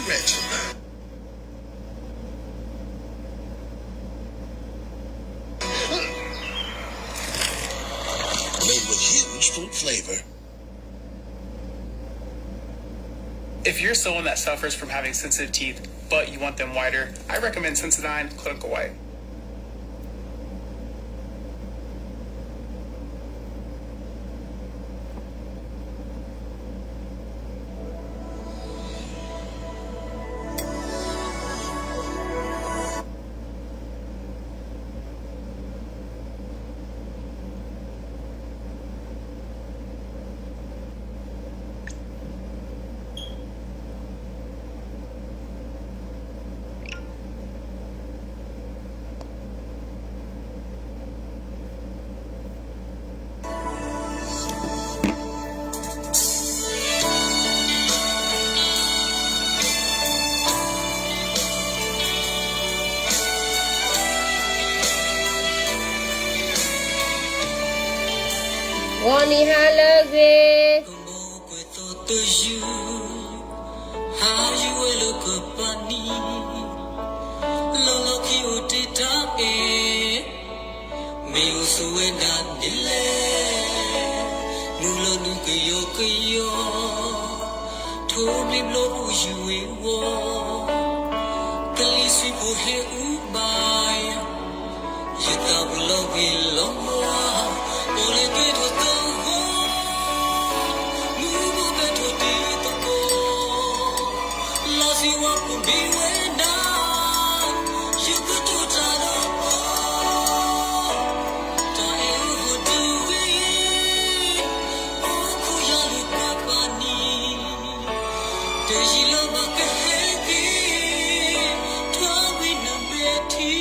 Made with huge fruit flavor. If you're someone that suffers from having sensitive teeth, but you want them whiter, I recommend Sensodyne Clinical White.ဂီၤနံၤဟါလၢအဂ့ၤ, ဟါယွဲလၢကပၤနံၤ, လီၤလီၤခံအိၣ်တ့ၢ်တၢ်အဲၣ်, မ့ၢ်အိၣ်ဆိးဝဲဒၣ်ဒ်လဲၣ်, မုၢ်လီၤနုာ်ကယီကယီ, ထိးဘျံးဘျီအိၣ်ယုၢ်ဝ့ၤဝီၤ, ကလံၤဆံးဖိဟဲအူဘၣ်ယၤ ယသးပူၤလီၤဂ့ၤလီၤမး, အိၣ်လၢကဲထီၣ်သဂီၢ်, မုၢ်ဘိးဘၣ်ထီၣ်တံၤသကိး, လီၤဆံးဝါပူၤဘံၣ်ဝဲဒၣ်, ယကတိၤတၢ်ဒီးအီၤ, တၢ်အဲၣ်အိၣ်ဟူးတဝံၤ, အိၣ်ခိးယၤလၢပှၤပာ်နံၤ, တယံာ်လၢဘၣ်ကဟဲက့ၤ, ထွဲကွံာ်နမဲာ်ထံ ပကခီ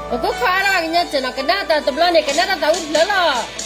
အါထီၣ်ကညီစၢၤနီၤ, ကနၣ်တၢ်တဘျီန့ၣ် ကနၣ်တၢ်သးဝံၣ်တဖျၢၣ်လီၤ.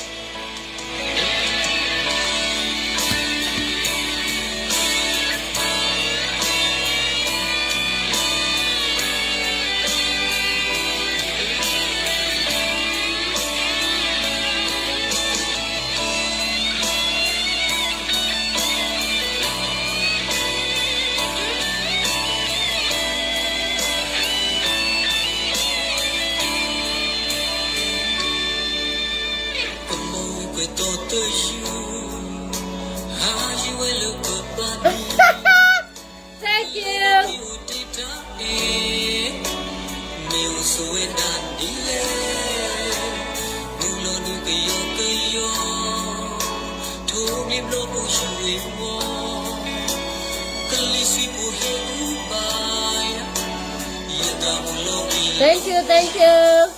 Thank you.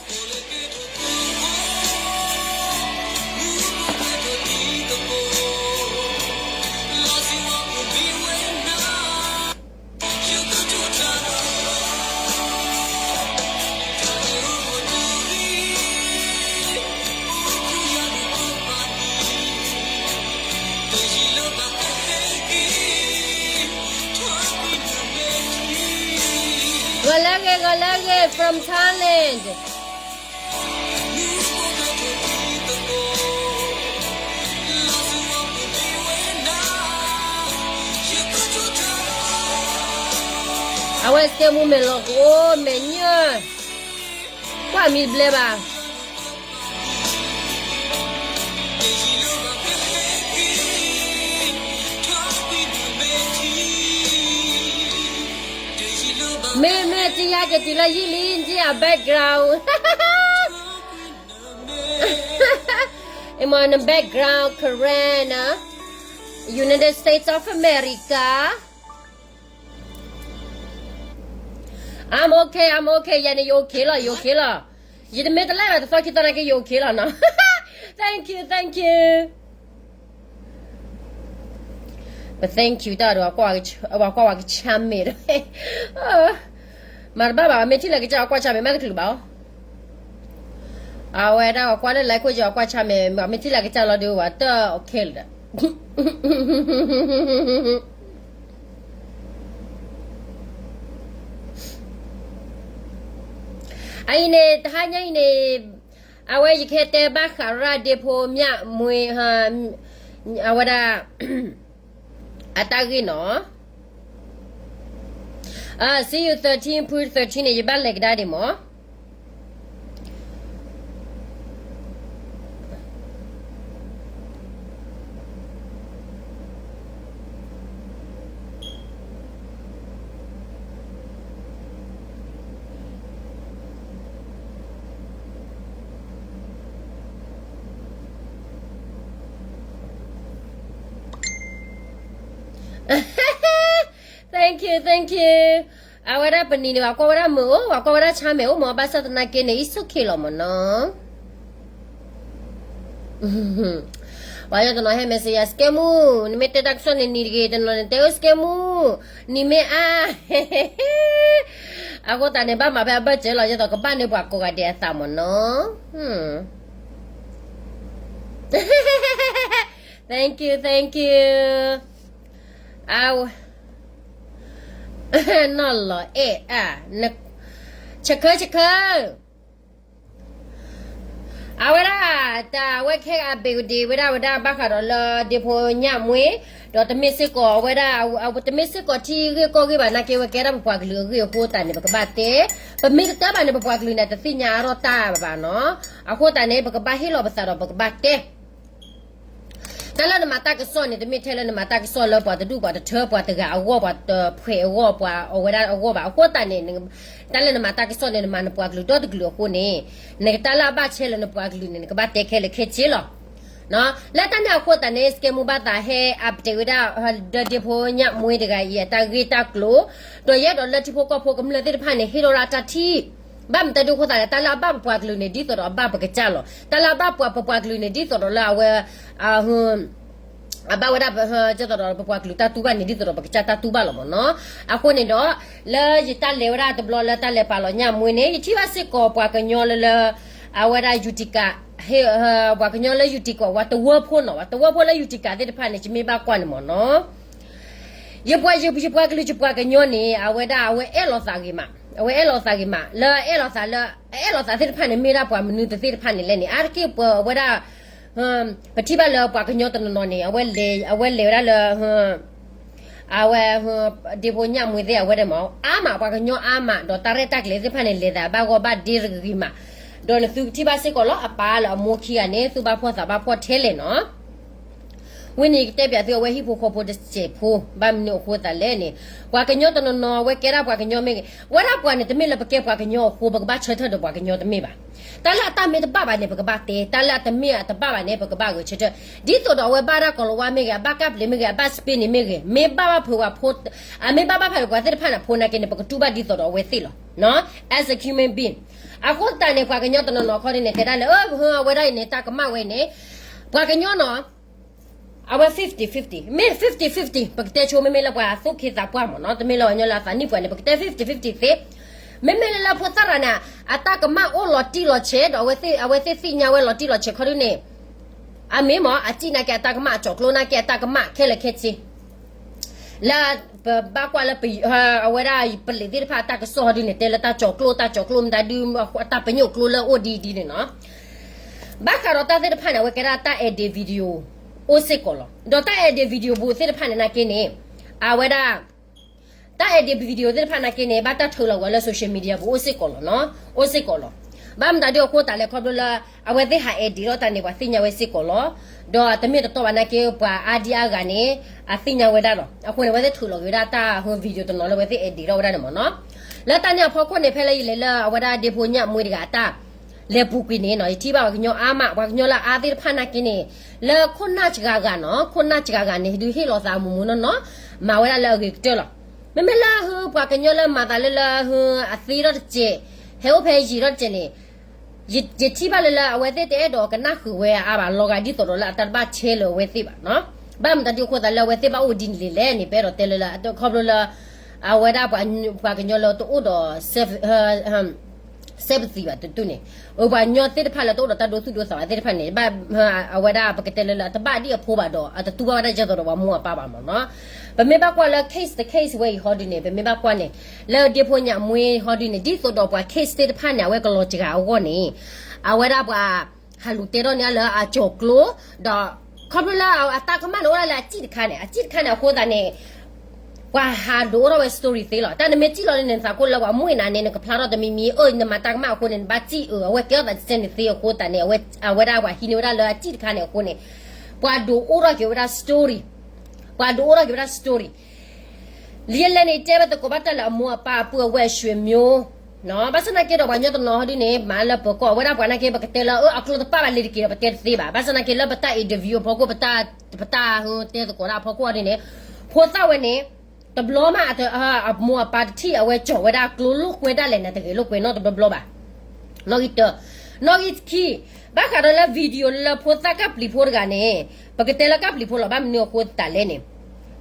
ဂီၤလၢအဂ့ၤ, ဂီၤလၢအဂ့ၤ from Thailand. အဝဲစ့မူမဲာ်လီၤကအိၣ်မဲာ်ညါ, ကွၢ်မံဘျဲဘၣ်. မ့ၢ်မ့ၢ်တယါက့ၤတုၤလၢယံာ်လံ နထံၣ်အ background, အမ့ၢ်န background Karen, United States of America. I'm okay, I'm okay, ယၤန့ၣ် ယ okay လီၤ, ယ okay လီၤ. ယတမ့ၢ်တလဲၣ်ဘၣ်တသီခံသီနာ်က့ ယ okay လီၤနီၤ. Thank you, thank you. ပ thank you တၢ်ဒီး ပှၤကွၢ်ဝဲကဆါမဲာ်ဒီး, မၤတဘၣ်ဘၣ်, မ့ၢ်ထံၣ်လၢကစၢ်အကွၢ်ဆါမဲာ် မ့ၢ်တချုးဘၣ်အီၤ. အဝဲဒၣ်ပှၤကွၢ်လၢ like ကွၢ်ဆါမဲာ်, မ့ၢ်ထံၣ်လၢကစၢ်လီၤဒီး ပှၤတ okay လၢၤဒီး. အအံၤန့ၣ် တဟါညါအံၤန့ၣ် အဝဲယကဟဲတဲဘၣ်ဃးရၣ်ဒ့ဖိမၠၣ်မှ့ အဝဲဒၣ် အတၢ်ဂ့ၢ်နီၤ. See you thirteen, put thirteen န့ၣ် ယဘၣ်လဲၤကဒါဒံးမး. Thank you, thank you. အဝဲဒၣ်ပနံၤန့ၣ် ပှၤကွၢ်ဝဲဒၣ်မုာ်အိၣ် ပှၤကွၢ်ဝဲဒၣ်ဆါမဲာ်အိၣ်မး ဘၣ်ဆၣ်သနာ်က့န့ၣ် it's okay လီၤမးနီၤ. ပှၤယတနီၤဟဲ message စကဲမူ, နမ့ၢ်တဲတၢ်ကစီၣ်န့ၣ်နံၤတဂ့ၤ, တနီၤန့ၣ်တဲအိၣ်စကဲမူ, နံၤမ့ၢ်အါ အဃိသတးန့ၣ် ဘၣ်မၤဖဲအဘၢၣ်စၢၤလီၤ, ယသိးကဘၣ်န့ၢ်ပှၤကိးဂၤဒဲးအသးမးနီၤ. Thank you, thank you. အဝဲ နီၢ်လီၤအဲၣ်အါ, ဆၢခၢဆၢခၢ အဝဲဒၣ် တၢ်အဝဲခဲအံၤ update ဒံးဝဲဒၣ်ဝဲဒၣ်ဘၣ်ဃးဒီးလၢဒ့ဖိညၣ်မှ့, ဒီးတမ့ၢ်စ့ၢ်ကီးဝဲဒၣ် တမ့ၢ်စ့ၢ်ကီးထံဂ့ၢ်ကီၢ်ဂ့ၢ်ဘၣ်နာ်က့ ဝဲကဲဒၣ်ပပှၤကလုာ်အဂ့ၢ်အဃိသတးန့ၣ် ပကဘၣ်တဲ, ပမ့ၢ်တတဲဘၣ်န့ၣ် ပပှၤကလုာ်န့ၣ် တသ့ၣ်ညါအါထီၣ်တၢ်ဘၣ်နီၤ. အဃိသတးန့ၣ် ပကဘၣ်ဟ့ၣ်လီၤပသးဒီးပကဘၣ်တဲ တၢ်လၢနမၤတၢ်ကစီၣ်န့ၣ် တမ့ၢ်ထဲလၢနမၤတၢ်ကစီၣ်လၢပှၤတဒူၣ်ပှၤတထၢ ပှၤတဂၤအဂီၢ် ပှၤတဖှဲးအဂီၢ် ပှၤအဝဲဒၣ်အဂီၢ်ဘၣ်. အဃိသတးန့ၣ် တၢ်လၢနမၤတၢ်ကစီၣ်န့ၣ် နမၤနပှၤကလုာ်ဒီတကလုာ်အဃိန့ၣ် နကတၢ်လၢအဘၣ်ဆဲလၢနပှၤကလုာ်န့ၣ် နကဘၣ်တဲခဲလၢာ်ခဲဆ့လီၤ. လၢတၢ်န့ၣ်အဃိသတးန့ၣ် စကဲမူဘၣ်သးဟဲ update ဝဲဒၣ် ဒီးဒ့ဖိညၣ်မှ့တဂၤအံၤ အတၢ်ဂ့ၢ်တၢ်ကျိၤ, ဒီးယအဲၣ်ဒိးလၢထံဖိကီၢ်ဖိကမျၢၢ်သ့ၣ်တဖၣ်န့ၣ် ဟ့ၣ်ထီၣ်ဒၣ်တၢ်ထံၣ် ဘၣ်မတၤဒုးအဃိသတးန့ၣ် တၢ်လၢအဘၣ်ပပှၤကလုာ်န့ၣ် ဒ်သိးဒီးအဘၣ်ပကစၢ်လီၤ. တၢ်လၢအဘၣ်ပှၤပပှၤကလုာ်န့ၣ် ဒ်သိးဒီးလၢအဝဲ အဘၣ်ဝဲဒၣ် ဒ်သိးဒီးပပှၤကလုာ်တၢ်တူၢ်ဘၣ်န့ၣ် ဒ်သိးဒီးပကစၢ်တၢ်တူၢ်ဘၣ်လီၤမးနီၤ. အဃိန့ၣ်ဒီး လၢယတၢ်လဲၤဝဲဒၣ်တဘျီလၢတၢ်လဲၤပာ်လီၤညၣ်မှ့န့ၣ် ယထံၣ်ဘၣ်စ့ၢ်ကီးပှၤကညီလၢလၢ အဝဲဒၣ် Utica ဟ့ၣ် ပှၤကညီလၢ Utica ဝဲတဝၢဖိနီၤ ဝဲတဝၢဖိလၢ Utica သ့ၣ်တဖၣ်န့ၣ် ယမ့ၢ်ဘၣ်ကွၢ်န့ၣ်မးနီၤ ယပှၤ ယပှၤကလုာ်ယပှၤကညီန့ၣ် အဝဲဒၣ်အဝဲအဲၣ်လီၤသးဂ့ၤမး, အဝဲအဲၣ်လီၤသးဂ့ၤမး လၢအအဲၣ်လီၤသးလၢ အအဲၣ်လီၤသးသ့ၣ်တဖၣ်န့ၣ် မ့ၢ်ဒၣ်ပှၤမနုၤသ့ၣ်တဖၣ်န့ၣ်လဲၣ်န့ၣ် အါတက့ၢ်ပဝဲဒၣ် ပထံၣ်ဘၣ်လၢပှၤကညီတနီၤနီၤန့ၣ် အဝဲလဲၤ အဝဲလဲၤဝဲဒၣ်လၢ အဝဲ ဒ့ဖိညၣ်မှ့သ့ၣ်အဝဲဒၣ်မး အါမး ပှၤကညီအါမး ဒီးတၢ်ရဲၣ်တၢ်ကျဲၤသ့ၣ်တဖၣ်န့ၣ် လဲၤသးဘၣ်ဂီၢ်ဘၣ်ဒ့တဂ့ၤမး, ဒီးနသုကထံၣ်ဘၣ်စ့ၢ်ကီးလီၤ အပၢ်လၢအမိၢ်ခံဂၤန့ၣ် သူၣ်ဘၣ်ဖှီၣ်သးဘၣ်ဖှီၣ်ထဲလဲၣ်နီၤ ဝဲန့ၣ်ကတဲပၠးသုအဝဲဟံၣ်ဖိဃီဖိတစဲးဖိ ဘၣ်မနုၤအဃိသးလဲၣ်န့ၣ် ပှၤကညီတနီၤနီၤ အဝဲကဲဒၣ်ပှၤကညီမ့ၢ်ဂ့ၤ, ဝဲဒၣ်ပှၤန့ၣ် တမ့ၢ်လၢပကဲပှၤကညီအဃိ ပကဘၣ်ဆၢထၢၣ်ဒီးပှၤကညီတမ့ၢ်ဘၣ်. တၢ်လၢအတၢ်မ့ၢ်တဘၣ်ဘၣ်န့ၣ် ပကဘၣ်တဲ, တၢ်လၢအတမ့ၢ်အတဘၣ်ဘၣ်န့ၣ် ပကဘၣ်ဂဲၤဆၢထၢၣ်. ဒ်သိးဒီးအဝဲဘၣ်ဒၣ်ကီၤလၤဝါမ့ၢ်ဂ့ၤ, အဘၣ်ကၢ်ပျ့ၤမ့ၢ်ဂ့ၤ, အဘၣ်စပ့န့ၣ်မ့ၢ်ဂ့ၤ, မ့ၢ်ဘၣ်ဘၣ်ဖုးဝဲဖိ, အမ့ၢ်ဘၣ်ဘၣ်ဖုးဝဲပှၤသ့ၣ်တဖၣ်န့ၣ် ဖိနာ်က့န့ၣ် ပကတူၢ်ဘၣ်ဒ်သိးဒီးအဝဲသ့ၣ်လီၤ. As a human being. အဃိသတးန့ၣ် ပှၤကညီတနီၤနီၤခီဒ်န့ၣ် တဲဒၣ်လၢ အဝဲဒၣ်အံၤန့ၣ် တၢ်ကမၣ်ဝဲအံၤန့ၣ် ပှၤကညီနီၤ အဝဲ fifty fifty မ့ၢ် fifty fifty ပကတဲဆိ မ့မ့ၢ်လၢပှၤသူၣ်က့သးပှၢ်မးနီၤ တမ့ၢ်လၢပှၤကညီလၢအသးနံၣ်ပှဲၤန့ၣ် ပကတဲ fifty fifty သ့, မ့မ့ၢ်လၢလၢဖိသၣ်ရၤန့ၣ် အတၢ်ကမၣ်အိၣ်လီၤတံၢ်လီၤဆဲး ဒီးအဝဲသ့ၣ် အဝဲသ့ၣ်သ့ၣ်ညါဝဲလီၤတံၢ်လီၤဆဲးခီဒ်န့ၣ် အမ့ၢ်မး အစံၣ်နာ်က့အတၢ်ကမၣ် အကၠီၤကျိနာ်က့အတၢ်ကမၣ်ခဲလၢာ်ခဲဆ့ လၢပဘၣ်ကွၢ်လၢ အဝဲဒၣ်ပလံးသ့ၣ်တဖၣ်အတၢ်ကစီၣ်ဟီဒ်န့ၣ် တဲလၢတၢ်ကၠီၤကျိ တၢ်ကၠီၤကျိမတၤဒု တၢ်ပညိၣ်ကျိလၢအအိၣ်ဒ်ဒ်န့ၣ်နီၤ ဘၣ်ဃးဒီးတၢ်သ့ၣ်တဖၣ်န့ၣ် အဝဲကဲဒၣ်တၢ် edit video အိၣ်စ့ၢ်ကီးလီၤ. ဒီးတၢ် edit video ပူၤသ့ၣ်တဖၣ်န့ၣ်နာ်က့န့ၣ် အဝဲဒၣ် တၢ် edit video သ့ၣ်တဖၣ်နာ်က့န့ၣ် ဘၣ်တၢ်ထုးလီၤဝဲလၢ social media ပူၤအိၣ်စ့ၢ်ကီးလီၤနီၤ အိၣ်စ့ၢ်ကီးလီၤ. ဘၣ်မတၤဒုအဃိသတးလဲၣ် ခီဖျိလၢ အဝဲသ့ၣ်ဟး edit လီၤတၢ်န့ၣ် ပှၤသ့ၣ်ညါဝဲစ့ၢ်ကီးလီၤ. ဒီးတမ့ၢ်တတီဘၣ်နာ်က့ ပှၤအါဒံအါဂၤန့ၣ် အသ့ၣ်ညါဝဲဒၣ်လီၤ. အဃိန့ၣ် အဝဲသ့ၣ်ထုးလီၤက့ၤဝဲဒၣ်တၢ် video တနီၤလၢအဝဲသ့ၣ် edit လီၤဝဲဒၣ်န့ၣ်မးနီၤ. လၢတၢ်န့ၣ်အဖီခိၣ်န့ၣ် ဖဲလၢယလဲၤလၢအဝဲဒၣ်ဒ့ဖိညၣ်မှ့တဂၤအတၢ် လဲၤပူၤကွံာ်န့ၣ်နီၤ ယထံၣ်ဘၣ်ပှၤကညီအါမး ပှၤကညီလၢအါသ့ၣ်တဖၣ်နာ်က့န့ၣ် လၢခိၣ်နၢ်စှၤဂၤနီၤ ခိၣ်နၢ်စှၤဂၤန့ၣ် ဒုးဟ့ၣ်လီၤသးမူးမူးနီၢ်နီၢ် မၤဝဲဒၣ်လၢအဂ့ၤကတၢၢ်လီၤ. မ့မ့ၢ်လၢဟု ပှၤကညီလၢမၤသးလၢလၢဟု အသ့ထီၣ်တစဲး ဟဲအိၣ်ဖဲယံာ်ထီၣ်တစဲးန့ၣ် ယထံၣ်ဘၣ်လၢလၢအဝဲသ့ၣ်တအဲၣ်ဒိးကနၣ်ဃုာ်ဝဲအါဘၣ် လီၤဂာ်ဒ်သိးဒီးလၢအတၢ်တဘၣ်ဆဲလၢအဝဲသ့ၣ်ဘၣ်နီၤ. ဘၣ်မတၤဒုအဃိသးလၢအဝဲသ့ၣ်ဘၣ်အိၣ်ဒ်န့ၣ်လဲၣ်န့ၣ် ပအဲၣ်ဒိးတဲလၢလၢ ခီဖျိလၢ အဝဲဒၣ်ပှၤကညီလၢတအိၣ်ဒီး self sympathy ဘၣ်တတူၢ်န့ၣ်, အပှၤကညီသ့ၣ်တဖၣ်လၢတအိၣ်ဒီးတၢ်ဒိသူၣ်ဒိသးဘၣ်သ့ၣ်တဖၣ်န့ၣ် ဘၣ်အဝဲဒၣ်ပကတဲလၢလၢအတဘၣ်ဒံၣ်အဖိဘၣ်ဒီး အတတူၢ်ဘၣ်ဝဲဒၣ်ယဲသိးဒီးပှၤမိၢ်အပၢ်ဘၣ်မ့ၢ်နီၤ. ပမ့ၢ်ဘၣ်ကွၢ်လၢ case တ case ဝဲအံၤဟီဒုန့ၣ် ပမ့ၢ်ဘၣ်ကွၢ်န့ၣ် လၢဒ့ဖိညၣ်မှ့ဟီဒုန့ၣ် ဒ်သိးဒီးပှၤ case သ့ၣ်တဖၣ်န့ၣ် အဝဲကလီၤစှၤအဂီၢ်န့ၣ် အဝဲဒၣ်ပှၤ ဟးလူၤတဲထီၣ်န့ၢ်အလၢအကၠီၤကျိ ဒီးခီဖျိလၢအတၢ်ကမၣ်န့ၣ်အိၣ်ဒၣ်လၢအစံၣ်တခါန့ၣ် အစံၣ်တခါန့ၣ်အဃိသတးန့ၣ် ပှၤဟးဒိးအိၣ်ထီၣ်ဝဲ story သ့လီၤ. တၢ်နမ့ၢ်စံၣ်လီၤန့ၣ် နသးခိၣ်လၢပှၤမိၢ်အံၤနၤန့ၣ် နကဖျါထီၣ်တမံၤမံၤ အၢ နမၤတၢ်ကမၣ်အဃိန့ၣ် နဘၣ်စံၣ်အၢ အဝဲကဲထီၣ်သးတစဲန့ၣ်သ့အဃိသတးန့ၣ် အဝဲဒၣ်ပှၤဟံးန့ၢ်ဝဲဒၣ်လၢအစံၣ်တခါန့ၣ်အဃိန့ၣ် ပှၤဒိးအိၣ်ထီၣ်က့ၤဝဲဒၣ် story ပှၤဒိးအိၣ်ထီၣ်က့ၤဝဲဒၣ် story လံာ်လဲၢ်န့ၣ် တဲဝဲသကိးဘၣ်တၢ်လၢအမိၢ်အပၢ်အပုၢ်အဝဲၢ်အဆွေမျိုး ဘၣ်ဆၣ်သနာ်က့ဒီးပှၤကညီတနီၤဟီဒုန့ၣ် မၤလၢပၢၤကီၢ် အဝဲဒၣ်ပှၤသနာ်က့ ပကတဲလၢအၢအကျိတဖၣ်ဘၣ်လံတက့ၢ်ဒီး ပတဲတသ့ဘၣ်. ဘၣ်ဆၣ်သနာ်က့လၢပတၢ် interview အဖီခိၣ် ပတၢ် ပတၢ်တဲသကိးတၢ်အဖီခိၣ်အီၤဒုန့ၣ် ဖိသၣ်ဝဲန့ၣ် တဘျီမး အမိၢ်အပၢ်တထံၣ်အဝဲကၠီၤဝဲဒၣ်ကျိလိာ်ကွဲဒၣ်လဲၣ်န့ၣ် တဂ့ၤလိာ်ကွဲနီတဘျီဘျီဘၣ်. နီၣ်ဂံၢ်တၢ, နီၣ်ဂံၢ်ခံ, ဘၣ်ဃးဒီးလၢ video လၢဖိသၣ်ကၢ်ပျံၤဖိတဂၤန့ၣ် ပကတဲလၢကၢ်ပျံၤဖိလီၤ ဘၣ်မနုၤအဃိသတးလဲၣ်န့ၣ်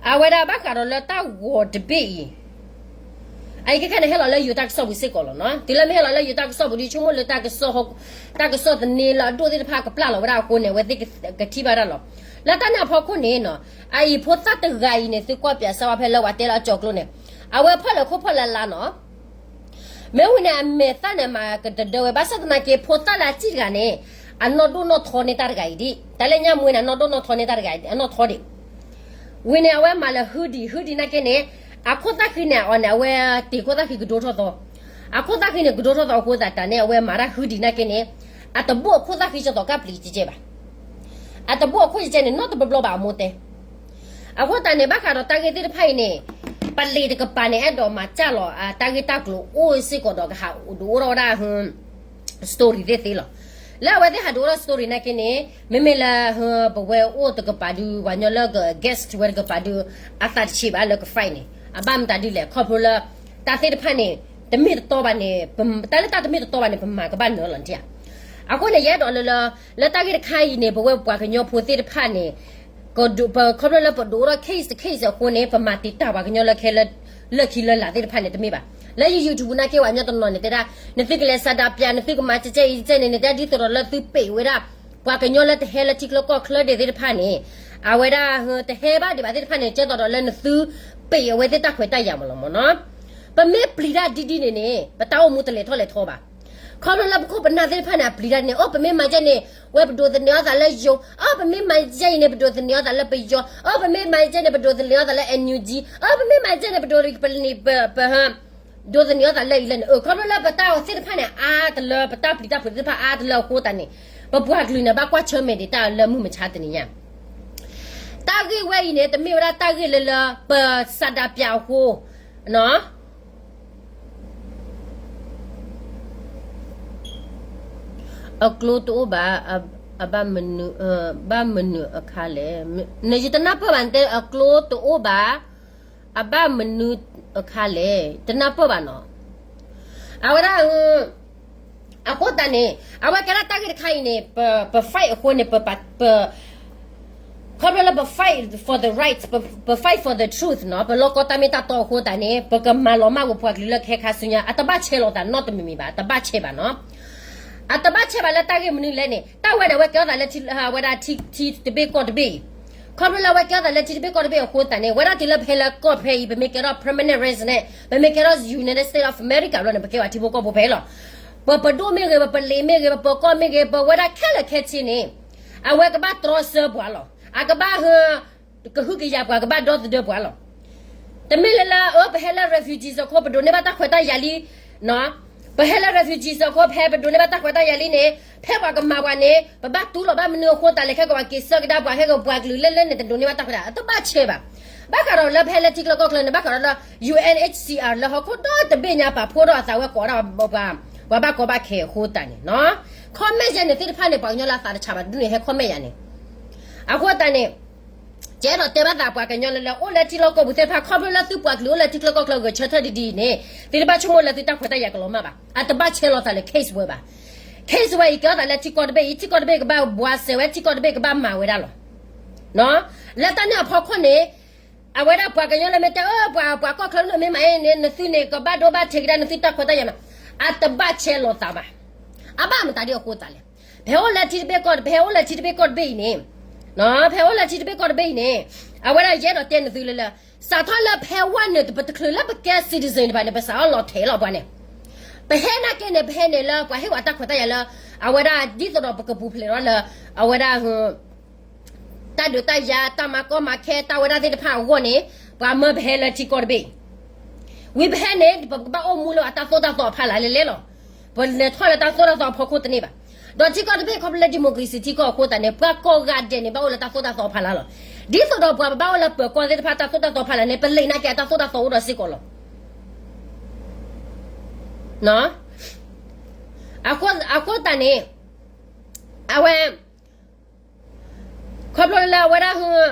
အဝဲဒၣ်ဘၣ်ဃးဒီးလၢတၢ်ဂီၤတဘ့ၣ်အံၤ အအံၤခဲခဲန့ၣ် ဟဲလီၤလၢယိၤတၢ်ကစီၣ်ပူၤစ့ၢ်ကီးလီၤနီၤ. တုၤလၢမ့ၢ်ဟဲလီၤလၢယိၤတၢ်ကစီၣ်ပူၤဒီး ဆိကမိၣ်လၢ တၢ်ကစီၣ်သန့လၢအဒိၣ်သ့ၣ်တဖၣ်ကပျၢ်လီၤဝဲဒၣ်အဃိန့ၣ် အဝဲသ့ၣ်ကထံၣ်ဘၣ်ဒၣ်လီၤ. လၢတၢ်န့ၣ်အဖီခိၣ်န့ၣ်နီၤ အအံၤဖိသၣ်တဂၤအံၤန့ၣ် သုကွၢ်ပၠးစၢ်ဝါဖဲလၢပှၤတဲလၢအကၠီၤကျိန့ၣ် အဝဲဖီၣ်လဲၣ်ခိၣ်ဖီၣ်လဲၣ်လါနီၤ မ့ၢ်ဝံၤန့ၣ် အမဲာ်သၣ်န့ၣ်မၤကတဒၢဝဲ ဘၣ်ဆၣ်သနာ်က့ ဖိသၣ်လၢအစံၣ်တဂၤန့ၣ် အနီၢ်ဒိၣ်နီၢ်ထီန့ၢ်တၢ်တဂၤအံၤဒံး တၢ်လၢညါမှ့န့ၣ် အနီၢ်ဒိၣ်နီၢ်ထီန့ၢ်တၢ်တဂၤအံၤ အနီၢ်ထီဒံး ဝံၤန့ၣ် အဝဲမၤလၢ hoodie, hoodie နာ်က့န့ၣ် အခိၣ်သၣ်ဃံန့ၣ် အီၤန့ၣ် အဝဲတ့ၢ်ခိၣ်သၣ်ဃံကဒိထီၣ်သီ, အခိၣ်သၣ်ဃံန့ၣ် ကဒိထီၣ်သီအဃိသတးန့ၣ် အဝဲမၤတၢ် hoodie နာ်က့န့ၣ် အတဘိၣ်အခိၣ်သၣ်ဃံကၠီၤသီးကၢ်ပျံၤကဲကဲဘၣ် အတဘိၣ်အခိၣ်ကဲကဲန့ၣ် နီတဘျီဘျီဘၣ်အမိၢ်တဲ အဃိသတးန့ၣ် ဘၣ်ဃးဒီးတၢ်ဂ့ၢ်သ့ၣ်တဖၣ်အံၤန့ၣ် ပလံာ်တကပၤန့ၣ် အဲၣ်ဒိးမၤစၢ်လီၤ တၢ်ဂ့ၢ်တၢ်ကျိၤအိၣ်စ့ၢ်ကီးဒီးကဟးဒိးအိၣ်ထီၣ်ဝဲဒၣ် story သ့ၣ်သ့လီၤ. လၢအဝဲသ့ၣ်ဟးဒိးအိၣ်ထီၣ် story နာ်က့န့ၣ် မ့မ့ၢ်လၢ ပဝဲအိၣ်တကပၤဒုး ပှၤကညီလၢက guest ဝဲတကပၤဒုး အသးတဆံးဘၣ်လၢက fight န့ၣ် အဘၣ်မတၤဒ်လဲၣ် ခီဖျိလၢ တၢ်သ့ၣ်တဖၣ်န့ၣ် တမ့ၢ်တတီဘၣ်န့ၣ် တၢ်လၢတၢ်တမ့ၢ်တတီဘၣ်န့ၣ် ပမၤကဘၣ်နၢၤလီၤနထံၣ်ဧါ. အဃိန့ၣ် ယအဲၣ်ဒိးလၢလၢ လၢတၢ်ဂ့ၢ်တခါအံၤန့ၣ် ပဝဲပှၤကညီဖိသ့ၣ်တဖၣ်န့ၣ် ပခီဖျိလၢပဒိးအိၣ်ထီၣ် case တ case အဃိန့ၣ် ပမၤတံာ်တာ်ပှၤကညီလၢခဲလၢာ် လၢခံလၢလာ်သ့ၣ်တဖၣ်န့ၣ် တမ့ၢ်ဘၣ်. လၢယ YouTube နာ်က့ ပှၤကညီတနီၤန့ၣ် တဲဒၣ် နသုကလဲၤဆန္ဒပြ နသုကမၤကဲကဲအံၤကဲန့ၣ် နတဲဒ်သိးဒီးလၢသုပ့းဝဲဒၣ် ပှၤကညီလၢတဟဲလၢထံချၢကီၢ်ချၢဒံးသ့ၣ်တဖၣ်န့ၣ် အဝဲဒၣ် တဟဲဘၣ်ဒံးဘၣ်သ့ၣ်တဖၣ်န့ၣ် ကဲသိးဒီးလၢနသုပ့းအဝဲသ့ၣ်တၢ်ခွဲးတၢ်ယာ်မးလီၤမ့ၢ်နီၤ. ပမ့ၢ်ပျံၤတၢ်ဒ်ဒ်န့ၣ်န့ၣ် ပတၢ်အိၣ်မူတလဲၤထီၣ်လဲၤထီဘၣ်. ခီဖျိလၢပခိၣ်ပနၢ်သ့ၣ်တဖၣ်န့ၣ် အပျံၤတၢ်န့ၣ် အိၣ်ပမ့ၢ်မၤကဲန့ၣ် ဝဲပဒိးသန့ၤအီၤသးလၢယိၤ, အိၣ်ပမ့ၢ်မၤကဲအံၤန့ၣ် ပဒိးသန့ၤအီၤသးလၢပယီၤ, အိၣ်ပမ့ၢ်မၤကဲန့ၣ် ပဒိးသန့ၤအီၤသးလၢ NUG, အိၣ်ပမ့ၢ်မၤကဲန့ၣ် ပဒိးပန့ၢ်ပ ပဟ ဒိးသန့ၤအီၤသးလၢအံၤလၢန့ၣ် အၢ ခီဖျိလၢပတၢ်သ့ၣ်တဖၣ်န့ၣ် အါတလၢ ပတၢ်ပျံၤတၢ်ဖုးသ့ၣ်တဖၣ်အါတလၢအဃိသတးန့ၣ် ပပှၤကလုာ်န့ၣ် ဘၣ်ကွၢ်ဆၢၣ်မဲာ်ဒံးတၢ်လၢမုၢ်မဆါတနံၤညါ တၢ်ဂ့ၢ်ဝဲအံၤန့ၣ် တမ့ၢ်ဝဲဒၣ်တၢ်ဂ့ၢ်လၢလၢ ပဆန္ဒပြအဃိ အကျိတအိၣ်ဘၣ်, အဘၣ်မနုၤ, ဘၣ်မနုၤအခါလဲၣ်, နယတနၢ်ပၢၢ်ဘၣ် နတဲအကျိတအိၣ်ဘၣ်, အဘၣ်မနုၤအခါလဲၣ်, တနၢ်ပၢၢ်ဘၣ်နီၤ, အဝဲဒၣ် အဃိသတးန့ၣ် အဝဲကဲဒၣ်တၢ်ဂ့ၢ်တခါအံၤန့ၣ် ပ ပ fight အဃိန့ၣ် ပ ပ ခီဖျိလၢပ fight for the rights, ပ ပ fight for the truth နီၤ, ပလီၢ်ကီတၢ်မ့ၢ်တၢ်တီအဃိသတးန့ၣ် ပကမၤလီၤမၢ်ဝဲပှၤကလုာ်လၢခဲခါဆူညါ အတဘၣ်ဆဲးလီၤသးနီတမံၤမံၤဘၣ်, တဘၣ်ဆဲးဘၣ်နီၤ, အတဘၣ်ဆဲးဘၣ်လၢတၢ်ဂ့ၢ်မနုၤလဲၣ်န့ၣ် တၢ်ဝဲန့ၣ် အဝဲကဲထီၣ်သးလၢထံ အဝဲဒၣ်ထံ ထံတဘ့ၣ်ကီၢ်တဘ့ၣ်အံၤ, ခီဖျိလၢအဝဲကဲထီၣ်သးလၢထံတဘ့ၣ်ကီၢ်တဘ့ၣ်အဃိသတးန့ၣ် ဝဲဒၣ်တုၤလၢပဟဲလၢကီၢ်ဖဲအံၤ ပမ့ၢ်ကဲထီၣ် permanent resident, ပမ့ၢ်ကဲထီၣ် United States of America ဘျီန့ၣ် ပကဲဝဲထံဖိကီၢ်ဖိဖဲအံၤလီၤ. ပ ပဒိၣ်မ့ၢ်ဂ့ၤ, ပ ပလံၤမ့ၢ်ဂ့ၤ, ပ ပၢၤကီၢ်မ့ၢ်ဂ့ၤ, ပဝဲဒၣ်ခဲလၢာ်ခဲဆ့န့ၣ် အဝဲကဘၣ်တြီဆၢပှၤလီၤ. အကဘၣ်ဟ ကဟုကယာ်ပှၤ, ကဘၣ်ဒီသဒၢပှၤလီၤ. တမ့ၢ်လၢလၢ အၢ ပဟဲလၢ refugees အဃိ ပဒိးန့ၢ်ဘၣ်တၢ်ခွဲးတၢ်ယာ်လံ ပဟဲလၢ refugees အဃိ ဖဲပဒိးန့ၢ်ဘၣ်တၢ်ခွဲးတၢ်ယာ်လံန့ၣ် ဖဲပှၤကမၤပှၤန့ၣ် ပဘၣ်တူၢ်လိာ်ဘၣ်မနုၤအဃိသတးလဲၣ် ခဲကဘၣ်က့ၤဆၢကဒါပှၤ ခဲကပှၤကလုာ်လၢလၢန့ၣ် တဒိးန့ၢ်ဘၣ်တၢ်ခွဲးတၢ်ယာ် အတဘၣ်ဆဲးဘၣ်. ဘၣ်ဃးဒီးလၢဖဲလၢထံချၢကီၢ်ချၢန့ၣ် ဘၣ်ဃးဒီးလၢ UNHCR လၢဟီၣ်ခိၣ်ဒီတဘ့ၣ်ညါ ပာ်ဖှိၣ်ထီၣ်အသးဝဲကိးဒၣ် ပှၤဘၣ်ကီဘၣ်ခဲအဃိသတးန့ၣ် comment ယဲန့ၣ်သ့ၣ်တဖၣ်န့ၣ် ပှၤကညီလၢအသးတဆးဘၣ်ဒုးန့ၣ် ဟဲ comment ယၤန့ၣ် အဃိသတးန့ၣ် ယအဲၣ်ဒိးတဲဘၣ်သးပှၤကညီလၢလၢအိၣ်လၢထံလီၢ်ကီၢ်ပူၤသ့ၣ်တဖၣ် ခီဖျိလၢသုပှၤကလုာ်အိၣ်လၢထံချၢကီၢ်ချၢဂဲၤဆၢထၢၣ်ဒ်ဒ်အံၤန့ၣ် သုတဘၣ်ဆိကမိၣ်လၢသုတၢ်ခွဲးတၢ်ယာ်ကလီၤမၢ်ဘၣ်. အတဘၣ်ဆဲးလီၤသးလၢ case ဝဲဘၣ်. case ဝဲအံၤ ကဲထီၣ်သးလၢထံကီၢ်တဘ့ၣ်အံၤ ထံကီၢ်တဘ့ၣ်ကဘၣ်ဘှါစဲးဝဲ ထံကီၢ်တဘ့ၣ်ကဘၣ်မၤဝဲဒၣ်လီၤ. လၢတၢ်န့ၣ်အဖီခိၣ်န့ၣ် အဝဲဒၣ်ပှၤကညီလၢမ့ၢ်တဲ အၢ ပှၤ ပှၤကီၢ်ချၢန့ၣ်မ့ၢ်မၤအံၤန့ၣ် နသုန့ၣ် ကဘၣ်ဒိဘၣ်ထံးကဒါ နသုတၢ်ခွဲးတၢ်ယာ်မး. အတဘၣ်ဆဲးလီၤသးဘၣ်. အဘၣ်မတၤဒ်အဃိသတးလဲၣ်. ပဟဲအိၣ်လၢထံတဘ့ၣ်ကီၢ်, ပဟဲအိၣ်လၢထံတဘ့ၣ်ကီၢ်တဘ့ၣ်အံၤန့ၣ်, ပဟဲအိၣ်လၢထံတဘ့ၣ်ကီၢ်တဘ့ၣ်အံၤန့ၣ်, အဝဲဒၣ်ယအဲၣ်ဒိးတဲနသုလၢလၢ, စးထီၣ်လၢဖဲဝဲန့ၣ် ပတချုးလၢပကဲ citizen တဖၣ်န့ၣ် ပစးထီၣ်လီၤထဲးလီၤပှၤန့ၣ်, ပဟဲနာ်က့န့ၣ် ပဟဲန့ၣ်လၢပှၤဟ့ၣ်ဝဲတၢ်ခွဲးတၢ်ယာ်လၢ, အဝဲဒၣ်ဒ်သိးဒီးပကပူၤဖျဲးထီၣ်လၢ, အဝဲဒၣ် တၢ်ဒုးတၢ်ယၤ တၢ်မၤကီမၤခဲ တၢ်ဝဲဒၣ်သ့ၣ်တဖၣ်အဂီၢ်န့ၣ်, ပှၤမၢပဟဲလၢထံကီၢ်တဘ့ၣ်, ဝံၤပဟဲန့ၣ် ပကဘၣ်အိၣ်မူလၢအတၢ်သိၣ်တၢ်သီအဖီလာ်လဲၣ်လဲၣ်လီၤ. ပလဲၤထီၣ်လၢတၢ်သိၣ်တၢ်သီအဖီခိၣ်တန့ၢ်ဘၣ်. ဒီးထံကီၢ်တဘ့ၣ်ခီဖျိလၢ democracy ထံကီၢ်အဃိသတးန့ၣ် ပှၤကိးဂၤဒဲးန့ၣ် ဘၣ်အိၣ်လၢတၢ်သိၣ်တၢ်သီအဖီလာ်လီၤ. ဒ်သိးဒီးပှၤဘၣ်အိၣ်လၢပၢၤကီၢ်သ့ၣ်တဖၣ် တၢ်သိၣ်တၢ်သီအဖီလာ်န့ၣ် ပလ့းနာ်က့အတၢ်သိၣ်တၢ်သီအိၣ်ဒီးစ့ၢ်ကီးလီၤ. အဃိသတးန့ၣ်, အဝဲ ခီဖျိလၢအဝဲဒၣ်,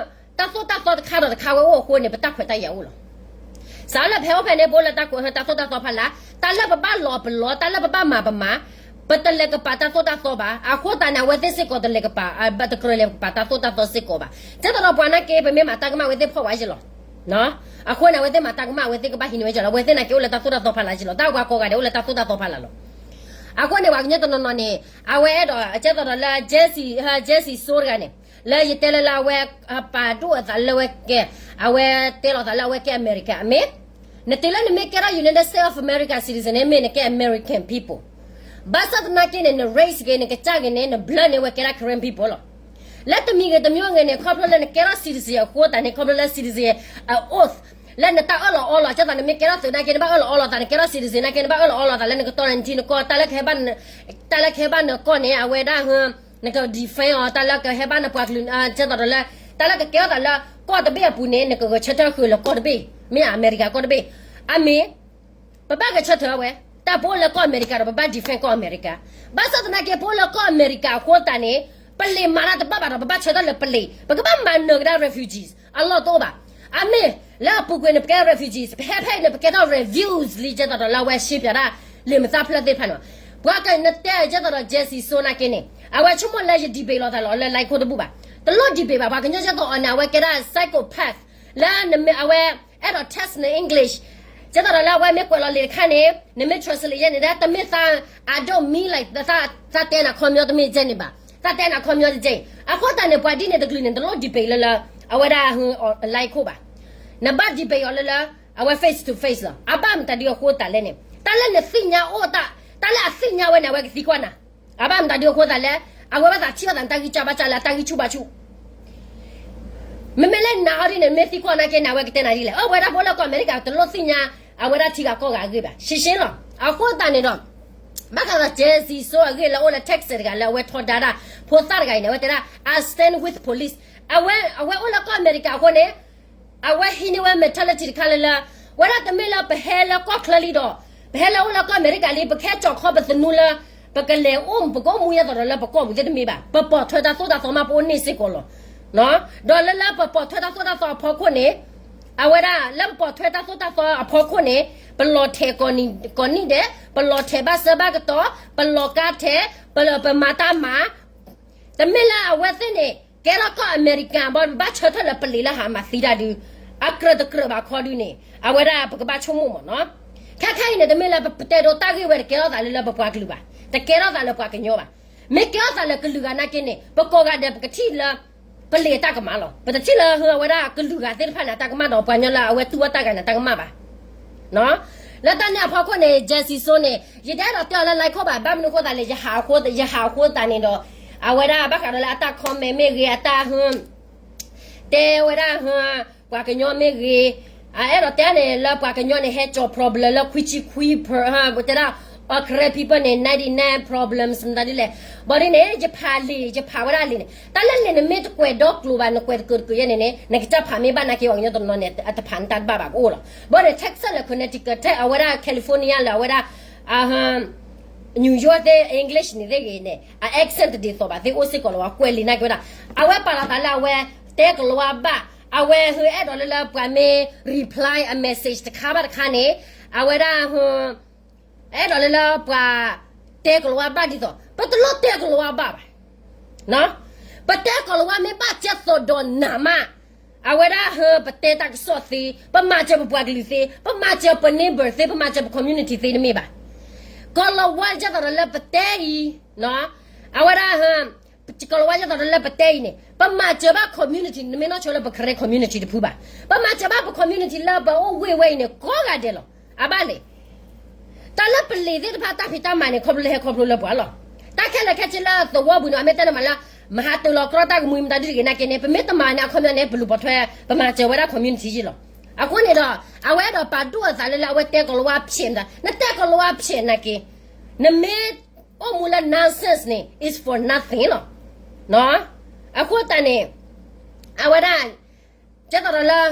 တၢ်သိၣ်တၢ်သီတခါဒီးတခါဝဲအိၣ်အဃိန့ၣ် ပတၢ်ခွဲးတၢ်ယာ်အိၣ်လီၤ. စးလၢဖဲအိၣ်ဖဲန့ၣ် ပအိၣ်လၢတၢ်သိၣ်တၢ်သီဖီလာ်, တၢ်လၢပဘၣ်လီၤပလီၤ, တၢ်လၢပဘၣ်မၤပမၤ, ပတလဲၤကပၤတၢ်သိၣ်တၢ်သီဘၣ်. အဃိသတးန့ၣ် အဝဲသ့ၣ်စ့ၢ်ကီးတလဲၤကပၤ, တကြၢးလဲၤကပၤတၢ်သိၣ်တၢ်သီစ့ၢ်ကီးဘၣ်. ဒ်သိးဒီးပှၤနာ်က့ ပမ့ၢ်မၤတၢ်ကမၣ်ဝဲသ့ၣ်ဖီၣ်ဝဲယလီၤ. အဃိန့ၣ် အဝဲသ့ၣ်မၤတၢ်ကမၣ် အဝဲသ့ၣ်ကဘၣ်ဟံးန့ၢ်ဝဲယလီၤ. အဝဲသ့ၣ်နာ်က့အိၣ်လၢတၢ်သိၣ်တၢ်သီဖီလာ်ယလီၤ. တၢ်ပှၤကိးဂၤဒဲးအိၣ်လၢတၢ်သိၣ်တၢ်သီဖီလာ်လီၤ. အဃိန့ၣ် ပှၤကညီတနီၤနီၤန့ၣ် အဝဲအဲၣ်ဒိးကဲသိးဒီးလၢ Jesse, Jesse Soo တဂၤန့ၣ်, လၢယတဲလၢလၢအဝဲ, ပာ်ဒိၣ်အသးလၢဝဲကဲ, အဝဲတဲလီၤသးလၢအဝဲကဲ America အမ့ၢ်, နတုၤလၢနမ့ၢ်ကဲထီၣ် United States of America citizen န့ၣ် မ့ၢ်နကဲ American people. ဘၣ်ဆၣ်သနာ်က့န့ၣ် န race ဂ့ၤ နကစၢ်ဂ့ၤန့ၣ် န blood န့ၣ် ဝဲကဲဒၣ် Karen people လီၤ. လၢတမံၤဂ့ၤတမံၤဂ့ၤန့ၣ် ခီဖျိလၢနကဲထီၣ် citizen အဃိသတးန့ၣ် ခီဖျိလၢ citizen အ oath လၢနတၢ်အၢၣ်လီၤအီလီၤ, ကဲသိးနမ့ၢ်ကဲထီၣ်သုးနာ်က့ နဘၣ်အၢၣ်လီၤအီလီၤသး, နကဲထီၣ် citizen နာ်က့ နဘၣ်အၢၣ်လီၤအီလီၤသးလၢနကတီၢ်နထံနကီၢ်, တၢ်လၢကဟဲဘၣ်, တၢ်လၢကဟဲဘၣ်နကီၢ်န့ၣ် အဝဲဒၣ်, နက defend အီၤ, တၢ်လၢကဟဲဘၣ်နပှၤကလုာ်, ကဲသိးဒီးလၢ, တၢ်လၢကကဲထီၣ်သးလၢကီၢ်တဘ့ၣ်အပူၤန့ၣ် နကဂဲၤဆၢထၢၣ်ဃုာ်လၢကီၢ်တဘ့ၣ်, မ့ၢ် America ကီၢ်တဘ့ၣ်, အမ့ၢ် ပဘၣ်ဂဲၤဆၢထၢၣ်ဝဲ, တၢ်ပအိၣ်လၢကီၢ်အမဲရကၤဒီး ပဘၣ် defend ကီၢ်အမဲရကၤ, ဘၣ်ဆၣ်သနာ်က့ ပအိၣ်လၢကီၢ်အမဲရကၤအဃိသတးန့ၣ်, ပလံာ်မၤတၢ်တဘၣ်ဘၣ်ဒီး ပဘၣ်ဆၢထၢၣ်လၢပလံာ်, ပကဘၣ်မၤနၢၤကဒါ refugees အလီၢ်တအိၣ်ဘၣ်. အမ့ၢ်, လၢအပူၤကွံာ်န့ၣ် ပကဲ refugees, ပဟဲဖဲအံၤန့ၣ် ပကဲထီၣ် refugee လံ ကဲသိးဒီးလၢအဝဲရှဲပၠးဒၣ်, လံာ်မသးဖျၢၣ်သ့ၣ်တဖၣ်န့ၣ်, ပှၤကနတဲကဲသိးဒီး Jesse Soo နာ်က့န့ၣ်, အဝဲဆိကမိၣ်လၢယ debate လိာ်သးလီၤလၢ line ခိၣ်တဘူၣ်ဘၣ်, တလိၣ် debate ဘၣ်, ပှၤကညီကဲသိးအီၤန့ၣ် အဝဲကဲဒၣ် psychopath လၢနမ့ၢ်အဝဲ, အဲၣ်ဒိး test န English, ကဲသိးဒီးလၢအဝဲမ့ၢ်ကွဲးလီၤလံာ်တခါန့ၣ်, နမ့ၢ် translate ယဲန့ၣ် တမ့ၢ်သး, I don't mean like သးတဲနၤခီပညီတမ့ၢ်ကဲန့ၣ်ဘၣ်, သးတဲနၤခီပညီတကဲအံၤ, အဃိသတးန့ၣ် ပှၤဒ်န့ၣ်တကလုာ်န့ၣ် တလိၣ် debate လၢလၢ, အဝဲဒၣ်, line ခိၣ်ဘၣ်, နဘၣ် debate အီၤလၢလၢ, အဝဲ face to face လီၤ. အဘၣ်မတၤဒုးအဃိသတးလဲၣ်န့ၣ်, တၢ်လၢနသ့ၣ်ညါအိၣ်တၢ်, တၢ်လၢအသ့ၣ်ညါဝဲန့ၣ် အဝဲကသံကွၢ်နၤ, အဘၣ်မတၤဒုးအဃိသတးလဲၣ်, အဝဲဘၣ်သးထံၣ်ဘၣ်သးနတၢ်ဂံၢ်စၢ်ဘါစၢ်လၢအတၢ်ဂံၢ်ဆူၣ်ဘါဆူၣ် မ့မ့ၢ်လၢနၤအီၤဒ်န့ၣ် မ့ၢ်သံကွၢ်နာ်က့န့ၣ် အဝဲကတဲနၤဒ်လဲၣ်. အဝဲဒၣ်ပအိၣ်လၢကီၢ်အမဲရကၤ တလိၣ်သ့ၣ်ညါ, အဝဲဒၣ်ထံဂၤကီၢ်ဂၤအဂ့ၢ်ဘၣ်, ရှဲရှဲလီၤ. အဃိသတးန့ၣ်ဒီး, ဘၣ်ဃးဒီး Jesse Soo အဂ့ၢ်လၢအိၣ်လၢ Texas တဂၤလၢအဝဲထီဒါတၢ်, ဖိသၣ်တဂၤအံၤန့ၣ် အဝဲတဲဒၣ်, I stand with police. အဝဲ, အဝဲအိၣ်လၢကီၢ်အမဲရကၤအဃိန့ၣ်, အဝဲဟံးန့ၢ်ဝဲ mentality တခါလၢလၢ, ဝဲဒၣ်တမ့ၢ်လၢပဟဲလၢကီၢ်ချၢလံဒီး, ပဟဲလၢအိၣ်လၢကီၢ်အမဲရကၤလံ ပကဟဲကၠီၤခီပသနူလၢ, ပကလဲၤအိၣ် ပကအိၣ်မူဒ်သိးဒီးလၢပကီၢ်ပူၤသ့ၣ်တမ့ၢ်ဘၣ်. ပပိာ်ထွဲတၢ်သိၣ်တၢ်သီမး ပအိၣ်န့ၢ်စ့ၢ်ကီးလီၤ. ဒီးလၢလၢပပိာ်ထွဲတၢ်သိၣ်တၢ်သီအဖီခိၣ်န့ၣ်, အဝဲဒၣ်လၢပပိာ်ထွဲတၢ်သိၣ်တၢ်သီအဖီခိၣ်န့ၣ်, ပလီၤထဲးကိးနံၤဒဲး, ပလီၤထဲးဘၣ်ဆၢဘၣ်ကတီၢ်, ပလီၤကါထဲး, ပ, ပမၤတၢ်မၤ တမ့ၢ်လၢအဝဲသ့ၣ်န့ၣ် ကဲထီၣ်ကီၢ်အမဲရကၤဘၣ် ဘၣ်ဆၢထၢၣ်လၢပလံာ်လၢဟးမၤသံတၢ်ဒုး, အကြၢးတကြၢးဘၣ်ခီဒုးန့ၣ် အဝဲဒၣ်ပကဘၣ်ဆိကမိၣ်မးနီၤ. ခဲခါအံၤန့ၣ် တမ့ၢ်လၢပတဲဒိးတၢ်ဂ့ၢ်ဝဲ တကဲထီၣ်သးလၢလၢပပှၤကလုာ်ဘၣ်, တကဲထီၣ်သးလၢပှၤကညီဘၣ်. မ့ၢ်ကဲထီၣ်သးလၢကလုာ်ဂၤနာ်က့န့ၣ် ပကိးဂၤဒဲး ပကထံၣ်လၢ ပလံာ်အတၢ်ကမၣ်လီၤ. ပတထံၣ်လၢအဝဲဒၣ်ကလုာ်ဂၤသ့ၣ်တဖၣ်န့ၣ် အတၢ်ကမၣ်ဒီး ပှၤကညီလၢအဝဲသူၣ်ဘီၣ်တၢ်ဂၤန့ၣ် အတၢ်ကမၣ်ဘၣ်. လၢတၢ်န့ၣ်အဖီခိၣ်န့ၣ် Jesse Soo န့ၣ် ယတအဲၣ်ဒိးတဲအီၤလၢ like ခိၣ်ဘၣ်, ဘၣ်မနုၤအဃိသတးလဲၣ်, ယဟးအဃိသတးန့ၣ်ဒီး အဝဲဒၣ်ဘၣ်ဃးဒီးလၢအတၢ် comment မ့ၢ်ဂ့ၤ, အတၢ် တဲဝဲဒၣ် ပှၤကညီမ့ၢ်ဂ့ၤ, အအဲၣ်ဒိးတဲန့ၣ် လၢပှၤကညီန့ၣ် ဟဲကၠီၤ problem လၢခွံဆံခွံ, တဲဒၣ် အကရဲ people န့ၣ် ninety nine problems မတၤဒ်လဲၣ်. ဘၣ်ဒ်န့ၣ် ယဖးလံာ်, ယဖးဝဲဒၣ်လံာ်န့ၣ်, တၢ်လၢလံာ်န့ၣ် မ့ၢ်တကွဲးဒီကျိၤဘၣ်, နကွဲးတကၢးတကၢးယဲန့ၣ်န့ၣ် နကစၢ်ဖးမ့ၢ်ဘၣ်နာ်က့ ပှၤကညီတနီၤန့ၣ် အတဖးန့ၢ်တၢ်တဘၣ်ဘၣ် ကအိၣ်လီၤ. ဘၣ်န့ၣ် Texas လၢ Connecticut ထဲအဝဲဒၣ် California လၢအဝဲဒၣ် New York သ့ၣ် English န့ၣ်သ့ၣ်ဂ့ၤန့ၣ် အ accent တဒ်သိးဘၣ်သ့ၣ်အိၣ်စ့ၢ်ကီးလီၤ. အကွဲးလံာ်နာ်က့ဝဲဒၣ်, အဝဲပာ်လီၤသးလၢအဝဲတဲကလီၤဝါဘၣ်, အဝဲဟဲအဲၣ်ဒိးလၢလၢပှၤမ့ၢ် reply အ message တခါဘၣ်တခါန့ၣ်, အဝဲဒၣ် အဲၣ်ဒိးလၢလၢပှၤတဲကလီၤဝါဘၣ်ဒ်သိး, ပတလိၣ်တဲကလီၤဝါဘၣ်ဘၣ်. ပတဲကလီၤဝါမ့ၢ်ဘၣ်ကဲသိးဒီးနၤမး, အဝဲဒၣ်ဟၢ ပတဲတၢ်ကစီၣ်သ့, ပမၤစၢၤပပှၤကလုာ်သ့, ပမၤစၢၤပ neighbor သ့, ပမၤစၢၤပ community သ့တမ့ၢ်ဘၣ်. က ကီၤလၤဝါဒ်သိးဒီးလၢပတဲအံၤ, အဝဲဒၣ် ကီၤလၤဝါဒ်သိးဒီးလၢပတဲအံၤန့ၣ် ပမၤစၢၤဘၣ် community, နမ့ၢ်နီၢ်ဆိလၢပ Karen community တဖုဘၣ်, ပမၤစၢၤဘၣ်ပ community လၢပအိၣ်ဝ့ၢ်ဝဲအံၤန့ၣ် ကိးဂၤဒဲးလီၤ. အဘၣ်လဲၣ် တၢ်လၢပလံၤသ့ၣ်တဖၣ်တၢ်ဖံးတၢ်မၤန့ၣ် ခီဖျိလၢဟဲခီဖျိလၢပှၤလီၤ. တၢ်ခဲလၢာ်ခဲဆ့လၢသဝီပူၤန့ၣ် အမ့ၢ်တဲန့ၣ်မးလၢ မဟါတုၤလီၤကြီတၢ်ကမှံမတၤဒုတဂ့ၤနာ်က့န့ၣ် ပမ့ၢ်တမၤန့ၣ် အခီပညီန့ၣ် ပလူၤပိာ်ထွဲ ပမၤစၢၤဝဲဒၣ် community ယ့ၢ်လီၤ. အဃိန့ၣ်ဒီး အဝဲအဲၣ်ဒိးပာ်ဒိၣ်အသးလၢလၢအဝဲတဲကီၤလၤဝါဖျဲးမတၤ, နတဲကီၤလၤဝါဖျဲးနာ်က့ နမ့ၢ်အိၣ်မူလၢ nonsense န့ၣ် is for nothing လီၤ. အဃိသတးန့ၣ် အဝဲဒၣ် ကဲသိးဒီးလၢ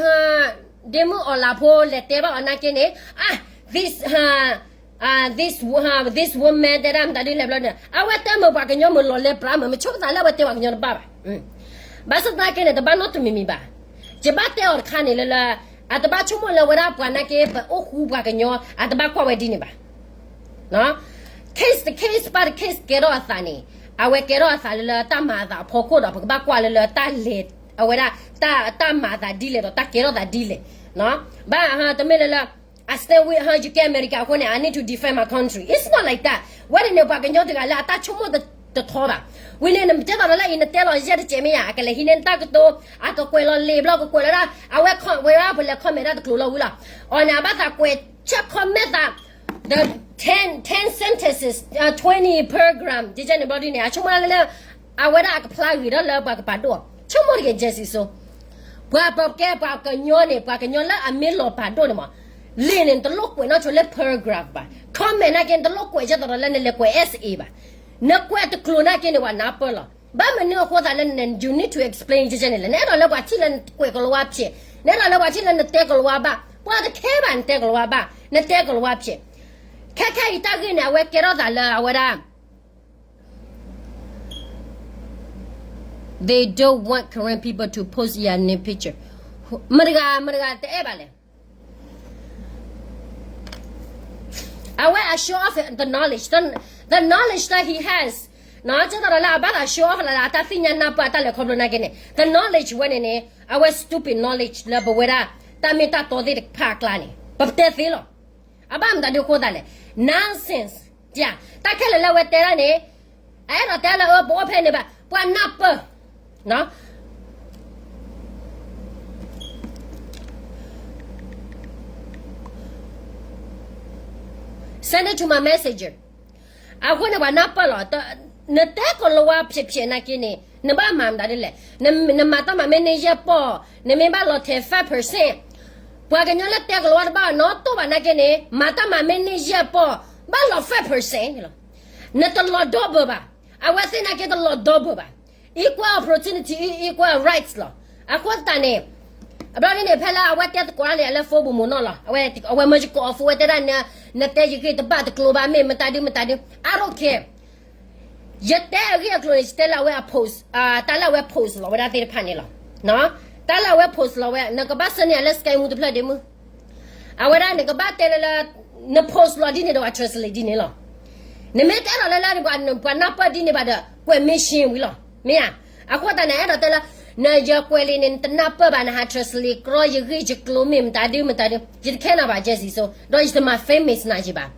ဒ့မုၣ်အီလးဖိလဲၤတဲဘၣ်အီၤနာ်က့န့ၣ် this this woman တဲဒၣ်မတၤဒ်လဲၣ်ဘျီန့ၣ် အဝဲတဲမုာ်ပှၤကညီမုာ်လီၤလဲပြးမုာ် မဆိကမိၣ်သးလၢအဝဲတဲပှၤကညီတဘၣ်ဘၣ်. ဘၣ်ဆၣ်သနာ်က့န့ၣ် တဘၣ်နီတမံၤမံၤဘၣ်. ယဘၣ်တဲအီၤတခါန့ၣ်လၢလၢ အတဘၣ်ဆိကမိၣ်လၢဝဲဒၣ်ပှၤနာ်က့ ပအိၣ်ဃူပှၤကညီ အတဘၣ်ကွၢ်ဝဲဒ်န့ၣ်ဘၣ်. case တ case ဘၣ်တ case ကဲထီၣ်အသးန့ၣ် အဝဲကဲထီၣ်အသးလၢလၢတၢ်မၤအသးအဖီခိၣ်ဒီး ပကဘၣ်ကွၢ်လၢလၢတၢ်လဲၤ အဝဲဒၣ် တၢ်မၤအသးဒ်လဲၣ်ဒီး တၢ်ကဲထီၣ်သးဒ်လဲၣ်. ဘၣ်တမ့ၢ်လၢလၢ I stand with ဟါ ယကဲအမဲရကၤအဃိန့ၣ် I need to defend my country. It's not like that. ဝဲန့ၣ်န့ၣ် ပှၤကညီတဂၤလၢအတၢ်ဆိကမိၣ်တထီဘၣ်. ဝံၤန့ၣ် နတဲသိးလၢလၢအံၤ နတဲလီၤယဲၢ်တစဲးမ့ၢ်ယါ အကလဲၤဟံးန့ၢ်တၢ်ကတိၤ အကကွဲးလီၤလံာ်ဘျီ ကကွဲးလီၤဒၣ် အဝဲဝဲဒၣ်ပလဲၤ comment တၢ်တကျိၤလီၤဝံၤလီၤ. အီၤန့ၣ် အဘၣ်သးကွဲး ဆဲး comment သး the ten ten sentences twenty paragraph ဒ်န့ၣ်ဘျီဒ်န့ၣ် အဆိကမိၣ်လၢလၢ အဝဲဒၣ်အကဖျါဂ့ၤထီၣ်လၢပှၤကပာ်ဒိၣ်အီၤ ဆိကမိၣ်တဂ့ၤ Jessie ဆိ ပှၤပကဲပှၤကညီန့ၣ် ပှၤကညီလၢအမ့ၢ်လီၤပာ်ဒိၣ်န့ၣ်မး လံာ်န့ၣ် နတလိၣ်ကွဲးနီၢ်ဆိလၢ paragraph ဘၣ်. comment နာ်က့ နတလိၣ်ကွဲးကဲသိးဒီးလၢနလဲၤကွဲး essay ဘၣ်. နကွဲးတကျိၤနာ်က့န့ၣ် ပှၤနၢ်ပၢၢ်လီၤ. ဘၣ်မနုၤအဃိသတးလၢန you need to explain န့ၣ်လဲၣ်. နအဲၣ်ဒိးလၢပှၤထံၣ်လၢနကွဲးကီၤလၤဝါဖျဲး, နအဲၣ်ဒိးလၢပှၤထံၣ်လၢနတဲကီၤလၤဝါဘၣ်, ပှၤတခဲဘၣ်နတဲကီၤလၤဝါဘၣ်, နတဲကီၤလၤဝါဖျဲး. ခဲခဲအံၤတၢ်ဂ့ၢ်န့ၣ် အဝဲကဲထီၣ်သးလၢအဝဲဒၣ် They don't want Karen people to post their naked picture. မတဂၤ မတဂၤတအဲၣ်ဘၣ်လဲၣ်. အဝဲအ show off the knowledge, the knowledge that he has. ကဲသိးဒီးလၢအဘၣ်သး show off လၢအတၢ်သ့ၣ်ညါနၢ်ပၢၢ်အတၢ်လဲၤခီဖျိနာ်က့န့ၣ် the knowledge ဝဲန့ၣ်န့ၣ် အဝဲ stupid knowledge လၢပဝဲဒၣ် တၢ်မ့ၢ်တၢ်တီသ့ၣ်တဖၣ်အကျါန့ၣ် ပတဲသ့လီၤ. အဘၣ်မတၤဒုအဃိသတးလဲၣ်. nonsense. တၢ်ခဲလၢာ်လၢအဝဲတဲဒၣ်န့ၣ် အအဲၣ်ဒိးတဲလၢအၢ ပအိၣ်ဖဲန့ၣ်ဘၣ် ပှၤနၢ်ပၢၢ် send it to my messenger. အဃိန့ၣ် ပှၤနၢ်ပၢၢ်လီၤ. နတဲကီၤလၤဝါဖျဲးဖျဲးနာ်က့န့ၣ် နဘၣ်မၤမတၤဒ်လဲၣ်. နမၤတၢ်မၤမ့ၢ်န့ၢ်ယဲၢ်ပီၢ် နမ့ၢ်ဘၣ်လီၤထဲး five percent. ပှၤကညီလၢတဲကီၤလၤဝါတဘၣ်နီတဘၣ်နာ်က့န့ၣ် မၤတၢ်မၤမ့ၢ်န့ၢ်ယဲၢ်ပီၢ် ဘၣ်လီၤ five percent လီၤ. နတလီၤ double ဘၣ်. အဝဲသ့ၣ်နာ်က့တလီၤ double ဘၣ်. equal opportunity, equal rights လီၤ. အဃိသတးန့ၣ် အဘျီဒ်န့ၣ် ဖဲလၢအဝဲတဲသကိးတၢ်န့ၣ် အလၢ phone ပူၤမ့ၢ်နီၢ်လီၤ. အဝဲမၢယကိးအီၤ phone ဝဲတဲဒၣ် နတဲယဂ့ၢ်တဘၣ်တကျိၤဘၣ် မ့ၢ်မတၤဒုမတၤဒု I don't care. ယတဲအဂ့ၢ်အကျိၤန့ၣ် ယတဲလၢအဝဲအ post, တၢ်လၢအဝဲ post လီၤဝဲဒၣ်သ့ၣ်တဖၣ်န့ၣ်လီၤ. တၢ်လၢအဝဲ post လီၤဝဲ နကဘၣ်ဆၢန့ၢ်အလၢ Skype မူတဖျၢၣ်ဒ့မုၣ် အဝဲဒၣ်နကဘၣ်တဲလၢလၢ န post လီၤဒ်န့ၣ်ဒီး ပှၤ translate ဒ်န့ၣ်လီၤ. နမ့ၢ်တဲဒီးလၢလၢ ပှၤနၢ်ပၢၢ်ဒ်န့ၣ်ဘၣ်ဒီး ကွဲး မ့ၢ်ရှ့ဝံၤလီၤ မ့ၢ်ဧါ. အဃိသတးန့ၣ် အဲၣ်ဒိးတဲလၢ နယကွဲးလံာ်န့ၣ် နတနၢ်ပၢၢ်ဘၣ် နဟး translate ကြီယဂ့ၢ်ယကျိၤမ့ၢ်မတၤဒုမတၤဒု ယတခဲနၤဘၣ် Jessie ဆိ ဒီးယတမၤ famous နၤယံၤဘၣ်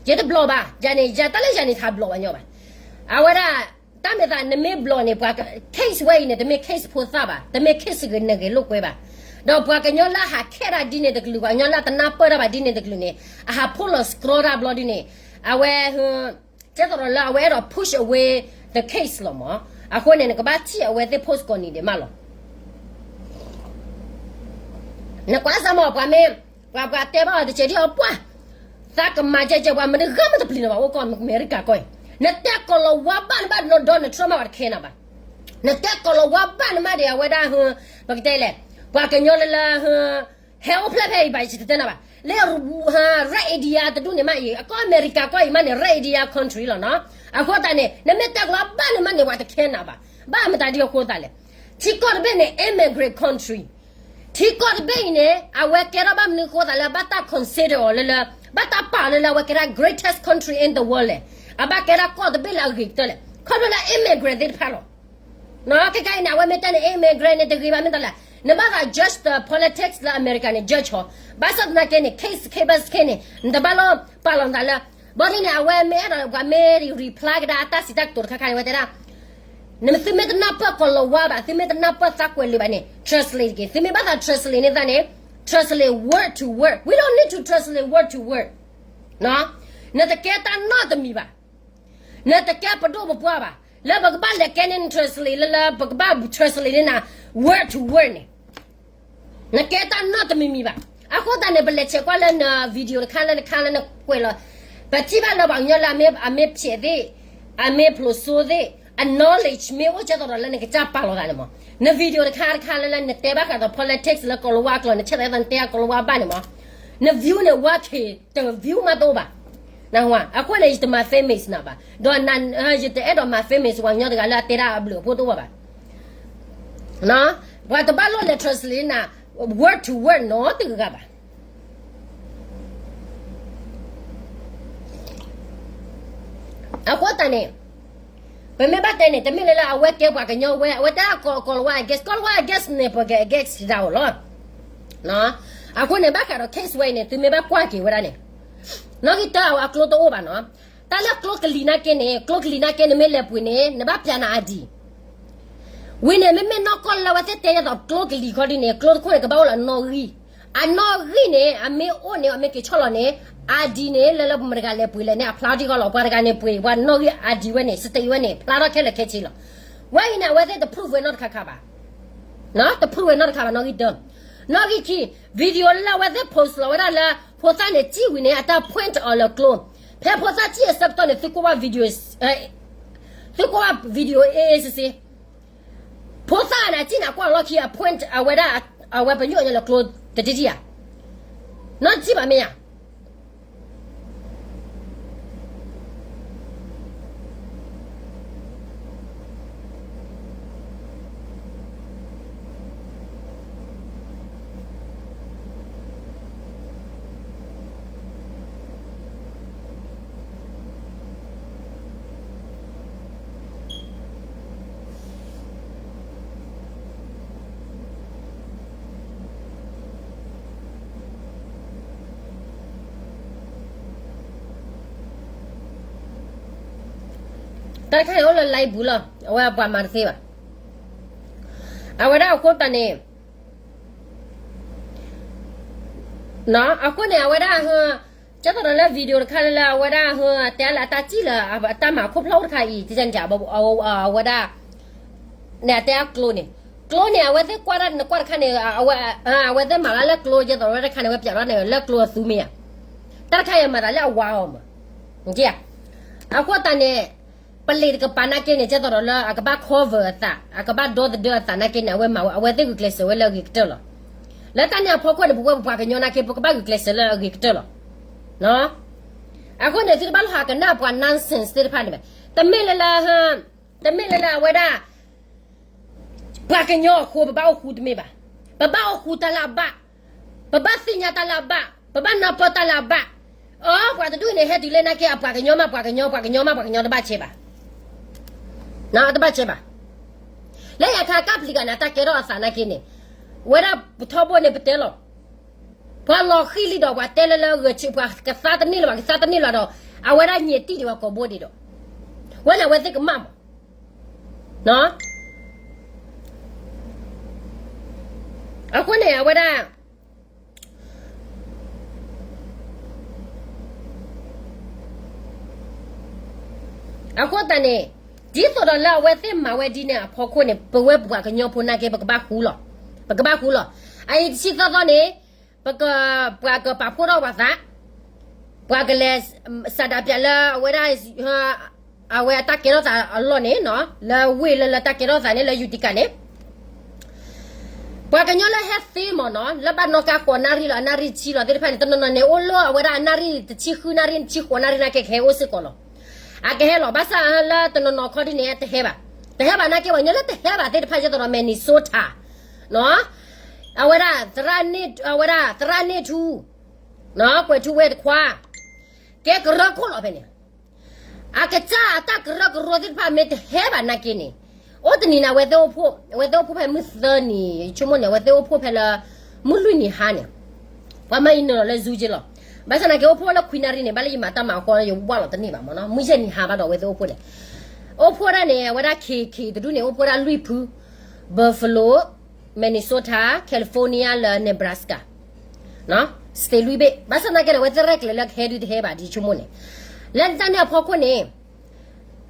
ယတဘျီၣ်ဘၣ် ယၤန့ၣ် ယၤတၢ်လၢယၤန့ၣ် တဟးဘျီၣ်ဘၣ်ညီဘၣ်. အဝဲဒၣ် တၢ်မ့ၢ်သး နမ့ၢ်ဘျီၣ်န့ၣ် ပှၤ case ဝဲအံၤန့ၣ် တမ့ၢ် case ဖိသၣ်ဘၣ်, တမ့ၢ် case ဂ့ၤနဂ့ၤလိာ်ကွဲဘၣ်. ဒီးပှၤကညီလၢအဟးခဲဒၣ်ဒ်န့ၣ်တကလုာ် ပှၤကညီလၢအတနၢ်ပၢၢ်တၢ်ဘၣ်ဒ်န့ၣ်တကလုာ်န့ၣ် အဟး post လီၤကြီတၢ်ဘျီဒ်န့ၣ် အဝဲ ကဲသိးဒီးလၢအဝဲအဲၣ်ဒိး push away the case လီၤမး. အဃိန့ၣ် နကဘၣ်ထံၣ်အဝဲသ့ၣ် post ကိးနံၤဒဲးမးလီၤ. နကွၢ်စၢ်မး ပှၤမ့ၢ် ပှၤပှၤတဲဘၣ်အီၤတစဲးဒ်အီၤပှၢ် သးကမၤကဲကဲပှၤ မတဂၤမ့ၢ်တပျံၤန့ၣ်ဘၣ် အိၣ်ကီၢ်အမဲရကၤကီၢ်အံၤ နတဲကီၤလၤဝါဘၣ်နဘၣ် Donald Trump မး ပှၤတခဲနၤဘၣ်. နတဲကီၤလၤဝါဘၣ်နမးဒီး အဝဲဒၣ် ပကတဲလဲၣ် ပှၤကညီလၢလၢ ဟဲအိၣ်ဖျဲၣ်ဖဲအံၤဘၣ် ယတတဲနၤဘၣ်. လၢ Red India တဒူၣ်န့ၣ်မးအံၤ အကီၢ်အမဲရကၤကီၢ်အံၤမးန့ၣ် Red India country လီၤနီၤ. အဃိသတးန့ၣ် နမ့ၢ်တဲကီၤလၤဝါဘၣ်နမးန့ၣ် ပှၤတခဲနၤဘၣ်. ဘၣ်မတၤဒ်အဃိသတးလဲၣ်. ထံကီၢ်တဘ့ၣ်န့ၣ် immigrant country ထံကီၢ်တဘ့ၣ်အံၤန့ၣ် အဝဲကဲထီၣ်ဘၣ်မနုၤအဃိသတးလၢ ဘၣ်တၢ် consider အီၤလၢလၢ ဘၣ်တၢ်ပာ်အီၤလၢလၢ အဝဲကဲဒၣ် greatest country in the world လဲၣ်. အဘၣ်ကဲဒၣ်ကီၢ်တဘ့ၣ်လၢအဂ့ၤကတၢၢ်လဲၣ်. ခီဖျိလၢ immigrant သ့ၣ်တဖၣ်လီၤ. ခဲခါအံၤန့ၣ် အဝဲမ့ၢ်တဲန့ၣ် immigrant န့ၣ် တဂ့ၤဘၣ်မ့ၢ်တၢ်လဲၣ်. နဘၣ်သး judge the politics လၢအမဲရကၤန့ၣ် judge ဟီ, ဘၣ်ဆၣ်သနာ်က့န့ၣ် case case ဘၣ် case န့ၣ် နတဘၣ်လီၤပာ်လီၤနသးလၢ, ဘၣ်ဒ်န့ၣ် အဝဲမ့ၢ်အဲၣ်ဒိးပှၤမ့ၢ် reply ကဒါအတၢ်စံးတၢ်ကတိၤတခါခါန့ၣ် ဝဲတဲဒၣ် နသုမ့ၢ်တနၢ်ပၢၢ်ကိၤလၤဝါဘၣ်, သုမ့ၢ်တနၢ်ပၢၢ်သးကွဲးလံာ်ဘၣ်န့ၣ် translate တက့ၢ်. သုမ့ၢ်ဘၣ်သး translate န့ၢ်သးန့ၣ် translate word to word. We don't need to translate word to word. နတကဲတၢ်နီတမံၤဘၣ်. နတကဲပဒိၣ်ပပှၢ်ဘၣ် လၢပကဘၣ်လဲၤကဲန့ၢ် translate လၢ လၢပကဘၣ် translate န့ၢ်နၤ word to word န့ၣ် နကဲတၢ်နီတမံၤမံၤဘၣ်. အဃိသတးန့ၣ် ပလဲၤဆဲးကွၢ်လၢန video တခါလၢတခါလၢနကွဲးလီၤ, ပထံၣ်ဘၣ်လၢပှၤကညီလၢအမ့ၢ် အမ့ၢ်ဖျဲးသ့ၣ်, အမ့ၢ်ဖျိးစိသ့ၣ်, အ knowledge မ့ၢ်အိၣ်ကဲသိးဒီးလၢနကစၢ်ပာ်လီၤသးန့ၣ်မး, န video တခါတခါလၢလၢနတဲဘၣ်ဃးဒီး politics လၢကိၤလၤဝါအကျိာ် နဆဲးသးနတဲအကိၤလၤဝါဘၣ်န့ၣ်မး, န view န့ၣ် ဝါခ့ တ view မးတအိၣ်ဘၣ်. နဝဲ အဃိန့ၣ် ယတမၤ famous နၤဘၣ်, ဒီးယတအဲၣ်ဒိးမၤ famous ပှၤကညီတဂၤလၢအတဲဒၣ်အဘျုးအဖှိၣ်တအိၣ်ဘၣ်ဘၣ်. ပှၤတဘၣ်လိၣ်လဲၤ translate နၤ word to word နီတဂၤဘၣ်. အဃိသတးန့ၣ် ပမ့ၢ်ဘၣ်တဲန့ၣ် တမ့ၢ်လၢလၢအဝဲကဲပှၤကညီဝဲ အဝဲတဲကိၤလၤဝါ against ကိၤလၤဝါ against န့ၣ် ပက against ဒၣ်အီၤလီၤ. အဃိန့ၣ် ဘၣ်ဃးဒီး case ဝဲအံၤန့ၣ် သုမ့ၢ်ဘၣ်ကွၢ်က့ၤဝဲဒၣ်န့ၣ် နီၣ်ဂံၢ်တၢအဝဲအကျိတအိၣ်ဘၣ်နီၤ. တၢ်လၢကျိကလံၤနာ်က့န့ၣ် ကျိကလံၤနာ်က့နမ့ၢ်လဲၤပှ့ၤန့ၣ် နဘၣ်ပျးနၤ ID ဝံၤန့ၣ် မ့မ့ၢ်နီၢ်ကီၢ်လၢအဝဲသ့ၣ်တဲယၤသိးကျိကလံၤခီဒ်န့ၣ် ကျိတခိၣ်န့ၣ် ကဘၣ်အိၣ်လၢအနီၣ်ဂံၢ်, အနီၣ်ဂံၢ်န့ၣ် အမ့ၢ်အိၣ်န့ၣ် အမ့ၢ်က့ၤဆီၣ်လီၤန့ၣ် ID န့ၣ် လၢလၢပမတဂၤလဲၤပှ့ၤလဲၣ်န့ၣ် အဖျါထီၣ်ထံကီၢ်လီၤ. ပှၤတဂၤန့ၣ်ပှ့ၤ ပှၤနီၣ်ဂံၢ် ID ဝဲန့ၣ် state ဝဲန့ၣ် ဖျါထီၣ်ခဲလၢာ်ခဲဆ့လီၤ. ဝဲအံၤန့ၣ် အဝဲသ့ၣ်တ prove ဝဲနီတခါခါဘၣ်. တ prove ဝဲနီတခါဘၣ် နီၣ်ဂံၢ်တၢ. နီၣ်ဂံၢ်ခံ video လၢအဝဲသ့ၣ် post လီၤဝဲဒၣ်လၢ ဖိသၣ်န့ၣ်စံၣ်ဝံၤန့ၣ် အတၢ် point အီၤလၢကျိ, ဖဲဖိသၣ်စံၣ်အဆၢကတီၢ်န့ၣ် သုကွၢ်ဘၣ် video သုကွၢ်ဘၣ် video အ့ၣ်အ့ၣ်စ့စ့, ဖိသၣ်န့ၣ် အစံၣ်န့ၣ် အကွၢ်လီၢ်ခံ အ point အဝဲဒၣ် အဝဲပညိၣ်အညီလၢကျိတထံၣ်ဧါ. နီၢ်တထံၣ်ဘၣ်မ့ၢ်ဧါ. တၢ်တခါအံၤအိၣ်လၢ live ပူၤလီၤ အဝဲပှၤမၤတသ့ဘၣ်. အဝဲဒၣ်အဃိသတးန့ၣ် အဃိန့ၣ် အဝဲဒၣ် ကဲသိးဒီးလၢ video တခါလၢလၢအဝဲဒၣ် တဲလၢအတၢ်စံၣ်လၢ အတၢ်မၤခိၣ်ဖျီၣ်အိၣ်တခါအံၤ အဝဲဒၣ် န့ၣ်အတဲအကျိန့ၣ်, ကျိန့ၣ် အဝဲသ့ၣ်ကွၢ်တၢ်နကွၢ်တခါန့ၣ် အဝဲသ့ၣ်မၤလၢကျိ ကဲသိးဝဲတခါန့ၣ် ဝဲပၠးထီၣ်န့ၣ် လၢကျိအသူမ့ၢ်ဧါ. တၢ်တခါအံၤမၤသးလၢအဝါအီၤမး. အဃိသတးန့ၣ် ပလံာ်တကပၤနာ်က့န့ၣ် ကဲသိးဒီးလၢအကဘၣ် cover အသး အကဘၣ်ဒီသဒၢအသးနာ်က့န့ၣ် အဝဲမၤဝဲ အဝဲသ့ၣ်ဂုာ်ကျဲးစၢးဝဲလၢအဂ့ၤကတၢၢ်လီၤ. လၢတၢ်န့ၣ်အဖီခိၣ်န့ၣ် ပဝဲပပှၤကညီနာ်က့ ပကဘၣ်ဂုာ်ကျဲးစၢးလၢအဂ့ၤကတၢၢ်လီၤ. အဃိန့ၣ် သုတဘၣ်လီၤဟးကနၣ်ပှၤ nonsense သ့ၣ်တဖၣ်န့ၣ်ဘၣ်. တမ့ၢ်လၢလၢ တမ့ၢ်လၢလၢအဝဲဒၣ် ပှၤကညီအဃိ ပဘၣ်အိၣ်ဃူတမ့ၢ်ဘၣ်. ပဘၣ်အိၣ်ဃူတၢ်လၢအဘၣ်, ပဘၣ်သ့ၣ်ညါတၢ်လၢအဘၣ်, ပဘၣ်နၢ်ပၢၢ်တၢ်လၢအဘၣ်. အၢ ပှၤတဒူၣ်န့ၣ် ဟဲတုၤလၢနာ်က့ အပှၤကညီမး ပှၤကညီ ပှၤကညီမး ပှၤကညီတဘၣ်ဆဲးဘၣ်. တဘၣ်ဆဲးဘၣ်. လၢယခါကပျံၤကးန့ၣ် အတၢ်ကဲထီၣ်အသးနာ်က့န့ၣ် ဝဲဒၣ်ပထီဘိန့ၣ်ပတဲလီၤ. ပှၤလီၤဃံၤလံဒီးပှၤတဲလၢလၢဂဲၤဆၢ ပှၤကသါတန့ၢ်လၢၤဘၣ် ကသါတန့ၢ်လၢၤဒီး အဝဲဒၣ်ညဲတံၢ်ဒံးပှၤကိးဘိဒံးဒီး ဝဲန့ၣ်အဝဲသ့ၣ်ကမၣ်မး. အဃိန့ၣ် အဝဲဒၣ် အဃိသတးန့ၣ် ဒ်သိးဒီးလၢအဝဲသ့ၣ်မၤဝဲဒ်န့ၣ်အဖီခိၣ်န့ၣ် ပဝဲပှၤကညီဖိနာ်က့ ပကဘၣ်ဃူလီၤ. ပကဘၣ်ဃူလီၤ. အအံၤတဆံသီသီန့ၣ် ပက ပှၤကပာ်ဖှိၣ်ထီၣ်ပှၤသး, ပှၤကလဲၤ စးဒးပၠးလၢအဝဲဒၣ် အဝဲအတၢ်ကဲထီၣ်သးအလီၢ်န့ၣ် လၢဝ့ၢ်လၢလၢတၢ်ကဲထီၣ်သးန့ၣ် လၢယူတံကၤန့ၣ် ပှၤကညီလၢဟဲသ့မးနီၤ လၢဘၣ်နီၣ်ကါဃိးနၣ်ရံၣ်လီၤ အနၣ်ရံၣ်တဆံလီၤသ့ၣ်တဖၣ်န့ၣ် တနီၤနီၤန့ၣ် အိၣ်လၢအဝဲဒၣ်အနၣ်ရံၣ်တဆံဃုနၣ်ရံၣ် တဆံဃိးနၣ်ရံၣ်နာ်က့ ကဟဲအိၣ်စ့ၢ်ကီးလီၤ. အကဟဲလီၤ ဘၣ်ဆၣ်လၢတနီၤနီၤခီဒ်န့ၣ် တဟဲဘၣ်. တဟဲဘၣ်နာ်က့ ပှၤကညီလၢတဟဲဘၣ်သ့ၣ်တဖၣ် ဒ်သိးဒီး Minnesota နီၤ အဝဲဒၣ် အဝဲဒၣ် သရၣ်န့ၣ်ထူ ကွဲးထူဝဲတခွါ ကဲကရၢခိၣ်လီၤဖဲန့ၣ် အကစၢ်အတၢ်ကရၢကရိသ့ၣ်တဖၣ်မ့ၢ်တဟဲဘၣ်နာ်က့န့ၣ် အိၣ်တနံၤန့ၣ် အဝဲသ့ၣ်အိၣ်ဖှိၣ်, အဝဲသ့ၣ်အိၣ်ဖှိၣ်ဖဲမုၢ်သၢနံၤ ယဆိကမိၣ်န့ၣ် အဝဲသ့ၣ်အိၣ်ဖှိၣ်ဖဲလၢ မုၢ်လွံၢ်နံၤဟါန့ၣ်, ပှၤမၢအံၤနုာ်လီၤလၢ Zoom က့လီၤ. ဘၣ်ဆၣ်သနာ်က့ အိၣ်ဖှိၣ်လၢခွံနၣ်ရံၣ်န့ၣ် ဘၣ်လၢယမၤတၢ်မၤအဃိ ယဝၢ်လီၤတန့ၢ်ဘၣ်မ့ၢ်နီၤ, မုၢ်ယဲၢ်နံၤဟါဘၣ်ဒီး အဝဲသ့ၣ်အိၣ်ဖှိၣ်န့ၣ်, အိၣ်ဖှိၣ်ဒၣ်န့ၣ် အဝဲဒၣ် ခ့ၣ်ခ့ၣ်တဒူၣ်န့ၣ် အိၣ်ဖှိၣ်ဒၣ်လွံၢ်ဖု, Buffalo, Minnesota, California လၢ Nebraska, state လွံၢ်ဘ့ၣ်. ဘၣ်ဆၣ်သနာ်က့န့ၣ် အဝဲသ့ၣ်ရဲၣ်ကျဲၤလၢကဟဲဒုတဟဲဘၣ် ဒ်ယဆိကမိၣ်န့ၣ်, လၢတၢ်န့ၣ်အဖီခိၣ်န့ၣ်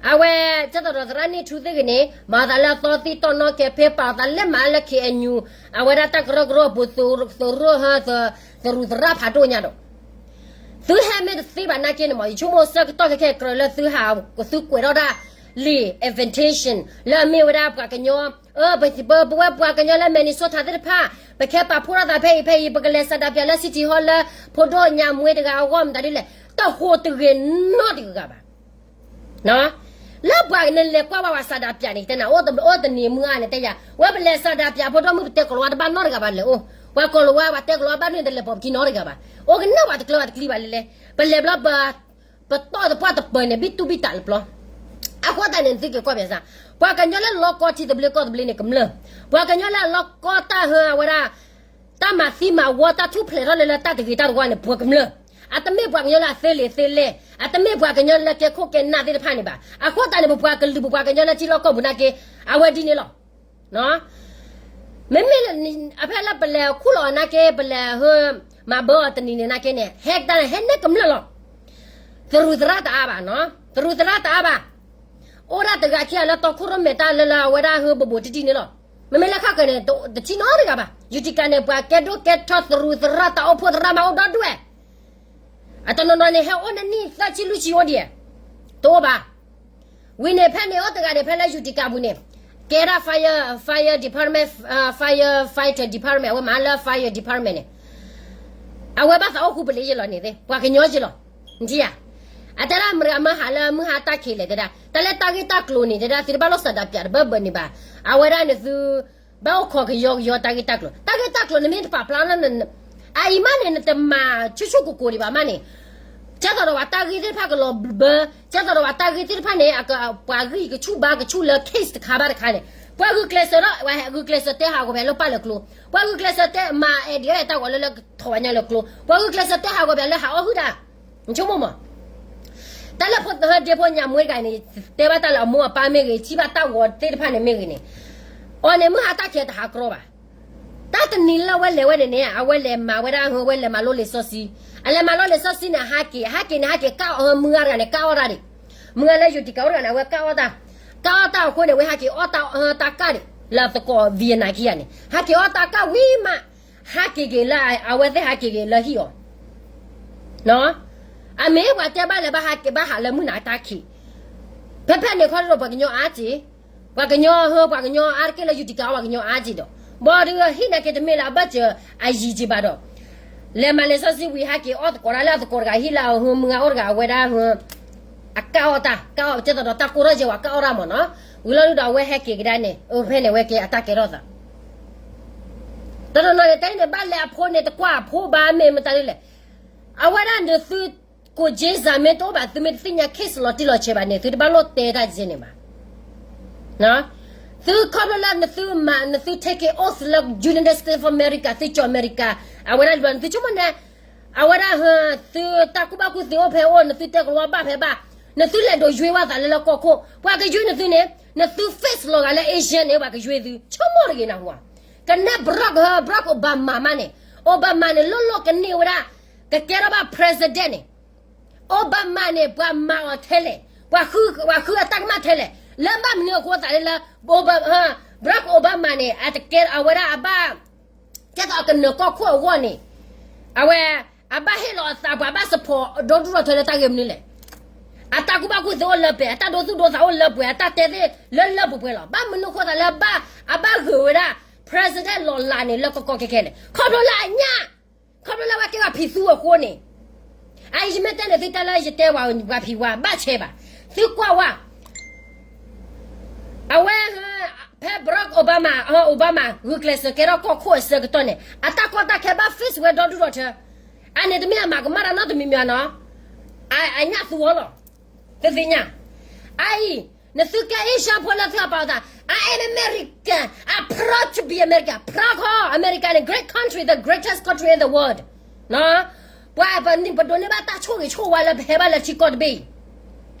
အဝဲ ကဲသိးဒီးသရၣ်န့ၢ်ထူသ့ၣ်ဂ့ၤန့ၣ် မၤသးလၢအသီသံတီၢ်နီၣ်ကဲ ဖဲပာ်အသးလဲၤမၤလၢ ခ့ၣ်အဲၣ်ယူၣ် အဝဲဒၣ်တၢ်ကရၢကရိအပူၤ သရူးဟၢ သရူးသရၣ်ဖးဒိၣ်ညါဒီး သုဟဲမ့ၢ်တသ့ဘၣ်နာ်က့န့ၣ်မ့ၢ် ယဆိကမိၣ်ဆၢကတီၢ်ခဲခဲကြၢးလၢသုဟး သုကွဲးထီၣ်တၢ်လံာ် invitation လၢအမ့ၢ်ဝဲဒၣ်ပှၤကညီ, ပဝဲပှၤကညီလၢ Minnesota သ့ၣ်တဖၣ် ပကဲပာ်ဖှိၣ်ထီၣ်သးဖဲအံၤဖဲအံၤ ပကလဲၤဆန္ဒပြလၢ City Hall လၢဖိဒိၣ်ညါမွဲတဂၤအဂီၢ်မတၤဒ်လဲၣ် တဟူးတဂ့ၤနီတဂၤဘၣ်. လၢပှၤနလဲၤကွၢ်ဘၣ်ပှၤဆန္ဒပြန့ၣ် တဲနၤ အိၣ်တနံၤမုၢ်အါန့ၣ် တဲယၤ ဝဲပလဲၤဆန္ဒပြ ဖိဒိၣ်မုၣ် ပတဲကိးလီၤဝါတဘၣ်နီတဂၤဘၣ်လဲၣ်အိၣ်, ပှၤကိးလီၤဝါ ပှၤတဲကိးလီၤဝါဘၣ်န့ၣ် တလဲၤပိာ်ပခံနီတဂၤဘၣ်. အိၣ်ကနၣ်ပှၤတကျၢၤပှၤတကျံဘၣ်လဲၣ်လဲၣ်, ပလဲၤဘျီ ပတီၢ်တပှၢ်တပၢၤန့ၣ် ဘံၣ်တူၢ်ဘံၣ်တၢ်လၢပျီ. အဃိသတးန့ၣ် သုက့ၤကွၢ်ဘၣ်စၢ်, ပှၤကညီလၢလီၤကီထံသဘျ့ကီၢ်သဘျ့န့ၣ် ကမျၢၢ်, ပှၤကညီလၢအလီၤကီတၢ်ဟၢအဝဲဒၣ် တၢ်မၤသံမၤဝီ တၢ်ထူၣ်ဖျဲးထီၣ်လၢလၢတၢ်တဂ့ၤတၢ်တဝါန့ၣ် ပှၤကမျၢၢ်, အတမ့ၢ်ပှၤကညီလၢအသ့လံာ်သ့လဲၢ်, အတမ့ၢ်ပှၤကညီလၢကဲခိၣ်ကဲနၢ်သ့ၣ်တဖၣ်န့ၣ်ဘၣ်. အဃိသတးန့ၣ် ပပှၤကလုာ်ပပှၤကညီလၢထံလီၢ်ကီၢ်ပူၤနာ်က့ အဝဲဒ်န့ၣ်လီၤ. မ့မ့ၢ်လၢ အဖဲလၢပလဲၤခူၣ်လီၤအီၤနာ်က့ ပလဲၤဟၢ မၤဘၢအီၤတနံၤန့ၣ်နာ်က့န့ၣ် ဟဲကတၢၢ်န့ၣ် ဟဲနဲၣ်ကမျၢၢ်လီၤ. သရူးသရၣ်တအါဘၣ်, သရူးသရၣ်တအါဘၣ်. အိၣ်ဒၣ်တဂၤခံဂၤလၢတီခိၣ်ရိၣ်မဲာ်တၢ်လၢလၢအဝဲဒၣ်ဟၢဘိးဘိးတံၢ်တံၢ်န့ၣ်လီၤ. မ့မ့ၢ်လၢခါကၢၤန့ၣ် တထံၣ်နီတဂၤဘၣ်. Utica န့ၣ် ပှၤကဲဒိၣ်ကဲထီၣ်သရူးသရၣ်တၢ်အိၣ်ဖှိၣ်သရၣ်မးအိၣ်ဒီဒူၣ်ဝဲ အတနီၤနီၤန့ၣ် ဟဲအိၣ်နနံၣ်သၢဆံလွံၢ်ဆံအိၣ်ဒံး, တအိၣ်ဘၣ်. ဝံၤန့ၣ် ဖဲန့ၣ်အိၣ်တဂၤန့ၣ် ဖဲလၢ Utica ပူၤန့ၣ် ကဲဒၣ် fire, fire department, firefighter department အဝဲမၤလၢ fire department န့ၣ် အဝဲဘၣ်သးအိၣ်ဃူပလ့ယလီၤန့ၣ်သ့ ပှၤကညီယလီၤ. နထံၣ်ဧါ. အတဲဒၣ်မတၤဂၤမၢဟးလၢမုၢ်ဟါတၢ်ခံးလဲၣ်တဲဒၣ်, တၢ်လၢတၢ်ဂ့ၢ်တၢ်ကျိၤန့ၣ် တဲဒၣ်သုတဘၣ်လိၣ်ဆန္ဒပြတဘၣ်ဘၣ်န့ၣ်ဘၣ်. အဝဲဒၣ်န့ၣ်သု ဘၣ်အိၣ်ခိးကယီကယီတၢ်ဂ့ၢ်တၢ်ကျိၤ, တၢ်ဂ့ၢ်တၢ်ကျိၤနမ့ၢ်တပာ်ဖျါလၢ အအံၤမးန့ၣ် နတမၤဆူၣ်ဆူၣ်ကိၢ်ကိၢ်ဒံးဘၣ်မးန့ၣ်, ကဲသိးဒီးပှၤတၢ်ဂ့ၢ်သ့ၣ်တဖၣ်ကလီၤဘၢ, ကဲသိးဒီးပှၤတၢ်ဂ့ၢ်သ့ၣ်တဖၣ်န့ၣ် ပှၤဂံၢ်ကဆူၣ်ဘါကဆူၣ်လၢ case တခါဘၣ်တခါန့ၣ်, ပှၤဂုာ်ကျဲးစၢးဒီး ပှၤဂုာ်ကျဲးစၢးတဲဟးဂီၤပှၤလၢပာ်လၢကျိ, ပှၤဂုာ်ကျဲးစၢးတဲမၤအဲၣ်ဒိးတၢ်ဂီၤလၢလၢထီၣ်ဝဲညါလၢကျိ, ပှၤဂုာ်ကျဲးစၢးတဲဟးဂီၤပှၤလၢဟးအီၣ်ဟုၣ်တၢ် နဆိကမိၣ်မး, တၢ်လၢဖိဒ့ဖိညါမွဲတဂၤန့ၣ် တဲဘၣ်တၢ်လၢအမိၢ်အပၢ်မ့ၢ်ဂ့ၤ ထံၣ်ဘၣ်တၢ်ဂီၤသ့ၣ်တဖၣ်န့ၣ်မ့ၢ်ဂ့ၤန့ၣ်, အီၤန့ၣ်မုၢ်ဟါတၢ်ခံးတဟးကြီဘၣ်. တၢ်တနံၤလၢအဝဲလဲၤဝဲန့ၣ်န့ၣ် အဝဲလဲၤမၤဝဲဒၣ်ဟၢ အဝဲလဲၤမၤလိလံာ်စီဆှံ, အလဲၤမၤလိလံာ်စီဆှံန့ၣ် အဟးက့ၤ အဟးက့ၤန့ၣ် ဟးက့ၤကၢ်အီၣ်ဟၢမုၢ်ဂၤတဂၤန့ၣ် ကၢ်အီၣ်တၢ်ဒံး, မုၢ်ဂၤလၢ Utica အိၣ်တဂၤန့ၣ် အဝဲကၢ်အီၣ်တၢ်, ကၢ်အီၣ်တၢ်အဃိန့ၣ် အဝဲဟးက့ၤအီၣ်တၢ်အီၣ်တၢ်ကၢ်ဒံး လၢသကိး Vietnam ခံဂၤန့ၣ် ဟးက့ၤအီၣ်တၢ်ကၢ်ဝံၤမး ဟးက့ၤက့ၤလၢ အဝဲသ့ၣ်ဟးက့ၤက့ၤလၢဟံၣ်အီၤ အမ့ၢ်ပှၤတဲဘၣ်လၢဘၣ်ဟးက့ၤဘၣ်ဟးလၢမုၢ်နၤတၢ်ခံး, ဖဲဖဲန့ၣ်ခီဒီးပှၤကညီအါက့ၤ, ပှၤကညီဟၢ ပှၤကညီအါတက့ၢ်လၢ Utica ပှၤကညီအါက့ၤဒီး, ဘၣ်ဒီးဟံၣ်နာ်က့ၤတမ့ၢ်လၢအဘၢၣ်စၢၤအယံၤက့ၤဘၣ်ဒီး, လဲၤမၤလံာ်စီဆှံဝံၤဟးက့ၤအီၣ်သကိးတၢ်လၢအသကိးတဂၤဟံၣ်လၢအဟၢမုၢ်ဂၤအိၣ်တဂၤအဝဲဒၣ်ဟၢ အကၢ်အီၣ်တၢ် ကၢ်အီၣ်ကဲသိးဒီးတၢ်ကိၢ်ထီၣ်ယဲဝဲကၢ်အီၣ်တၢ်မ့ၢ်နီၤ, ဝံၤလီၤဒုဒီးအဝဲဟဲက့ၤကဒါန့ၣ် အဖဲန့ၣ်ဝဲကဲအတၢ်ကဲထီၣ်သး တနီၤနီၤန့ၣ် တဲန့ၣ် ဘၣ်လဲၤအဖိန့ၣ် တကွၢ်အဖိဘၣ်မ့ၢ်မတၤဒ်လဲၣ်. အဝဲဒၣ်နသု ကိၣ်က့စၢ်မ့ၢ်တအိၣ်ဘၣ် သုမ့ၢ်တသ့ၣ်ညါ case လီၤတံၢ်လီၤဆဲးဘၣ်န့ၣ် သုတဘၣ်လိၣ်တဲတၢ်ကဲန့ၣ်ဘၣ်. သုခီဖျိလၢနသုမၤ နသု take oath လၢ United States of America သုကၠီၣ် America အဝဲဒၣ်လၢနသုဆိကမိၣ်န့ၣ် အဝဲဒၣ်ဟၢ သုတၢ်ကူၣ်ဘၣ်ကူၣ်သ့အိၣ်ဖဲအိၣ် နသုတဲကလီၤဝါဘၣ်ဖဲဘၣ် နသုလဲၤဒိးယွ့ဝဲသးလၢလၢကီၢ်ခိၣ် ပှၤကယွ့နသုန့ၣ် နသု face လီၤဂာ်လၢ Asian န့ၣ် ပှၤကယွ့သု ဆိကမိၣ်တဂ့ၤနၢ်ဟူဧါ. ကနဲၣ် Barack ဟၢ Barack Obama မးန့ၣ် Obama န့ၣ် လိၣ်လိၣ်ကန့ၢ်ဝဲဒၣ် ကကဲထီၣ်ဘၣ် president န့ၣ် Obama န့ၣ် ပှၤမၤအီၤထဲလဲၣ် ပှၤဃုအတၢ်ကမၣ်ထဲလဲၣ် လၢဘၣ်မနုၤအဃိသးလၢ Barack Obama န့ၣ် အတကဲအဝဲဒၣ်အဘၣ် ကဲသိးအကနၢၤကီၢ်ခိၣ်အဂီၢ်န့ၣ် အဝဲ အဘၣ်ဟ့ၣ်လီၤအသးပှၤဘၣ် support ဒီဒူၣ်ဒီထၢလၢတၢ်ဂ့ၢ်မနုၤလဲၣ်. အတၢ်ကူၣ်ဘၣ်ကူၣ်သ့အိၣ်လၢပှဲၤ အတၢ်ဒိသူၣ်ဒိသးအိၣ်လၢပှဲၤ အတၢ်တဲသ့ၣ်လၢလၢပှဲၤပှဲၤလီၤ. ဘၣ်မနုၤအဃိသးလၢဘၣ် အဘၣ်ဂုာ်ဝဲဒၣ် president လီၤလးန့ၣ် လၢကီကီခဲခဲန့ၣ် ခီဖျိလၢအညၣ် ခီဖျိလၢဝဲကဲပှၤဖံးသူအဃိန့ၣ် အအံၤယမ့ၢ်တဲန့ၣ်သုတၢ်လၢယတဲဝဲပှၤဖံးဝဲ ဘၣ်ဆဲးဘၣ် သုကွၢ်ဝဲ အဝဲ ဖဲ Barack Obama, Obama ဂုာ်ကျဲးစၢးကဲထီၣ်ကီၢ်ခိၣ်အဆၢကတီၢ်န့ၣ် အတၢ်ကီတၢ်ခဲဘၣ် face ဝဲဒီဒူၣ်ဒီထၢ အန့ၣ်တမ့ၢ်အမၤကမၣ်တၢ်နီတမံၤမံၤနီၤ အညၣ်သူအီၤလီၤ သုသ့ၣ်ညါ အအံၤ နသုကဲ Asian ဖိလၢသုအပာ်အသး, I am American, I'm proud to be American, proud ခီ America န့ၣ် great country, the greatest country in the world. ပှၤပဒိးန့ၢ်ဘၣ်တၢ်ဆိၣ်ဂ့ၤဆိၣ်ဝါလၢပဟဲဘၣ်လၢထံကီၢ်တဘ့ၣ်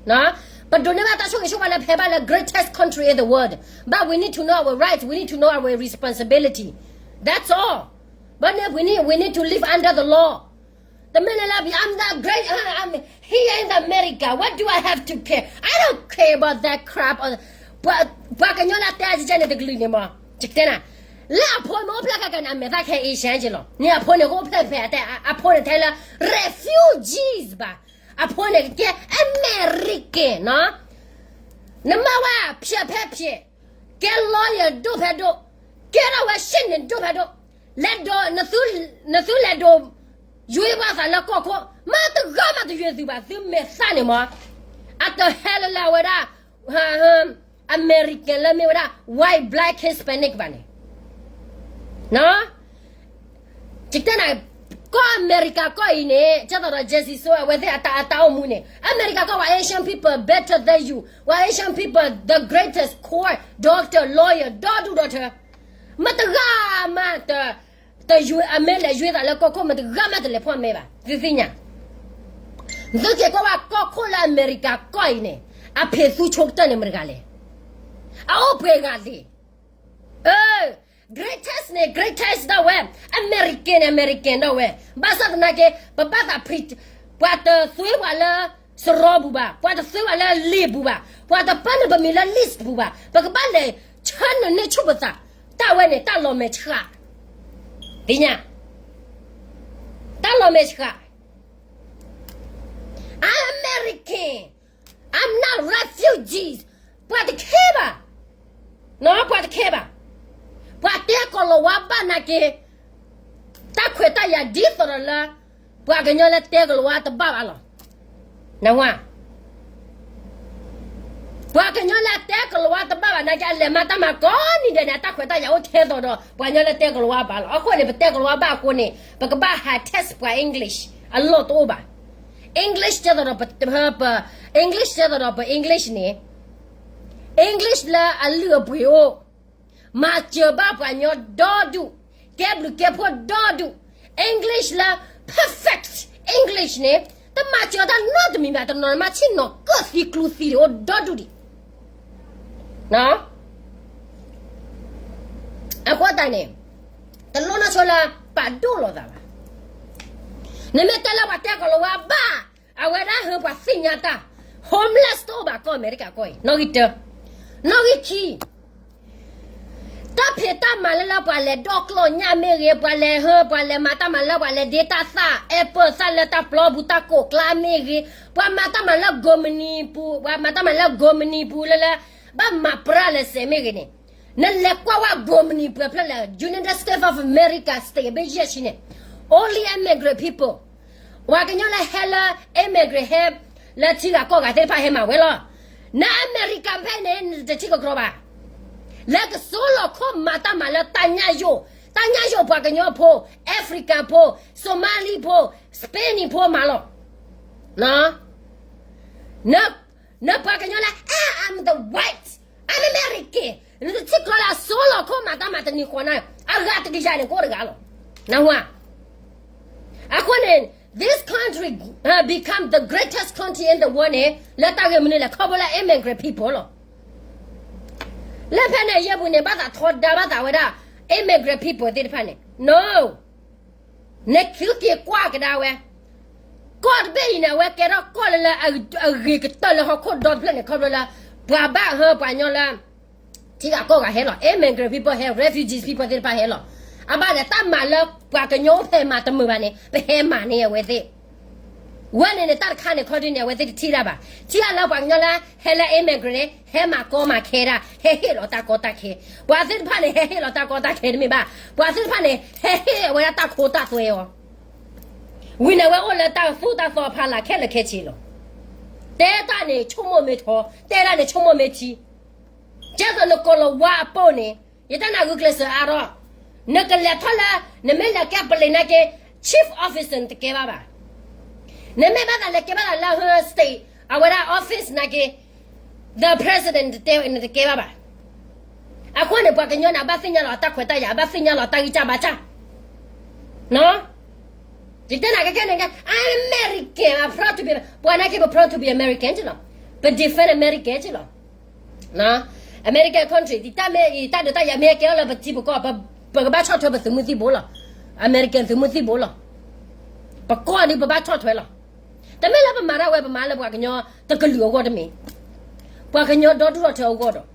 အံၤ, ပဒိးန့ၢ်ဘၣ်တၢ်ဆိၣ်ဂ့ၤဆိၣ်ဝါလၢပဟဲဘၣ်လၢ greatest country in the world, but we need to know our rights, we need to know our responsibility, that's all. But if we need, we need to live under the law. တမ့ၢ်လၢလၢ I'm the great, I'm here in the America, what do I have to care? I don't care about that crap. ပှၤကညီလၢတဲအကဲန့ၣ်တကလုာ်န့ၣ်မး, ယကတဲနၤ, လၢအဖိမ့ၢ်အိၣ်ဖျဲၣ်ခဲကနၤ အမဲာ်သၣ်ခဲ Asian က့လီၤ. န့ၣ်အဖိန့ၣ်ကအိၣ်ဖျဲၣ်ဖဲအတဲအဖိန့ၣ်ထဲလၢ refugees ဘၣ်. အဖိန့ၣ်ကကဲ American နီၤ. နမ့ၢ်ဝဲဖျဲးဖဲဖျဲး, ကဲ lawyer ဒိၣ်ဖဲဒိၣ်, ကဲထီၣ်ဝဲ ရှ့ၣ်န့ၣ် ဒိၣ်ဖဲဒိၣ်, လဲၤဒိး, နသုလဲၤဒိး ယွ့ပှၤသးလၢကီၢ်ခိၣ်, မ့ၢ်တဂၤမးတယွ့သုဘၣ်, သုမဲာ်သၣ်န့ၣ်မး, အတဟဲလၢလၢအဝဲဒၣ် American လၢမ့ၢ်ဝဲဒၣ် white, black, Hispanic ဘၣ်န့ၣ်. ယတဲနၤ, ကီၢ်အမဲရကၤကီၢ်အံၤန့ၣ် ကဲသိးဒီး Jesse Soo အဝဲသ့ၣ်အတၢ်အိၣ်မူန့ၣ် အမဲရကၤကီၢ် ပှၤ Asian people better than you, ပှၤ Asian people the greatest court, doctor, lawyer, ဒီဒူၣ်ဒီထၢ, မ့ၢ်တဂၤမး တယွ့ အမ့ၢ်လဲၤယွ့သးလၢကီၢ်ခိၣ် မ့ၢ်တဂၤမးတလဲၤဖီၣ်မဲဘၣ်, သုသ့ၣ်ညါ. သုက့ၤကွၢ်ဘၣ်ကီၢ်ခိၣ်လၢအမဲရကၤကီၢ်အံၤန့ၣ် အဖံးသူဆိကတၢၢ်န့ၣ်မတၤတဂၤလဲၣ်, အအိၣ်ပှဲၤဂၤလဲၣ်. အၢ, greatest န့ၣ် greatest ဒၣ်ဝဲ, American န့ၣ် American ဒၣ်ဝဲ, ဘၣ်ဆၣ်သနာ်က့ ပဘၣ်သးဖံး, ပှၤတသွ့ပှၤလၢစရီပူၤဘၣ်, ပှၤတသွ့ပှၤလၢလံာ်ပူၤဘၣ်, ပှၤတပာ်န့ၢ်ပမံၤလၢ list ပူၤဘၣ်, ပကဘၣ်လဲၤဆၢနုာ်န့ၢ်ဆူၣ်ပသး, တၢ်ဝဲန့ၣ် တၢ်လီၤမဲာ်ဆှး, သ့ၣ်ညါ, တၢ်လီၤမဲာ်ဆှး. I'm American, I'm not refugees, ပှၤတခဲဘၣ်, ပှၤတခဲဘၣ်, ပှၤတဲကီၤလၤဝါဘၣ်နာ်က့, တၢ်ခွဲးတၢ်ယာ်ဒ်သိးဒီးလၢ ပှၤကညီလၢတဲကီၤလၤဝါတဘၣ်ဘၣ်လီၤ. နဝ, ပှၤကညီလၢတဲကီၤလၤဝါတဘၣ်ဘၣ်နာ်က့ အလဲၤမၤတၢ်မၤကိးနံၤဒဲးန့ၣ် အတၢ်ခွဲးတၢ်ယာ်အိၣ်ထဲသိးဒီး ပှၤကညီလၢတဲကီၤလၤဝါဘၣ်လီၤ. အဃိန့ၣ် ပတဲကီၤလၤဝါဘၣ်အဃိန့ၣ် ပကဘၣ်ဟး test ပှၤ English အလီၢ်တအိၣ်ဘၣ်. English ကဲသိးဒီးပ, ပ, English ကဲသိးဒီးပ English န့ၣ်, English လၢအလုၢ်အပှ့ၤအိၣ်, မၤစၢၤဘၣ်ပှၤကညီဒီဒူၣ်, ကဲဘျုးကဲဖှိၣ်ဒီဒူၣ်, English လၢ perfect English န့ၣ် တမၤစၢၤတၢ်နီတမံၤဘၣ်, တနီၤမးဆ့ၣ်နီၤကၢၣ်သံကျူသံအိၣ်ဒီဒူၣ်ဒံး. အဃိသတးန့ၣ် တလိၣ်နီၢ်ဆိလၢပာ်ဒိၣ်လိာ်သးဘၣ်. နမ့ၢ်တဲလၢပှၤတဲကီၤလၤဝါဘၣ်, အဝဲဒၣ်ဟၢပှၤသ့ၣ်ညါတၢ်, homeless တအိၣ်ဘၣ်ကီၢ်အမဲရကၤကီၢ်အံၤ, နီၣ်ဂံၢ်တၢ, နီၣ်ဂံၢ်ခံ တၢ်ဖံးတၢ်မၤလၢလၢပှၤလဲၤဒိးကျီၢ်ညၣ်မ့ၢ်ဂ့ၤ, ပှၤလဲၤဟၢ, ပှၤလဲၤမၤတၢ်မၤလၢပှၤလဲၤဒ့တၢ်သၣ်, apple သၣ်လၢတၢ်ပျီပူၤတၢ်ကိးကျါမ့ၢ်ဂ့ၤ, ပှၤမၤတၢ်မၤလၢကိးမနံၤပူၤ, ပှၤမၤတၢ်မၤလၢကိးမနံၤပူၤလၢလၢ ဘၣ်မၤပြၢလၢစဲးမ့ၢ်ဂ့ၤန့ၣ်, နလဲၤကွၢ်ဝဲကိးမနံၤပှဲၤဖျၢၣ်လဲၣ်, United States of America state ဘ့ၣ်ယဲၢ်ဆံန့ၣ်, only immigrant people, ပှၤကညီလၢဟဲလၢ immigrant ဟဲလၢထံဂၤကီၢ်ဂၤသ့ၣ်တဖၣ်ဟဲမၤဝဲလီၤ. နအမဲရကၤဖဲန့ၣ် နတထံၣ်ကကြၢးဘၣ်. လၢကစိလီၤခိၣ်မၤတၢ်မၤလၢတၢ်ညၣ်ယိာ်, တၢ်ညၣ်ယိာ်ပှၤကညီဖိ, African ဖိ, Somali ဖိ, Spanish ဖိမၤလီၤ. နပှၤကညီလၢ I'm the white, I'm American, နတထံၣ်ကကြၢးလၢအစိလီၤခိၣ်မၤတၢ်မၤတနံၤဃီနၤ, အဂၤတကယၤန့ၣ်ကအိၣ်တဂၤလီၤ. နဝ, အဃိန့ၣ် this country become the greatest country in the world န့ၣ် လၢတၢ်ဂ့ၢ်မနုၤလဲၣ်, ခီဖျိလၢ immigrant people လီၤ. လၢဖဲန့ၣ်ယဲၢ်ပူၤန့ၣ် ဘၣ်သးထီဒါဘၣ်သးဝဲဒၣ် immigrant people သ့ၣ်တဖၣ်န့ၣ်, no, နသုက့ၤကွၢ်ကဒါဝဲ, ကီၢ်တဘ့ၣ်အံၤန့ၣ် အဝဲကဲထီၣ်ကီၢ်လၢလၢအဂ့ၤကတၢၢ်လၢဟီၣ်ခိၣ်ဒီတဖျၢၣ်န့ၣ် ခီဖျိလၢ ပှၤဘၣ်ဟၢပှၤကညီလၢ ထံဂၤကီၢ်ဂၤဟဲလီၤ, immigrant people ဟဲ, refugees people သ့ၣ်တဖၣ်ဟဲလီၤ. အဘၣ်ဒီးတၢ်မၤလၢပှၤကညီအိၣ်ဖဲမၤတမုာ်ဘၣ်န့ၣ် ပဟဲမၤန့ၢ်အဝဲသ့ၣ် ဝဲန့ၣ်န့ၣ် တၢ်တခါန့ၣ် ခီဒုန့ၣ် အဝဲသ့ၣ်တထံၣ်တၢ်ဘၣ်. ထံၣ်အါလၢပှၤကညီလၢဟဲလၢ immigrant န့ၣ် ဟဲမၤကီမၤခဲဒၣ်, ဟဲဟ့ၣ်လီၤတၢ်ကီတၢ်ခဲ. ပှၤသ့ၣ်တဖၣ်န့ၣ် ဟဲဟ့ၣ်လီၤတၢ်ကီတၢ်ခဲတမ့ၢ်ဘၣ်. ပှၤသ့ၣ်တဖၣ်န့ၣ် ဟဲဟ့ၣ်အဝဲဒၣ်တၢ်ခိတၢ်သွဲအီၤ. ဝံၤန့ၣ်အဝဲအိၣ်လၢတၢ်သူၣ်တၢ်သီဖးလၢ်ခဲလၢာ်ခဲဆ့လီၤ. တဲတၢ်န့ၣ်ဆိကမိၣ်မ့ၢ်ထီ, တဲတၢ်န့ၣ်ဆိကမိၣ်မ့ၢ်ထံ. ကဲသိးနကိၤလၤဝါအပိၢ်န့ၣ်, ယတၢ်နၢ်ဂုာ်ကျဲးစၢးအါထီၣ်, နကလဲၤထီၣ်လၢ, နမ့ၢ်လဲၤကဲပလံၤနာ်က့, chief officer နတကဲဘၣ်ဘၣ်. နမ့ၢ်ဘၣ်သးလဲၤကဲဘၣ်သးလၢ state အဝဲဒၣ် office နာ်က့, The president နတတဲ နတကဲဘၣ်ဘၣ်. အဃိန့ၣ် ပှၤကညီန့ၣ် အဘၣ်သ့ၣ်ညါလီၤအတၢ်ခွဲးတၢ်ယာ်, အဘၣ်သ့ၣ်ညါလီၤအတၢ်ဂံၢ်စၢ်ဘါစၢ်. ယတဲနၤကဲခဲန့ၣ်ကဲ American, I'm proud to be, ပှၤနာ်က့ ပ proud to be American လီၤ. ပ defend American လီၤ. American country တၢ်မ့ၢ်အံၤ တၢ်ဒုးတၢ်ယၤမ့ၢ်ဟဲကဲထီၣ်လၢပထံပကီၢ်, ပကဘၣ်ဆီၣ်ထွဲပသုးမုၢ်သံၣ်ဘိလီၤ. American သုးမုၢ်သံၣ်ဘိလီၤ. ပကီၢ်ဒုး ပဘၣ်ဆီၣ်ထွဲလီၤ. တမ့ၢ်လၢပမၤတၢ်ဝဲ ပမၤလၢပှၤကညီတကလုာ်အဂီၢ်တမ့ၢ်, ပှၤကညီဒီဒူၣ်ဒီထၢအဂီၢ်ဒီး,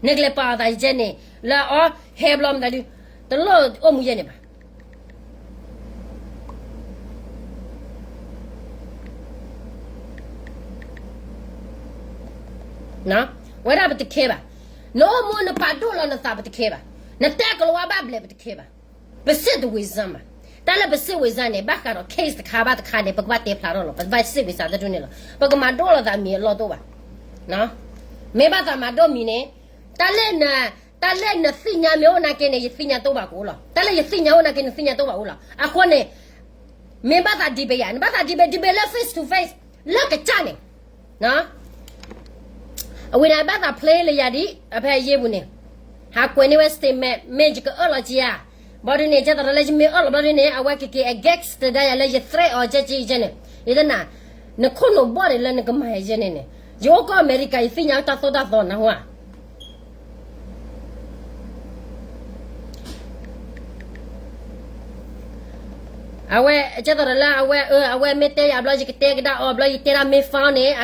နကလဲၤပာ်အသးယဲန့ၣ် လၢအီၤဟဲဘျီမတၤဒုး, တလိၣ်အိၣ်မူယဲန့ၣ်ဘၣ်. ဝဲဒၣ်ပတခဲဘၣ်. နအိၣ်မူနပာ်ဒိၣ်လီၤနသး ပတခဲဘၣ်. နတဲကလၤဝါဘၣ်ဘျဲၣ် ပတခဲဘၣ်. ပစ့ၣ်တဝံၤစၢ်မး, တၢ်လၢပစ့ၣ်ဝံၤစၢ်န့ၣ် ဘၣ်ဃးဒီး case တခါဘၣ်တခါန့ၣ် ပကဘၣ်တဲဖျါထီၣ်လီၤ. ပဘၣ်စ့ၣ်ဝံၤစၢ်သ့ၣ်တဖၣ်န့ၣ်လီၤ. ပကမၤဒိၣ်လီၤသးမံၤအလီၢ်တအိၣ်ဘၣ်. မ့ၢ်ဘၣ်သးမၤဒိၣ်မံၤန့ၣ်, တၢ်လၢန, တၢ်လၢနသ့ၣ်ညါမ့ၢ်အိၣ်နာ်က့န့ၣ် ယသ့ၣ်ညါတအိၣ်ဘၣ်ကအိၣ်လီၤ. တၢ်လၢယသ့ၣ်ညါအိၣ်နာ်က့ နသ့ၣ်ညါတအိၣ်ဘၣ်အိၣ်လီၤ. အဃိန့ၣ် မ့ၢ်ဘၣ်သး debate ယၤ, နဘၣ်သး debate, debate လၢ face to face လၢကစၢ်န့ၣ် အဝဲန့ၣ် အဘၣ်သး play လၢယၤဒ် အဖဲအယ့ၢ်ပူၤန့ၣ်, ဟးကွဲးန့ၢ်ဝဲ statement မ့ၢ်ယကအၢၣ်လီၤက့ၤဧါ. ဘီဒ်န့ၣ် ကဲသိးဒီးလၢယမ့ၢ်အၢၣ်လီၤဘီဒ်န့ၣ် အဝဲကက့ၤ against ဒၣ်ယၤလၢယ threat အီၤကဲကဲယဲန့ၣ်, ယတနၤ, နခိၣ်နူာ်ဘီၣ်န့ၣ်လၢနကမၤယဲန့ၣ်န့ၣ်, ယအိၣ်ကီၢ်အမဲရကၤ ယသ့ၣ်ညါတၢ်သိၣ်တၢ်သီနၢ်ဟူဧါ. အဝဲ ကဲသိးဒီးလၢအဝဲ အဝဲမ့ၢ်တဲယၤဘျီ ယကတဲကဒါအီၤဘျီ ယတဲဒၣ်မ့ၢ် found န့ၣ်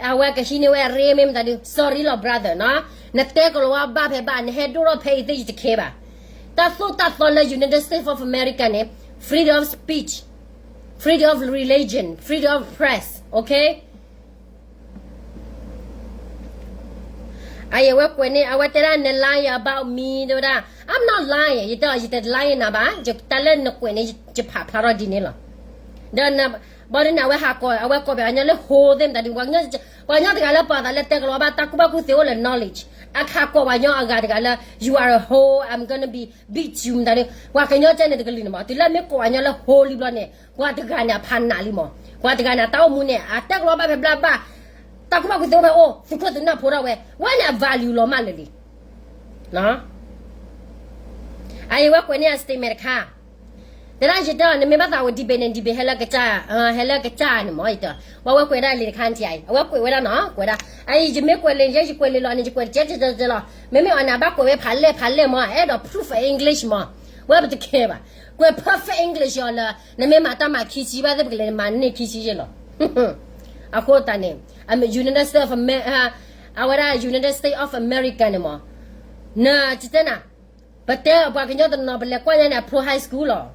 အဝဲကဟံးန့ၢ်ဝဲအရ့မ့ၢ်မတၤဒုး sorry လီၤ brother နီၤ. နတဲကလၤဝါဘၣ်ဖဲဘၣ် နဟဲဒိၣ်ထီၣ်ဖဲအံၤသ့ၣ်ယတခဲဘၣ်. တၢ်သိၣ်တၢ်သီလၢ United States of America န့ၣ် freedom of speech, freedom of religion, freedom of press, okay? အအံၤအဝဲကွဲးန့ၢ် အဝဲတဲဒၣ် န lying about me တဲဝဲဒၣ် I'm not lying, ယတဲအီၤ ယတ lying နၤဘၣ်, တၢ်လၢနကွဲးန့ၣ် ယဖးဖျါထီၣ်ဒ်န့ၣ်လီၤ. ဒီး ဘီဒ်န့ၣ် အဝဲဟးကိး အဝဲကိးပှၤကညီလၢ hoe သ့ၣ်မတၤဒုး ပှၤကညီတဂၤလၢပှၤသးလၢတဲကလၤဝါဘၣ် တၢ်ကူၣ်ဘၣ်ကူၣ်သ့အိၣ်လၢ knowledge, အခါကိးပှၤကညီအဂၤတဂၤလၢ you are a hoe, I'm gonna be beat you မတၤဒုး ပှၤကညီကဲန့ၣ်တကလုာ်န့ၣ်မး တုၤလၢမ့ၢ်ကိးပှၤကညီလၢ hoe လံဘျီန့ၣ် ပှၤတဂၤန့ၣ် အဖးနးလံမး, ပှၤတဂၤန့ၣ် အတၢ်အိၣ်မူန့ၣ် အတဲကလၤဝါဘၣ်ဖဲဘျါဘၣ်, တၢ်ကူၣ်ဘၣ်ကူၣ်သ့အိၣ်ဖဲအိၣ် သုးခိၣ်သုးနၢ်ဖိထီၣ်ဝဲ, ဝဲန့ၣ်အ value လီၤမးလၢာ်လံ. အအံၤဝဲကွဲးန့ၢ်အ statement တခါ, တဲဒၣ်ယတဲအီၤ နမ့ၢ်ဘၣ်သးဝဲ debate န့ၣ် debate ဟဲလၢကစၢ်, ဟဲလၢကစၢ်န့ၣ်မး ယတဲ, ပှၤဝဲကွဲးဒၣ်လံတခါနထံၣ်အံၤ အဝဲကွဲးဝဲဒၣ်နီၤ ကွဲးဒၣ်, အအံၤယမ့ၢ်ကွဲးလံ ယဲယကွဲးလံလီၤန့ၣ် ယကွဲးတကဲကဲကဲလီၤ, မ့မ့ၢ်အီၤန့ၣ် အဘၣ်ကွဲးဝဲဖးလဲၢ်ဖးလဲၢ်မး အဲၣ်ဒိး proof English မး, ဝဲပတကဲဘၣ်, ကွဲး perfect English အီၤလၢ နမ့ၢ်မၤတၢ်မၤခံဆံဘၣ်သ့ၣ် ပကလဲၤမၤန့ၢ်ခံဆံယဲလီၤ. အဃိသတးန့ၣ် United States of Amer-, အဝဲဒၣ် United States of America န့ၣ်မး, နတဲနၤ, ပတဲပှၤကညီတနီၤ ပလဲၤကွၢ်ညါန့ၣ် အဖျိ high school လီၤ.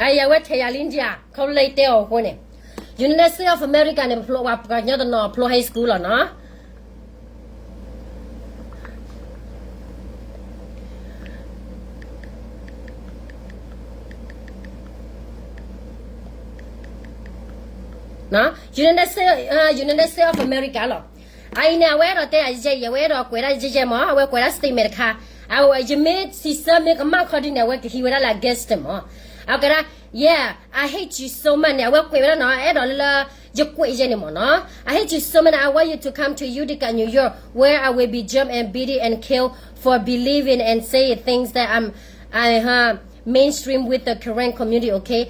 အအံၤအဝဲထဲးယၤလံ India ခီဖျိလၢယတဲအီၤအဃိန့ၣ်, United States of America န့ၣ် ပှၤကညီတနီၤဖျိ high school လီၤနီၤ. United States, United States of America လီၤ. အအံၤန့ၣ် အဝဲအဲၣ်ဒိးတဲယၤယဲယဲ အဝဲအဲၣ်ဒိးကွဲးဒၣ်ယဲယဲမး အဝဲကွဲးဒၣ် statement တခါ, ယမ့ၢ်စံးဆၢမ့ၢ်ကမၣ်ခီဒ်န့ၣ် အဝဲကဟံးဝဲဒၣ်လၢ against မး, အကဒၣ်, yeah, I hate you so much န့ၣ် အဝဲကွဲးဝဲဒၣ်နီၤ အဲၣ်ဒိးလၢလၢ ယကွဲးယဲန့ၣ်မးနီၤ, I hate you so much, I want you to come to Utica, New York, where I will be jumped and beaten and killed for believing and saying things that I'm, I, huh, mainstream with the Karen community, okay?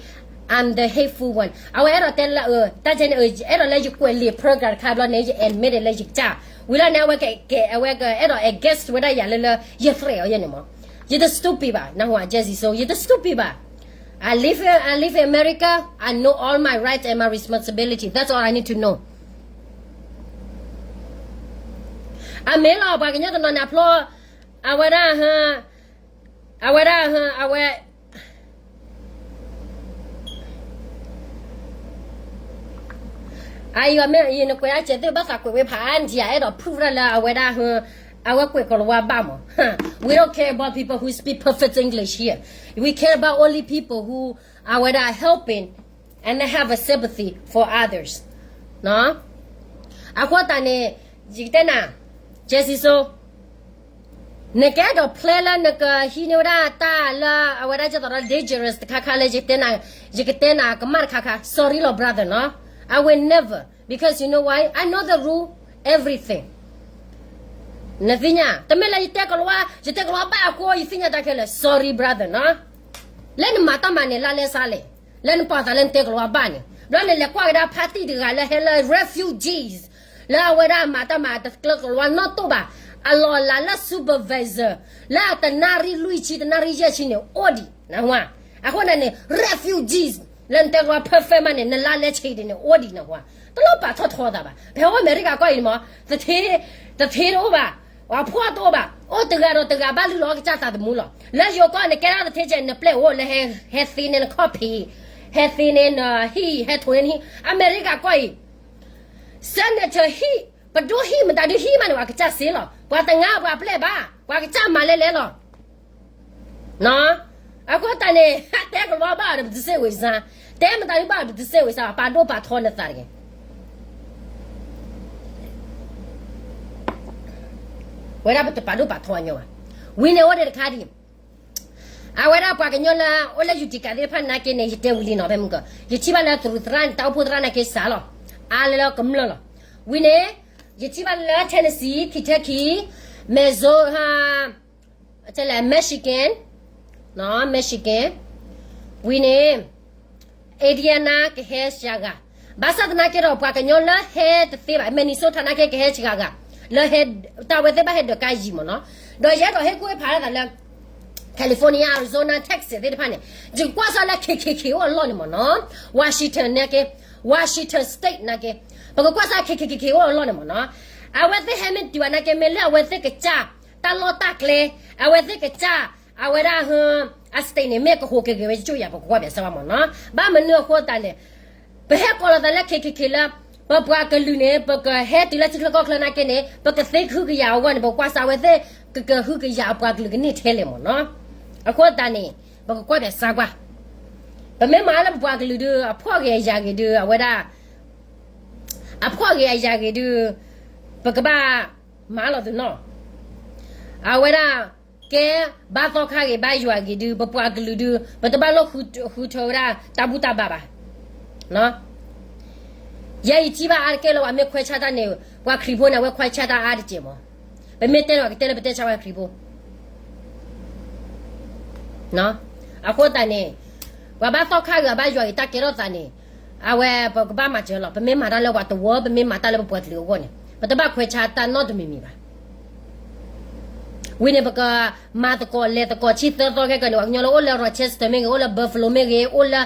I'm the hateful one. အဝဲအဲၣ်ဒိးတဲလၢ တၢ်ကဲန့ၣ် အဲၣ်ဒိးလၢယကွဲးလံာ် program တခါဘျီန့ၣ် ယ admit လၢယကစၢ်, ဝံၤလီၤန့ၣ် အဝဲကဲ အဝဲကအဲၣ်ဒိး against ဝဲဒၣ်ယၤလၢလၢ ယ threat အီၤယဲန့ၣ်မး, ယတ stupid ဘၣ်, နၢ်ဟူဧါ Jesse, so ယတ stupid ဘၣ်. I live in, I live in America, I know all my rights and my responsibility, that's all I need to know. အမ့ၢ်လီၤ ပှၤကညီတနီၤန့ၣ် အဖျိ အဝဲဒၣ်, အဝဲဒၣ်, အဝဲ အအံၤမ့ၢ်အံၤ နကွဲးဒၣ်ကဲသ့ၣ် ဘၣ်သးကွဲးဝဲဖးအါဒံးဧါ အဲၣ်ဒိး prove ဒၣ်လၢအဝဲဒၣ်, အဝဲကွဲးကလၤဝါဘၣ်မး, we don't care about people who speak perfect English here, we care about only people who အဝဲဒၣ် helping and have a sympathy for others. အဃိသတးန့ၣ် ယကတဲနၤ, Jesse, so နကအဲၣ်ဒိး plan လၢနကဟံးန့ၢ်ဝဲဒၣ်တၢ်လၢအဝဲဒၣ်ကဲသိးဒီး dangerous တခါခါလၢ ယကတဲနၤကမၣ်တခါခါ sorry လီၤ brother နီၤ, I will never because you know why? I know the rule, everything. နသ့ၣ်ညါ, တမ့ၢ်လၢယတဲကလၤဝါ, ယတဲကလၤဝါဘၣ်အဃိ ယသ့ၣ်ညါတၢ်ခဲလၢာ်, sorry brother နီၤ. လၢနမၤတၢ်မၤန့ၣ် လါလဲစါလဲၣ်, လၢနပာ်သးလၢနတဲကလၤဝါဘၣ်န့ၣ်, ဘျီနလဲၤကွၢ်ကဒါဖါတံၢ်တဂၤလၢဟဲလၢ refugees, လၢအဝဲဒၣ်မၤတၢ်မၤတကျၢကလၤဝါနီၢ်တိၢ်ဘၣ်, အလီၢ်အလၤလၢ supervisor, လၢတနၣ်ရံၣ်လွံၢ်ဆံ တနၣ်ရံၣ်ယဲၢ်ဆံန့ၣ် အိၣ်ဒံးနဟါ. အဃိန့ၣ်န့ၣ် refugees, လၢနတဲကလၤဝါ perfect မးန့ၣ် နလါလဲဆံးဒ်န့ၣ် အိၣ်ဒံးနဟါ. တလိၣ်ပာ်ထီၣ်ထီသးဘၣ်. ပဟဲအိၣ်အမဲရကၤကီၢ်အံၤမး, တထ့, တထ့တအိၣ်ဘၣ်, အဖှီၣ်တအိၣ်ဘၣ်, အိၣ်တဂၤဒီးတဂၤဘၣ်လုၢ်လီၤကစၢ်သးသမူလီၤ. လၢယိၤကီၢ်န့ၣ် ကဲထီၣ်တထ့ကဲ နပျဲၢ်အိၣ်လၢ ဟဲသ့န့ၢ်နခီၣ်ဖံး, ဟဲသ့န့ၢ်နဟံၣ်, ဟဲထိးန့ၢ်နဟံၣ်. အမဲရကၤကီၢ်အံၤ senator ဟံၣ်, ပဒိၣ်ဟံၣ်, မတၤဒုဟံၣ်မးန့ၣ် ပှၤကစၢ်စ့လီၤ. ပှၤတငါပှၤပျဲၢ်ဘၣ်, ပှၤကစၢ်မၤလဲလဲလီၤ. အဃိသတးန့ၣ် တဲကလၤဝါဘၣ်ဒီး ပတစ့ဝံၤစါ, တဲမတၤဒုဘၣ်ဒီး ပတစ့ဝံၤစါ, ပာ်ဒိၣ်ပာ်ထီနသးတဂ့ၤ. ဝဲဒၣ်ပတပာ်ဒိၣ်ပာ်ထီညီဘၣ်. ဝံၤန့ၣ်အိၣ်ဒံးတခါဒံး, အဝဲဒၣ်ပှၤကညီလၢအိၣ်လၢ Utica သ့ၣ်တဖၣ်နာ်က့န့ၣ် ယတဲဝံၤလံနီၤ ဖဲမုၢ်ကီး, ယထံၣ်ဘၣ်လၢသရူးသရၣ်န့ၣ် တၢ်အိၣ်ဖှိၣ်သရၣ်နာ်က့စှၤလီၤ, အါလၢကမျၢၢ်လီၤ. ဝံၤန့ၣ် ယထံၣ်ဘၣ်လၢ Tennessee, Kentucky, Missouri, Michigan, Michigan, ဝံၤန့ၣ် Indiana ကဟဲစှၤဂၤ, ဘၣ်ဆၣ်သနာ်က့ဒီး ပှၤကညီလၢဟဲတသ့ဘၣ်, Minnesota နာ်က့ကဟဲစှၤဂၤ, လၢဟဲ, တၢ်ဝဲသ့ၣ်ဘၣ်ဟဲဒၢးကါယံာ်မ့ၢ်နီၤ, ဒီးယအဲၣ်ဒိးဟ့ၣ်ကူၣ်ဟ့ၣ်ဖးလိာ်သးလၢ California, Arizona, Texas သ့ၣ်တဖၣ်န့ၣ်, ယကကွၢ်စၢ်လၢ K K K အိၣ်အလီၢ်န့ၣ်မ့ၢ်နီၤ, Washington နာ်က့, Washington State နာ်က့, ပကကွၢ်စၢ် K K K K အိၣ်အလီၢ်န့ၣ်မ့ၢ်နီၤ, အဝဲသ့ၣ်ဟဲမ့ၢ်တုၤဘၣ်နာ်က့ မ့ၢ်လၢအဝဲသ့ၣ်ကစၢ် တၢ်လီၢ်တၢ်ကျဲ, အဝဲသ့ၣ်ကစၢ်, အဝဲဒၣ်ဟ, အ state န့ၣ် မ့ၢ်ကဟူးကဂဲၤဝဲကၠိၣ်ယၤ ပကကွၢ်ဘၣ်စၢ်ဝဲမ့ၢ်နီၤ, ဘၣ်မနုၤအဃိသတးလဲၣ်, ပဟဲကိးလီၤသးလၢ K K K လၢ ပပှၤကလုာ်န့ၣ် ပကဟဲတုၤလၢထံချၢကီၢ်ချၢနာ်က့န့ၣ် ပကသ့ကဟုကယာ်အဂီၢ်န့ၣ် ပကွၢ်စၢ်အဝဲသ့ၣ် ကကဟုကယာ်အပှၤကလုာ်ကန့ၢ်ထဲလဲၣ်မ့ၢ်နီၤ, အဃိသတးန့ၣ် ပကကွၢ်ဘၣ်စၢ်ကွၢ်, ပမ့ၢ်မၤလၢပပှၤကလုာ်ဒုး အဖှီၣ်ဂ့ၤအယာ်ဂ့ၤဒုး အဝဲဒၣ် အဖှီၣ်ဂ့ၤအယာ်ဂ့ၤဒုး ပကဘၣ်မၤလီၤသနီၤ, အဝဲဒၣ် ကဲဘါသီခါဂ့ၤ ဘါယွၤဂ့ၤဒုး ပပှၤကလုာ်ဒုး ပတဘၣ်လိၣ်ဃုထၢဝဲဒၣ်တၢ်ဘူၣ်တၢ်ဘါဘၣ်. ယဲယထံၣ်ဘၣ်အါတက့ၢ်လၢပှၤမ့ၢ်ခွဲးဆါတၢ်န့ၣ် ပှၤခရံာ်ဖိန့ၣ် အဝဲခွဲးဆါတၢ်အါတက့ၢ်မး, ပမ့ၢ်တဲန့ၣ် ကတဲလၢပတဲဆါပှၤခရံာ်ဖိ အဃိသတးန့ၣ် ပှၤဘါသီခါဂ့ၤ ဘါယွၤဂ့ၤ တၢ်ကဲထီၣ်သးန့ၣ် အဝဲပကဘၣ်မၤစၢၤလီၤ. ပမ့ၢ်မၤတၢ်လၢပှၤတဝၢ ပမ့ၢ်မၤတၢ်လၢပပှၤကလုာ်အဂီၢ်န့ၣ် ပတဘၣ်ခွဲးဆါတၢ်နီတမံၤမံၤဘၣ်. ဝံၤန့ၣ် ပကမၤသကိးလဲၤသကိးဆံသၢသီခဲကနံၣ် ပှၤကညီလၢအိၣ်လၢ Rochester မ့ၢ်ဂ့ၤ, အိၣ်လၢ Buffalo မ့ၢ်ဂ့ၤ, အိၣ်လၢ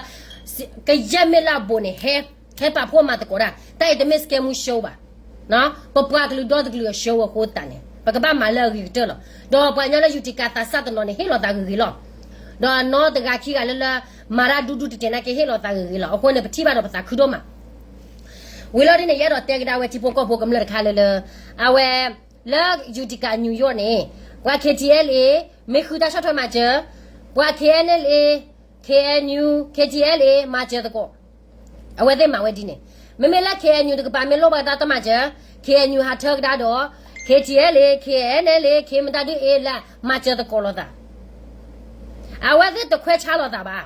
ကယဲၢ်မ့ၢ်လၢအဘူးန့ၣ် ဟဲ ဟဲပာ်ဖှိၣ်မၤသကိးတၢ်, တၢ်အံၤတမ့ၢ် scam show ဘၣ်. ပပှၤကလုာ်ဒီတကလုာ်အ show အဃိသတးန့ၣ် ပကဘၣ်မၤလၢအဂ့ၤကတၢၢ်လီၤ. ဒီးပှၤကညီလၢ Utica သးစၢ်တနီၤန့ၣ် ဟ့ၣ်လီၤသးဂ့ၤဂ့ၤလီၤ. ဒီးနီတဂၤခံဂၤလၢလၢ မၤတၢ်ဒူဒူတတဲာ်နာ်က့ ဟ့ၣ်လီၤသးဂ့ၤဂ့ၤလီၤ. အဃိန့ၣ် ပထံၣ်ဘၣ်ဒီးပသးခုဒိၣ်မး. ဝံၤလီၤဒ်န့ၣ် ယအဲၣ်ဒိးတဲကဒါဝဲထံဖိကီၢ်ဖိကမျၢၢ်တခါလၢလၢ အဝဲ လၢ Utica New York န့ၣ် ပှၤ K T L A မ့ၢ်ဃုတၢ်ဆီၣ်ထွဲမၤစၢၤ, ပှၤ K N L A, K N U, K T L A မၤစၢၤသကိး အဝဲသ့ၣ်မၤဝဲဒ်န့ၣ်. မ့မ့ၢ်လၢ K N U တကပၤမ့ၢ်လိၣ်ဘၣ်တၢ်တမၤစၢၤ, K N U ဟးထၢကဒါဒီး K T L A, K N L A, ခ့မတၤဒုးအ့လၢမၤစၢၤသကိးလိာ်သး. အဝဲသ့ၣ်တခွဲးဆါလိာ်သးဘၣ်.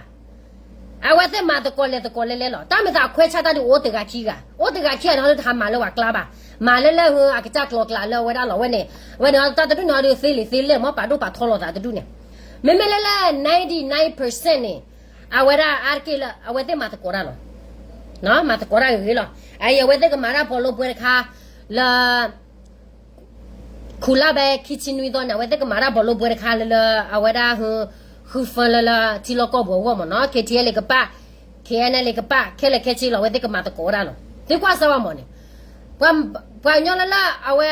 အဝဲသ့ၣ်မၤသကိးလဲၤသကိးလဲလဲလီၤ. တၢ်မ့ၢ်သးခွဲးဆါတၢ်ဒုးအိၣ်တဂၤခံဂၤ, အိၣ်တဂၤခံဂၤန့ၣ် ဟီဒုးတဟးမၤလၢပှၤကျါဘၣ်. မၤလၢလၢအကစၢ်ကျိၤကျဲလၢအဝဲဒၣ်လီၤဝဲန့ၣ်, ဝဲန့ၣ်တၢ်တဒူၣ်န့ၣ်ဟီဒုးသ့လံာ်သ့လဲၢ်မး ပာ်ဒိၣ်ပာ်ထီလိာ်သးတဒူၣ်န့ၣ်. မ့မ့ၢ်လၢလၢ ninety-nine percent န့ၣ် အဝဲဒၣ်အါတက့ၢ်လၢ အဝဲသ့ၣ်မၤသကိးတၢ်လီၤ. မၤသကိးတၢ်ဂ့ၤဂ့ၤလီၤ. အအံၤအဝဲသ့ၣ်ကမၤတၢ်ဘီလိပှဲၤတခါ လၢ ခူလၢဘဲခံဆံနွံသီန့ၣ် အဝဲသ့ၣ်ကမၤတၢ်ဘီလိပှဲၤတခါလၢလၢ အဝဲဒၣ် ဃုဖၢလၢလၢထံလီၢ်ကီၢ်ပူၤအဂီၢ်မ့ၢ်နီၤ, K T L A ကပၣ်, K N L A ကပၣ်, ခဲလၢာ်ခဲဆ့လီၤ အဝဲသ့ၣ်ကမၤသကိးတၢ်လီၤ. သုကွၢ်စၢ်ဝဲမ့ၢ်န့ၣ်, ပှၤကညီလၢလၢအဝဲ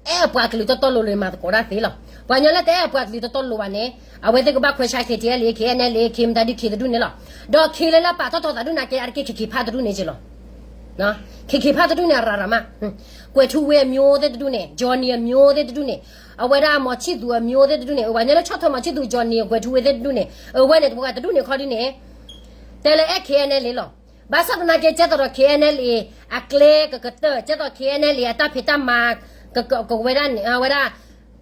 အဲၣ်ပှၤကလုာ်တီတီလိၤလိၤန့ၣ် မၤသကိးတၢ်သ့လီၤ. ပှၤကညီလၢတအဲၣ်ပှၤကလုာ်တီတီလိၤဘၣ်န့ၣ် အဝဲသ့ၣ်ကဘၣ်ခွဲးဆါ K T L A, K N L A, ခ့မတၤဒုးခ့တဒူၣ်န့ၣ်လီၤ. ဒီးခ့လၢလၢပာ်ထီၣ်ထီသးဒူၣ်န့ၣ်က့ အါတက့ၢ် ခ့ခ့ဖးတဒူၣ်န့ၣ်က့လီၤ. ခ့ခ့ဖးတဒူၣ်န့ၣ် အရၤရၤမး, ကွဲၤထူဝ့အမျိုးသ့ၣ်တဒူၣ်န့ၣ်, Johnny အမျိုးသ့ၣ်တဒူၣ်န့ၣ်, အဝဲဒၣ် မောင်ချစ်သူ အမျိုးသ့ၣ်တဒူၣ်န့ၣ်, ပှၤကညီလၢဆီၣ်ထွဲ မောင်ချစ်သူ Johnny ကွဲၤထူဝ့သ့ၣ်တဒူၣ်န့ၣ်, အဝဲန့ၣ် ပှၤတဒူၣ်န့ၣ်ခီဒ်န့ၣ် တဲလၢအဲၣ် K N L A လီၤ. ဘၣ်ဆၣ်သနာ်က့ ကဲသိးဒီး K N L A အကျဲကကတၢၢ်, ကဲသိး K N L A အတၢ်ဖံးတၢ်မၤ ကဝဲဒၣ်န့ၣ် အဝဲဒၣ်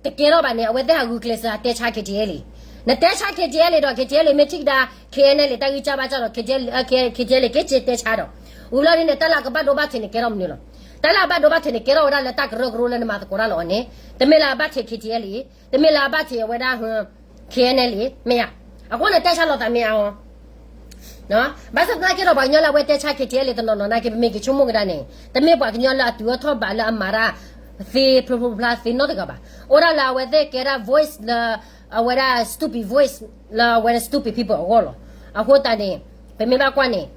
တကဲထီၣ်ဘၣ်န့ၣ် အဝဲသ့ၣ်ဟးဂုာ်ကျဲးစၢးတဲဆါ K T L A. နတဲဆါ K T L A ဒီး K T L A မ့ၢ်ထံၣ်ကဒါ K N L A တၢ်ဂံၢ်စၢ်ဘါစၢ်ဒီး K T L A က့ၤတဲဆါဒီး ဝံၤလီၤဒ်န့ၣ် တၢ်လၢအကဘၣ်ဒိဘၣ်ထံးန့ၣ် ကဲထီၣ်မနုၤလီၤ. တၢ်လၢအဘၣ်ဒိဘၣ်ထံးန့ၣ် ကဲထီၣ်ဝဲဒၣ်လၢတၢ်ကရၢကရိလၢနမၤသကိးတၢ်လီၤအီၤန့ၣ်, တမ့ၢ်လၢအဘၣ်ထံး K T L အံၤ, တမ့ၢ်လၢအဘၣ်ထံးအဝဲဒၣ် K N L အံၤ, မ့ၢ်ဧါ. အဃိန့ၣ် တဲဆါလိာ်သးမ့ၢ်အါအီၤ ဘၣ်ဆၣ်သနာ်က့ဒီး ပှၤကညီလၢအဝဲတဲဆါ K T L အံၤ တနီၤနီၤနာ်က့ ပမ့ၢ်က့ၤဆိကမိၣ်ကဒါန့ၣ် တမ့ၢ်ပှၤကညီလၢအတုၤအထီၣ်ဘးလၢအမၤတၢ် သ့ဖျိဖျိဖျါသ့နီတဂၤဘၣ်. အိၣ်ဒၣ်လၢအဝဲသ့ၣ်ကဲဒၣ် voice လၢ အဝဲဒၣ် stupid voice လၢအဝဲဒၣ် stupid people အဂီၢ်လီၤ. အဃိသတးန့ၣ် ပမ့ၢ်ဘၣ်ကွၢ်န့ၣ်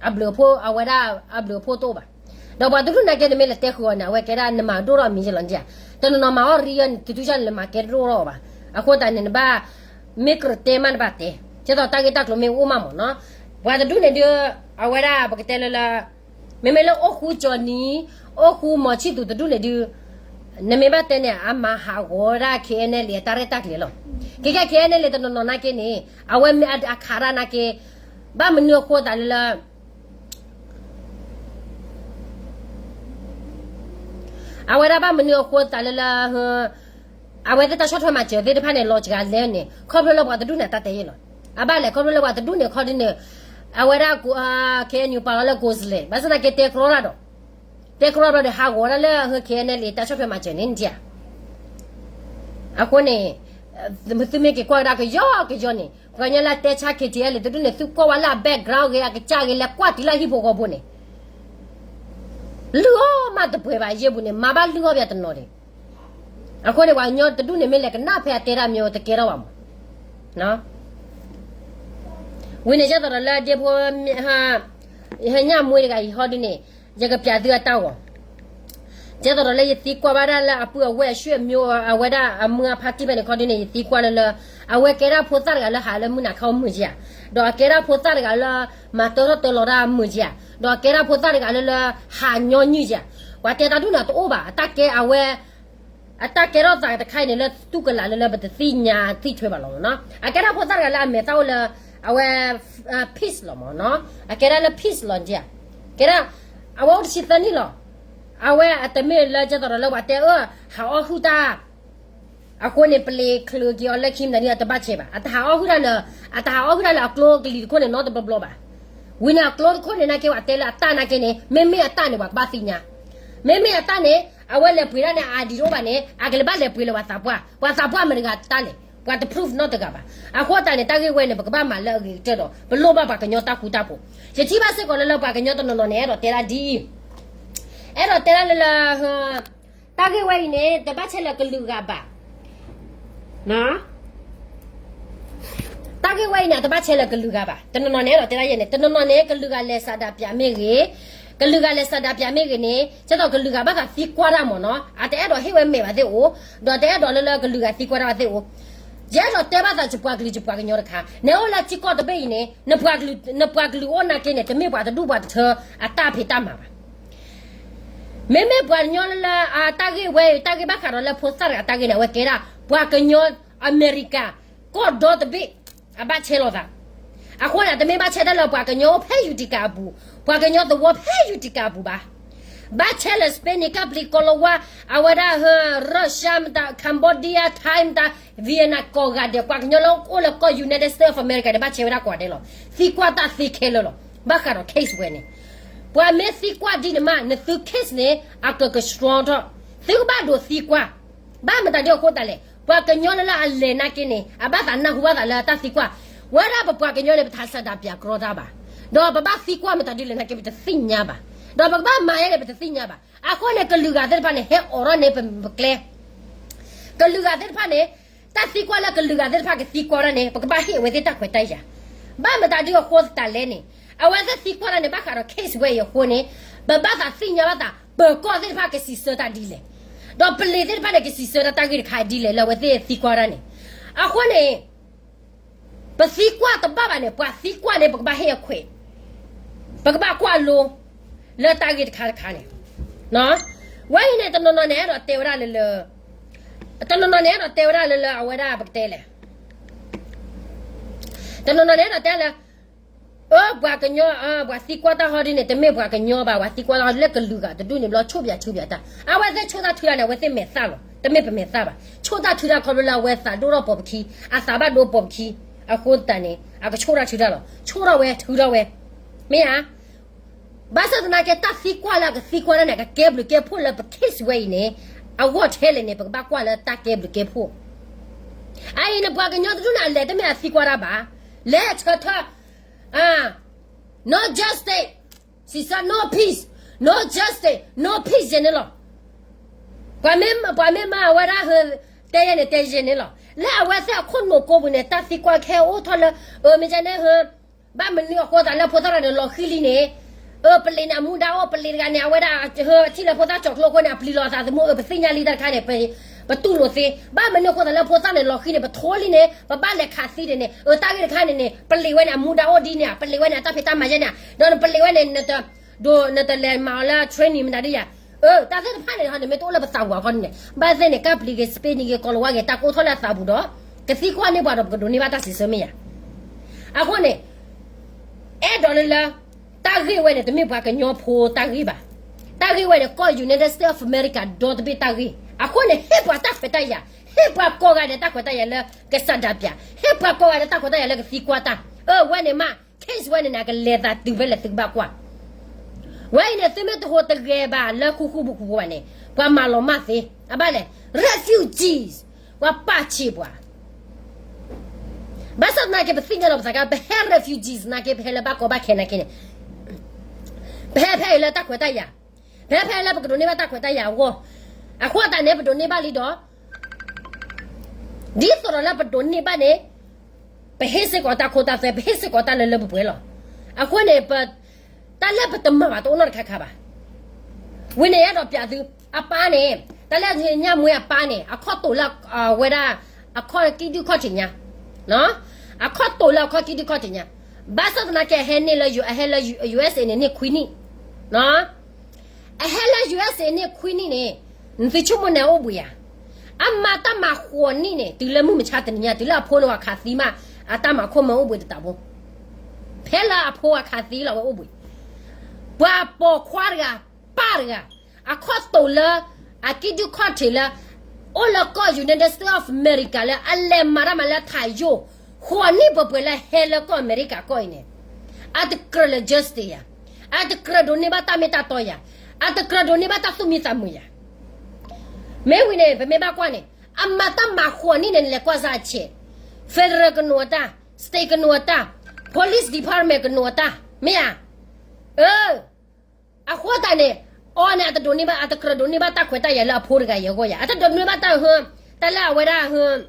အဘျုးအဖှိၣ် အဝဲဒၣ်အဘျုးအဖှိၣ်တအိၣ်ဘၣ်. ဒီးပှၤတဒူၣ်နာ်က့ နမ့ၢ်လဲၤတဲဃုာ်အီၤန့ၣ် အဝဲကဲဒၣ်နမၤဒိၣ်ထီၣ်အမံၤယဲလီၤန့ၣ်ဧါ. တနီၤနီၤမၤအီၣ်ရံယဲန့ၣ် တတုၤဆၣ်န့ၣ် နမၤကဲတဒိၣ်ထီၣ်အီၤဘၣ်. အဃိသတးန့ၣ် နဘၣ် မ့ၢ်ကြၢးတဲမးနဘၣ်တဲ, ဒ်သိးတၢ်ဂ့ၢ်တၢ်ကျိၤမ့ၢ်အိၣ်မးမ့ၢ်နီၤ. ပှၤတဒူၣ်န့ၣ်ဒုး အဝဲဒၣ်ပကတဲလၢလၢ မ့မ့ၢ်လၢအိၣ်ဃူကၠီၤနံၤ, အိၣ်ဃူမီၤဆံၣ်သူးတဒူၣ်န့ၣ်ဒုး နမ့ၢ်ဘၣ်တဲန့ၣ် အမၤဟးဂီၤဝဲဒၣ် K N L အတၢ်ရဲၣ်တၢ်ကျဲၤလီၤ. ကဲကဲ K N L တနီၤနီၤနာ်က့န့ၣ် အဝဲမ့ၢ်အခးတၢ်နာ်က့ ဘၣ်မနုၤအဃိသးလၢလၢ အဝဲဒၣ်ဘၣ်မနုၤအဃိသးလၢလၢ အဝဲသ့ၣ်တၢ်ဆီၣ်ထွဲမၤစၢၤသ့ၣ်တဖၣ်န့ၣ် လီၤစှၤလဲၣ်န့ၣ် ခီဖျိလၢပှၤတဒူၣ်န့ၣ် တၢ်တဲယဲလီၤ. အဘၣ်လဲၣ် ခီဖျိလၢပှၤတဒူၣ်န့ၣ် ခီဒ်န့ၣ် အဝဲဒၣ် K N U ပာ်လီၤလၢ ကိုယ်စားလှယ် ဘၣ်ဆၣ်သနာ်က့ တဲကြီတၢ်ဒီး တဲကြီတၢ်ဒီး ဟးဂီၤဒၣ်လၢ K N L A တၢ်ဆီၣ်ထွဲမၤစၢၤန့ၣ် နထံၣ်ဧါ. အဃိန့ၣ် သုမ့ၢ်က့ၤကွၢ်ကဒါကယီကယီန့ၣ် ပှၤကညီလၢတဲဆါ K T L တဒူၣ်န့ၣ် သုကွၢ်ဝဲလၢအ background ဂ့ၤ အကစၢ်ဂ့ၤ လဲၤကွၢ်တုၤလၢဟံၣ်ဖိဃီဖိန့ၣ် လုၢ်အီၣ်မးတပှဲၤဘၣ် ယဲၢ်ပူၤန့ၣ် မၤဘၣ်လုၢ်အီၣ်ပှၤတနီၤဒံး. အဃိန့ၣ် ပှၤကညီတဒူၣ်န့ၣ် မ့ၢ်လဲၤကနၣ်ဖဲအတဲတၢ်မ့ၢ်တကဲထီၣ်ဘၣ်မး. ဝံၤန့ၣ် ကဲသိးဒီးလၢဒ့ဖိ ဟညၣ်မွေးတဂၤအံၤဟီဒုန့ၣ် ယကပျးသုအတၢ်ဂီၤ ကဲသိးဒီးလၢယသံကွၢ်ဘၣ်ဒၣ်လၢအပုၢ်အဝဲၢ်အဆွေမျိုး အဝဲဒၣ်အမုၢ်အဖါတံၢ်ဖဲန့ၣ်ခီဒုန့ၣ် ယသံကွၢ်လၢလၢ အဝဲကဲဒၣ်ဖိသၣ်တဂၤလၢဟးလၢမုၢ်နၤခီမုၢ်ကဧါ, ဒီးအကဲဒၣ်ဖိသၣ်တဂၤလၢ မၤတၢထီၣ်တၢလီၤတၢ်မုၢ်ကဧါ, ဒီးအကဲဒၣ်ဖိသၣ်တဂၤလၢလၢ ဟးညီနုၢ်ကဧါ, ပှၤတဲတၢ်ဒုၣ်န့ၣ်တအိၣ်ဘၣ် အတၢ်ကဲအဝဲ အတၢ်ကဲထီၣ်သးတခါအံၤန့ၣ် လၢသူၣ်ကလးလၢလၢပတသ့ၣ်ညါသ့ၣ်ထွဲဘၣ်လီၤမးနီၤ. အကဲဒၣ်ဖိသၣ်တဂၤလၢအမဲာ်သၣ်အိၣ်လၢ အဝဲ peace လီၤမးနီၤ. အကဲဒၣ်လၢ peace လီၤကဧါ, ကဲဒၣ် အဝဲအိၣ်တဆံသၢနံၣ်လီၤ. အဝဲအတမ့ၢ်လၢကဲသိးဒီးလၢပှၤတဲအၢ ဟးအီၣ်ဟုၣ်တၢ် အဃိန့ၣ် ပလ့ၤချုးက့ၤအီၤလၢခံမတၤဒ်အတဘၣ်ဆဲးဘၣ်. အတဟးအီၣ်ဟုၣ်တၢ်လၢ အတဟးအီၣ်ဟုၣ်တၢ်လၢအကျိကလံၤတခိၣ်န့ၣ် နီတဘျီဘျီဘၣ်. ဝံၤန့ၣ်အကျိတခိၣ်န့ၣ် နာ်က့ပှၤတဲလၢအတၢ်နာ်က့န့ၣ် မ့မ့ၢ်အတၢ်န့ၣ် ပှၤကဘၣ်သ့ၣ်ညါ, မ့မ့ၢ်အတၢ်န့ၣ် အဝဲလဲၤပှ့ၤတၢ်န့ၣ် အIDတအိၣ်ဘၣ်န့ၣ် အကလဲၤဘၣ်လဲၤပှ့ၤလၢပှၤသးပှၢ်, ပှၤသးပှၢ်မတၤတဂၤတၢ်လဲၣ်, ပှၤတproofနီတဂၤဘၣ်. အဃိသတးန့ၣ် တၢ်ဂ့ၢ်ဝဲန့ၣ် ပကဘၣ်မၤလၢအဂ့ၤကတၢၢ်ဒီး ပလိၣ်ဘၣ်ပှၤကညီတၢ်ဃူတၢ်ဖိး. ယထံၣ်ဘၣ်စ့ၢ်ကီးလၢလၢပှၤကညီတနီၤနီၤန့ၣ် အဲၣ်ဒိးတဲဒၣ်ဒ်အံၤ, အဲၣ်ဒိးတဲဒၣ်လၢလၢ တၢ်ဂ့ၢ်ဝဲအံၤန့ၣ် တဘၣ်ဆဲးလၢကလုာ်ဂၤဘၣ်. တၢ်ဂ့ၢ်ဝဲအံၤန့ၣ် အတဘၣ်ဆဲးလၢကလုာ်ဂၤဘၣ်. တနီၤနီၤန့ၣ် အဲၣ်ဒိးတဲဒၣ်ယဲန့ၣ် တနီၤနီၤန့ၣ် ကလုာ်ဂၤလဲၤဆန္ဒပြမ့ၢ်ဂ့ၤ, ကလုာ်ဂၤလဲၤဆန္ဒပြမ့ၢ်ဂ့ၤန့ၣ် ကဲသိးကလုာ်ဂၤဘၣ်သးသံကွၢ်တၢ်မးနီၤ, အတအဲၣ်ဒိးဟ့ၣ်ဝဲမဲာ်ဘၣ်သ့ၣ်အိၣ်, ဒီးတအဲၣ်ဒိးလၢလၢကလုာ်ဂၤသံကွၢ်တၢ်ဘၣ်သ့ၣ်အိၣ်. ယအဲၣ်ဒိးတဲဘၣ်သးယပှၤကလုာ်ယပှၤကညီတခါ, နအိၣ်လၢထံကီၢ်တဘ့ၣ်အံၤန့ၣ် နပှၤကလုာ်အိၣ်နာ်က့န့ၣ် တမ့ၢ်ပှၤတဒူၣ်ပှၤတထၢအတၢ်ဖံးတၢ်မၤဘၣ်. မ့မ့ၢ်ပှၤကညီလၢလၢ အတၢ်ဂ့ၢ်ဝဲအံၤ တၢ်ဂ့ၢ်ဘၣ်ဃးဒီးလၢဖိသၣ်တဂၤအတၢ်ဂ့ၢ်န့ၣ် အဝဲကဲဒၣ် ပှၤကညီအမဲရကၤ ကီၢ်ဒီတဘ့ၣ် အဘၣ်ဆဲးလိာ်သး. အဃိန့ၣ် တမ့ၢ်ဘၣ်ဆဲးတၢ်လၢပှၤကညီအိၣ်ဖဲ Utica အပူၤ, ပှၤကညီသဝီဖဲ Utica အပူၤဘၣ်. ဘၣ်ဆဲးလၢ Spain န့ၣ် ကပျံၤကိလဝါ, အဝဲဒၣ် Russia မတၤ Cambodia, Thai မတၤ Vietnam ကိးဂၤဒဲး ပှၤကညီလၢအိၣ်လၢကီၢ် United States of America န့ၣ် ဘၣ်ဆဲးဝဲဒၣ်ကိးဂၤဒဲးလီၤ. သံကွၢ်တၢ်သ့ခဲလၢာ်လီၤ. ဘၣ်ဃးဒီး case ဝဲန့ၣ် ပှၤမ့ၢ်သံကွၢ်ဒ်န့ၣ်မး နသု case န့ၣ် အကက strong ထီၣ်, သုကဘၣ်ဒိးသံကွၢ်. ဘၣ်မတၤဒ်အဃိသတးလဲၣ်, ပှၤကညီလၢလၢအလဲၤနာ်က့န့ၣ် အဘၣ်သးနၢ်ဟူဘၣ်သးလၢတၢ်သံကွၢ်, ဝဲဒၣ်ပပှၤကညီန့ၣ် ပတဟးဆန္ဒပြကြီတၢ်ဘၣ်, ဒီးပဘၣ်သံကွၢ်မတၤဒ်လဲၣ်နာ်က့ ပတသ့ၣ်ညါဘၣ်, ဒီးပကဘၣ်မၤယဲန့ၣ် ပတသ့ၣ်ညါဘၣ်. အဃိန့ၣ် ကလုာ်ဂၤသ့ၣ်တဖၣ်န့ၣ် ဟဲအိးထီၣ်န့ၢ်ပကျဲ ကလုာ်ဂၤသ့ၣ်တဖၣ်န့ၣ်, တၢ်သံကွၢ်လၢကလုာ်ဂၤသ့ၣ်တဖၣ်ကသံကွၢ်တၢ်န့ၣ် ပကဘၣ်ဟ့ၣ်အဝဲသ့ၣ်တၢ်ခွဲးတၢ်ယာ်, ဘၣ်မတၤဒ်အဃိသတးလဲၣ်န့ၣ်, အဝဲသ့ၣ်သံကွၢ်တၢ်န့ၣ် ဘၣ်ဃးဒီး case ဝဲအံၤအဃိန့ၣ်, ပဘၣ်သးသ့ၣ်ညါဘၣ်သး ပၢၤကီၢ်သ့ၣ်တဖၣ်ကစံးဆၢတၢ်ဒ်လဲၣ်, ဒီးပလံၤသ့ၣ်တဖၣ်န့ၣ် ကစံးဆၢတၢ်တၢ်ဂ့ၢ်တခါဒ်လဲၣ်လၢအဝဲသ့ၣ်သံကွၢ်တၢ်န့ၣ်, အဃိန့ၣ် ပသံကွၢ်တဘၣ်ဘၣ်န့ၣ် ပှၤသံကွၢ်န့ၣ် ပကဘၣ်ဟ့ၣ်အခွဲး, ပကဘၣ်ကွၢ်လိ, လၢတၢ်ဂ့ၢ်တခါတခါန့ၣ်, ဝဲအံၤန့ၣ် တနီၤနီၤန့ၣ် အဲၣ်ဒိးတဲဝဲဒၣ်လၢလၢ, တနီၤနီၤန့ၣ် အဲၣ်ဒိးတဲဝဲဒၣ်လၢလၢအဝဲဒၣ်ပကတဲလဲၣ်, တနီၤနီၤန့ၣ် အဲၣ်ဒိးတဲလၢ အၢ ပှၤကညီ, ပှၤသံကွၢ်တၢ်ဟီဒ်န့ၣ် တမ့ၢ်ပှၤကညီဘၣ်, ပှၤသံကွၢ်တၢ်ဟီဒ်လၢကလုာ်ဂၤတဒူၣ်န့ၣ်ဘျီ ဆိၣ်ပၠးဆိၣ်ပၠးတၢ်, အဝဲသ့ၣ်ဆိၣ်တၢ်ထုတၢ်န့ၣ် အဝဲသ့ၣ်မဲာ်သၣ်လီၤ, တမ့ၢ်ပမဲာ်သၣ်ဘၣ်, ဆိၣ်တၢ်ထုတၢ်ခီဖျိလၢအဝဲသးဒိၣ်ထီၣ်ပိာ်ပခံ, အသးဘၣ်ဒိပိာ်ပခံ, အဃိသတးန့ၣ် အကဆိၣ်တၢ်ထုတၢ်လီၤ, ဆိၣ်ထီၣ်ဝဲထုထီၣ်ဝဲ, မ့ၢ်ဧါ. ဘၣ်ဆၣ်သနာ်က့ တၢ်သံကွၢ်လၢအကသံကွၢ်တၢ်န့ၣ် အကကဲဘျုးကဲဖှိၣ်လၢပ case ဝဲအံၤန့ၣ်, အဂီၢ်ထဲလဲၣ်န့ၣ် ပကဘၣ်ကွၢ်လၢတၢ်ကဲဘျုးကဲဖှိၣ်. အအံၤန့ၣ် ပှၤကညီတဒူၣ်န့ၣ် အလဲၤတမ့ၢ်အသံကွၢ်တၢ်ဘၣ်, လဲၤဆၢထၢၣ်, no justice, စံးဆၢ no peace, no justice, no peace ယဲန့ၣ်လီၤ. ပှၤမ့ၢ်မၤအဝဲဒၣ်ဟၢ, တဲယဲန့ၣ် တဲယဲန့ၣ်လီၤ. လၢအဝဲသ့ၣ်အခိၣ်နူာ်ကိးပူၤန့ၣ် တၢ်သံကွၢ်ခဲအိၣ်ထီၣ်လၢ, အမ့ၢ်ကန့ၣ်ဟၢ, ဘၣ်မနုၤအဃိသးလၢဖိသၣ်တဂၤန့ၣ် လီၤဃံၤလံန့ၣ်, အပလံၤန့ၣ် အမူဒါအိၣ်, ပလံၤတဂၤန့ၣ် အဝဲဒၣ်ဟၢထံၣ်လၢဖိသၣ်ကၠီၤကျိအဃိန့ၣ် အပျံၤလီၤအသးသမူ, အပသ့ၣ်ညါလံတၢ်တခါန့ၣ်, ပတူၢ်လိာ်သ့, ဘၣ်မနုၤအဃိသးလၢဖိသၣ်န့ၣ် လီၤဃံၤန့ၣ် ပထိလံန့ၣ် ပဘၣ်လဲၤခးသံဒ်န့ၣ်, အတၢ်ဂ့ၢ်တခါန့ၣ်န့ၣ် ပလံၤဝဲန့ၣ် အမူဒါအိၣ်ဒ်န့ၣ်, ပလံၤဝဲန့ၣ် အတၢ်ဖံးတၢ်မၤယဲန့ၣ်, ဒီးပလံၤဝဲန့ၣ် နတလဲၤမၤအီၤလၢ training မတၤဒ်ယၤ, အတၢ်သ့ၣ်တဖၣ်န့ၣ် နမ့ၢ်တအိၣ်လၢပသးပူၤအဃိန့ၣ်န့ၣ်, ဘၣ်သ့ၣ်န့ၣ် ကပျံၤက့ၤ စပ့နံၤက့ၤ ကီၤလၤဝါက့ၤ တၢ်ကအိၣ်ထီၣ်လၢအသးပူၤဒီး ကသံကွၢ်န့ၢ်ပှၤဒီး ပကဒိးန့ၢ်ဘၣ်တၢ်စံးဆၢမ့ၢ်ယၤ. အဃိန့ၣ် အဲၣ်ဒိးလၢလၢ တၢ်ဂ့ၢ်ဝဲန့ၣ် တမ့ၢ်ပှၤကညီဖိတၢ်ဂ့ၢ်ဘၣ်. တၢ်ဂ့ၢ်ဝဲန့ၣ် ကီၢ် United States of America ဒီတဘ့ၣ်တၢ်ဂ့ၢ်. အဃိန့ၣ် ဟ့ၣ်ပှၤတၢ်ခွဲးတၢ်ယာ်, ဟ့ၣ်ပှၤကိးဂၤဒဲးတၢ်ခွဲးတၢ်ယာ်လၢကစၢ်ဒၣ်ပၠး, ဟ့ၣ်ပှၤကိးဂၤဒဲးတၢ်ခွဲးတၢ်ယာ်လၢကသံကွၢ်တၢ်. အဝဲန့ၣ်မး case ဝဲန့ၣ်န့ၣ် အကလဲၤသးတုၤဖဲလဲၣ်သုကဘၣ်ကွၢ်. ဝဲအံၤန့ၣ် သုမ့ၢ်တဟူးတဂဲၤဘၣ်လၢဃူဃူဖိးဖိးဘၣ်န့ၣ် ပှၤမၤလီၤမၢ်သ့. အဘၣ်လဲၣ် refugees, ပှၤပာ်ဆံးပှၤ. ဘၣ်ဆၣ်သနာ်က့ ပသ့ၣ်ညါလီၤပသးကါ ပဟဲ refugees သနာ်က့ ပဟဲလၢဘၣ်ကီဘၣ်ခဲနာ်က့န့ၣ်, ပဟဲဖဲအံၤလၢတၢ်ခွဲးတၢ်ယာ်, ပဟဲဖဲအံၤလၢပကဒိးန့ၢ်ဘၣ်တၢ်ခွဲးတၢ်ယာ်အဂီၢ်. အဃိသတးန့ၣ် ပဒိးန့ၢ်ဘၣ်လံဒီး ဒ်သိးဒီးလၢပဒိးန့ၢ်ဘၣ်န့ၣ် ပဟ့ၣ်စ့ၢ်ကီးတၢ်ခိတၢ်သွဲ, ပဟ့ၣ်စ့ၢ်ကီးတၢ်လၢလၢပှဲၤပှဲၤလီၤ. အဃိန့ၣ် ပ, တၢ်လၢပတမၤဘၣ်တအိၣ်နီတခါခါဘၣ်. ဝံၤန့ၣ် အဲၣ်ဒိးပျးသု, အပၢ်န့ၣ်, တၢ်လၢညၣ်မွ့အပၢ်န့ၣ် အခီၣ်တိာ်လၢအဝဲဒၣ်, အခီၣ်ကံၣ်ဒုၣ်ခီၣ်ထံးညါ, အခီၣ်တိာ်လၢအခီၣ်ကံၣ်ဒုၣ်ခီၣ်ထံးညါ. ဘၣ်ဆၣ်သနာ်က့ အဟဲန့ၢ်လၢ အဟဲလၢ USA န့ၣ် န့ၢ်ခွံနံၣ် အဟဲလၢ USA န့ၣ်ခွံနံၣ်န့ၣ်, နသုဆိကမိၣ်န့ၣ်အိၣ်ဘှံးဧါ. အမၤတၢ်မၤဃိးနံၣ်န့ၣ် တုၤလၢမုၢ်မဆါတနံၤညါ တုၤလၢအဖိန့ၣ်ဝဲခးသံမး, အတၢ်မၤခိၣ်မၢအိၣ်ဘှံးတတးဖိ, ဖဲလၢအဖိဝဲခးသံလီၤဝဲအိၣ်ဘှံး. ပှၤပိာ်ခွါတဂၤ, ပၢ်တဂၤ, အခီၣ်တိာ်လၢ အကံၣ်ဒုၣ်ခီၣ်ထံးလၢ အိၣ်လၢကီၢ် United States of America လၢအလဲၤမၤတၢ်မၤလၢထးယိၣ် ဃိးနံၣ်ပှဲၤပှဲၤလၢဟဲလၢကီၢ်အမဲရကၤကီၢ်အံၤန့ၣ်, အတကြၢးလၢ justice ယၤ, အတကြၢးဒိးန့ၢ်ဘၣ်တၢ်မ့ၢ်တၢ်တီယၤ, အတကြၢးဒိးန့ၢ်ဘၣ်တၢ်သူၣ်မံသးမုာ်ယၤ. မ့ၢ်ဝံၤန့ၣ် ပမ့ၢ်ဘၣ်ကွၢ်န့ၣ် အမၤတၢ်မၤဃိးနံၣ်န့ၣ် နလဲၤကွၢ်စၢ်အဆဲး, federal ကနိးအတၢ်, state ကနိးအတၢ်, police department ကနိးအတၢ်, မ့ၢ်ဧါ. အဃိသတးန့ၣ် အီၤန့ၣ် အတဒိးန့ၢ်ဘၣ်, အတကြၢးဒိးန့ၢ်ဘၣ်တၢ်ခွဲးတၢ်ယာ်လၢအဖိတဂၤအံၤအဂီၢ်ယၤ, အတဒိးန့ၢ်ဘၣ်တၢ်ဟၢ, တၢ်လၢအဝဲဒၣ်ဟၢ,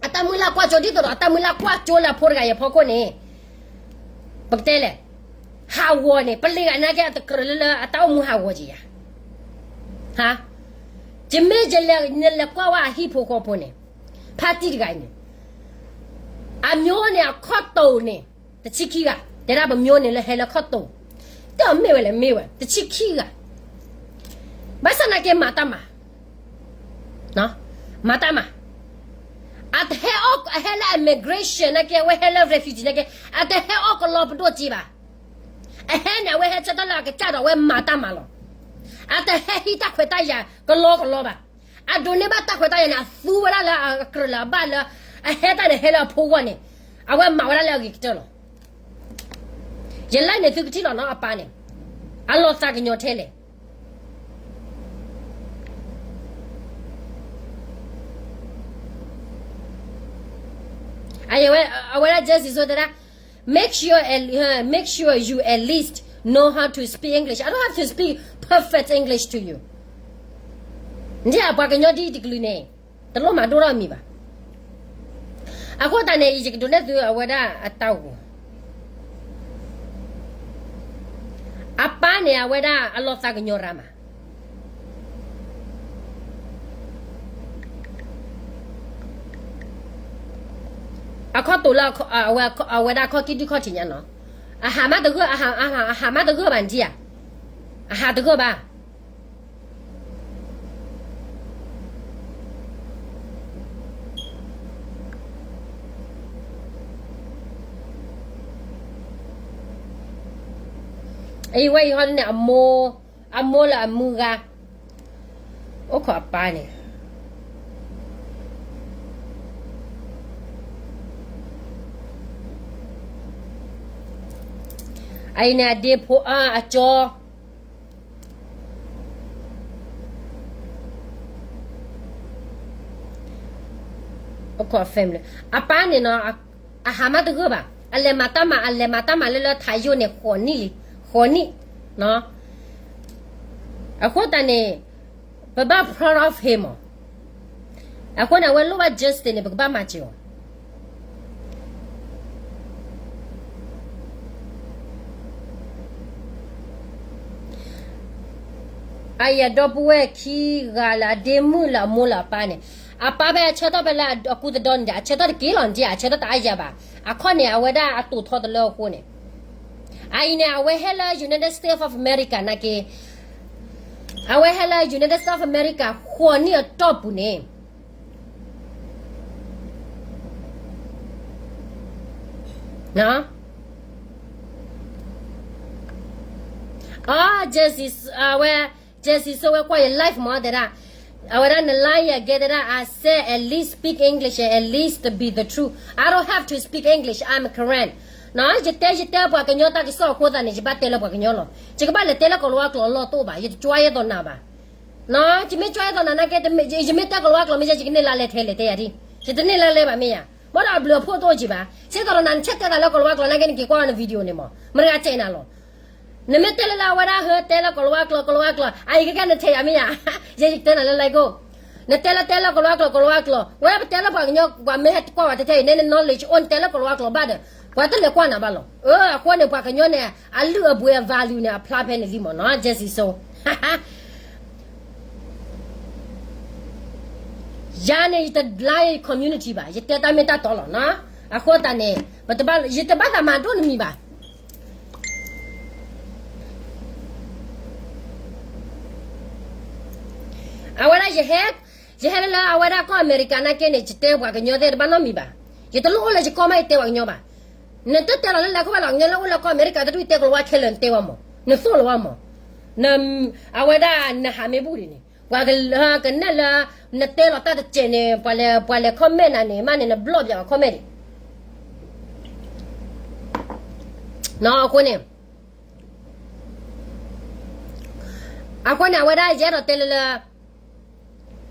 အတၢ်မုၢ်လၢ်ကွၢ်ကၠိ ဒ်သိးဒီးအတၢ်မုၢ်လၢ်ကွၢ်ကၠိလၢအဖိတဂၤအံၤအဖီခိၣ်န့ၣ်, ပကတဲလဲၣ်, ဟးဂီၤန့ၣ် ပလံၤဂၤနာ်က့ အတကြၢးလၢလၢအတၢ်အိၣ်မူဟးဂီၤက့ၤယၤ. ယမ့ၢ်ယလဲၤ, နလဲၤကွၢ်ဝဲအဟံၣ်ဖိဃီဖိန့ၣ်, ဖါတံၢ်တဂၤအံၤန့ၣ် အမျိုးန့ၣ် အခီၣ်တိာ်န့ၣ် တဆံခံဂၤ, တဲဒၣ်ပမျိုးန့ၣ်လၢဟဲလၢခီၣ်တိာ်, တမ့ၢ်ဝဲလဲၣ် မ့ၢ်ဝဲ တဆံခံဂၤ, ဘၣ်ဆၣ်နာ်က့မၤတၢ်မၤ, မၤတၢ်မၤ, အတဟဲအီၣ်, အဟဲလၢ immigration နာ်က့ အဝဲဟဲလၢ refugee နာ်က့ အတဟဲအီၣ်ကလီပဒိၣ်က့ဘၣ်, အဟဲန့ၣ် အဝဲဟဲဆၢထၢၣ်လၢအကစၢ်ဒီးအဝဲမၤတၢ်မၤလီၤ, အတဟဲဟံးတၢ်ခွဲးတၢ်ယာ်ကလီကလီဘၣ်. အဒိးန့ၢ်ဘၣ်တၢ်ခွဲးတၢ်ယာ်န့ၣ် အသူဝဲဒၣ်လၢအကြၢးလၢအဘၣ်လၢ အဟဲတၢ်န့ၣ် ဟဲလၢအဖိဂီၢ်န့ၣ်, အဝဲမၤဝဲဒၣ်လၢအဂ့ၤကတၢၢ်လီၤ. ယလဲၣ်န့ၣ် သုကထံၣ်လီၤနီၤ အပၢ်န့ၣ်, အလီၤသးကညီၤထဲလဲၣ်. အဝဲဒၣ် Justin တဲဒၣ် make sure, make sure you at least know how to speak English. I don't have to speak perfect English to you. နထံၣ်ဧါ ပှၤကညီဒ်အံၤတကလုာ်န့ၣ် တလိၣ်မၤဒိၣ်ထီၣ်အမံၤဘၣ်. အဃိသတးန့ၣ် ယကဒုးနဲၣ်သုအဝဲဒၣ်အတၢ်ဂီၤ, အပၢ်န့ၣ် အဝဲဒၣ်အလီၤသးကညီၤရၤမး အခီၣ်တိာ်လၢ အဝဲဒၣ်ခီၣ်ကံၣ်ဒုၣ်ခီၣ်ထံးညါနီၤ, အဟးမးတဂၢၢ်, အဟးမးတဂၢၢ်ဘၣ် နထံၣ်ဧါ, အဟးတဂၢၢ်ဘၣ်. အဝဲအံၤဟီန့ၣ် အမိၢ်, အမိၢ်လၢအမုၢ်ဂၤ, အိၣ်ခိးအပၢ်န့ၣ်, အအံၤန့ၣ် အဒ့ဖိ အကၠီ အပၢ်န့ၣ်နီၤ, အဟးမးတဂၢၢ်ဘၣ်, အလဲၤမၤတၢ်မၤ အလဲၤမၤတၢ်မၤလၢလၢထးယိာ်န့ၣ် ဃိးနံၣ်လံ, ဃိးနံၣ်, အဃိသတးန့ၣ် ပဘၣ် proud of him မး, အဃိန့ၣ် အဝဲလိၣ်ဘၣ် justice န့ၣ် ပကဘၣ်မၤစၢၤအီၤ အယဒီပုၢ်ဝဲၢ်ခံဂၤလၢအဒ့မုၣ်လၢအမိၢ်လၢအပၢ်န့ၣ်, အပၢ်ဖဲအဆၢထၢၣ်ဖဲလၢအကူသဒီန့ၣ်ဒီး အဆၢထၢၣ်တက့ၢ်လီၤန့ၣ်, အဆၢထၢၣ်တအါယၤဘၣ်, အခီၣ်န့ၣ် အဝဲဒၣ်အတိာ်ထီတလၢအဃိန့ၣ်, အအံၤန့ၣ် အဝဲဟဲလၢ United States of America နာ်က့, အဝဲဟဲလၢ United States of America ဃိးနံၣ်အတီၢ်ပူၤန့ၣ် အ Jesse အဝဲ Jesse ဆိဝဲကွၢ်ယ live မး တဲဒၣ်, အဝဲဒၣ်န line ယၤကဲတဲဒၣ် I said at least speak English and at least to be the truth. I don't have to speak English, I'm Karen. နီၤ ယတဲ ယတဲပှၤကညီတၢ်ကစီၣ်အဃိသတးန့ၣ် ယဘၣ်တဲလၢပှၤကညီလီၤ. ယကဘၣ်လဲၤတဲလၢကီၤလၤဝါကျိာ်အလီၢ်တအိၣ်ဘၣ်, ယတကွၢ်ယဲသိးနၤဘၣ်. နီၤ ယမ့ၢ်ကွၢ်ယဲသိးနၤနာ်က့ ယမ့ၢ်တဲကီၤလၤဝါကျိာ်မ့ၢ်ယဲ ယကန့ၢ်လါလဲထဲလဲၣ် တဲယၤဒ်, ယတန့ၢ်လါလဲဘၣ်မ့ၢ်ယၤ, ဘၣ်ဒီးအဘျုးအဖှိၣ်တအိၣ်က့ၤဘၣ်. စ့သိးဒီးနၤ နဆဲးတဲသးလၢကီၤလၤဝါကျိာ်နာ်က့ နက့ၤကွၢ်န video န့ၣ်မး မတဂၤစဲးနၤလီၤ. နမ့ၢ်တဲလၢလၢအဝဲဒၣ်ဟဲတဲလၢကီၤလၤဝါကျိာ် ကီၤလၤဝါကျိာ် အအံၤကဲကဲနထဲယၤမ့ၢ်ယၤ, ယတဲနၤလၢ like အိၣ်, နတဲလၢတဲလၢကီၤလၤဝါကျိာ် ကီၤလၤဝါကျိာ် ဝဲပတဲလၢပှၤကညီ ပှၤမ့ၢ်ဟဲကွၢ်ဝဲထဲထဲအံၤ နဲန knowledge အိၣ် နတဲလၢကီၤလၤဝါကျိာ်ဘၣ်ဒီး ပှၤတလဲၤကွၢ်နၤဘၣ်လီၤ. အ အဃိန့ၣ် ပှၤကညီန့ၣ် အလုၢ်အပှ့ၤအ value န့ၣ် အဖျါဖဲန့ၣ်လံမးနီၤ Jesse ဆိ ယၤန့ၣ် ယတ lie community ဘၣ်, ယတဲတၢ်မ့ၢ်တၢ်တီလီၤနီၤ. အဃိသတးန့ၣ် ယတဘၣ်သးမၤဒိၣ်နမံၤဘၣ်. အဝဲဒၣ် ယဟဲလၢအဝဲဒၣ်ကီၢ်အမဲရကၤနာ်က့န့ၣ် ယတဲပှၤကညီသ့ၣ်တဘၣ်နီတမံၤဘၣ်. ယတလိၣ်အိၣ်လၢယကီၢ်မး ယတဲပှၤကညီဘၣ်. နတတဲလီၤလၢလဲၤခိၣ်ဘၣ်လီၤ ကညီလၢအိၣ်လၢကီၢ်အမဲရကၤ တဒူၣ်တဲကီၤလၤဝါခဲလၢာ် နတဲဝဲမး, နသိၣ်လီၤဝဲမး, အဝဲဒၣ်နဟးမ့ၢ်ဘူၣ်ဒံးန့ၣ် ပှၤကနၣ်လၢ နတဲလီၤတၢ်တစဲးန့ၣ် ပှၤလဲၤ ပှၤလဲၤ comment နၤန့ၣ် မ့ၢ်န့ၣ် န block ပၠးပှၤ comment ဒံး အဃိန့ၣ် အဃိန့ၣ် အဝဲဒၣ်ယအဲၣ်ဒိးတဲလၢလၢ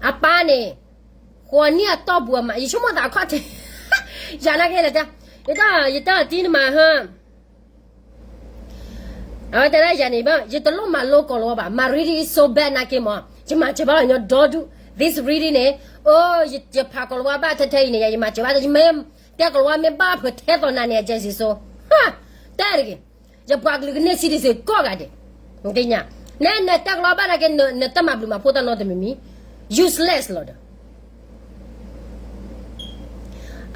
အပၢ်န့ၣ် ဃိးနံၣ်အတီၢ်ပူၤအမး ယဆိကမိၣ်သးအခီၣ်ထံး ယၤနာ်က့လဲၣ်တဲ ယတၢ် ယတၢ်တံၢ်နမၤဟၢ အဝဲတဲဒၣ်ယၤန့ၣ် ယတလိၣ်မၤလိကီၤလၤဝါဘၣ် my reading is so bad နာ်က့မး ယမၤစၢၤဘၣ်ညီဒီဒူၣ် this reading န့ၣ် အိ ယဖးကီၤလၤဝါဘၣ်ထဲထဲအံၤန့ၣ် ယမၤစၢၤဘၣ် ယမ့ၢ်တဲကီၤလၤဝါမ့ၢ်ဘၣ်ဖုးထဲသိးနၤန့ၣ် အ Jesse ဆိ တဲတဂ့ၤ ယပှၤကလုာ်ကန့ၢ် citizen ကိးဂၤဒဲး နသ့ၣ်ညါ နဲနတဲကီၤလၤဝါဘၣ်နာ်က့ နတၢ်မၤဘျုးမၤဖှိၣ်တၢ်နီတမံၤမံၤ useless လီၤဒီး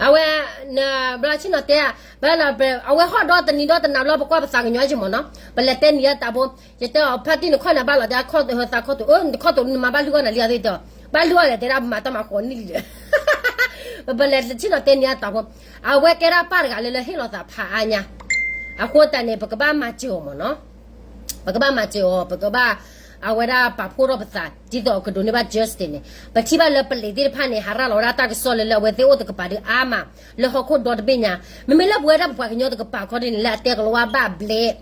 အဝဲ ဘျီဆ့ၣ်နီၤတဲ ဘၣ်လီၤ အဝဲဟီၣ်ဒီတနံၤဒီတနၤဘျီ ပကွၢ်ပသးကညီၤယမးနီၤ ပလဲၤတဲနံၤအတၢ်ဖိ ယတဲအီၤ ဖါတံၢ်နခီၣ်နၤဘၣ်လီၤ တဲခီၣ်သးခီၣ်တူာ် နခီၣ်တူာ်နမၤဘၣ်လုၢ်အီၣ်နၤလံအသ့ၣ်တဲ ဘၣ်လုၢ်အီၣ်လဲၣ် တဲဒၣ်မၤတၢ်မၤဃိးနံၣ်လံဒီး ပလဲၤဆ့ၣ်နီၤတဲနံၤအတၢ်ဖိ အဝဲကဲဒၣ်ပၢ်တဂၤလၢလၢဟ့ၣ်လီၤသးဖးအါညါ အဃိသတးန့ၣ် ပကဘၣ်မၤစၢၤအီၤမးနီၤ ပကဘၣ်မၤစၢၤအီၤ ပကဘၣ် အဝဲဒၣ်ပာ်ဖှိၣ်ထီၣ်ပသး ဒ်သိးအကဒိးန့ၢ်ဘၣ် justice န့ၣ် ပထံၣ်ဘၣ်လၢပလံးသ့ၣ်တဖၣ်န့ၣ် ဟးရၤလီၤဝဲဒၣ်တၢ်ကစီၣ်လၢလၢအဝဲသ့ၣ်အိၣ်တကပၤဒုးအါမး လၢဟီၣ်ခိၣ်ဒီတဘ့ၣ်ညါ မ့မ့ၢ်လၢပဝဲဒၣ်ပပှၤကညီတကပၤခီဒ်န့ၣ် လၢအတဲကလီၤဝါဘၣ်ဘျဲၣ်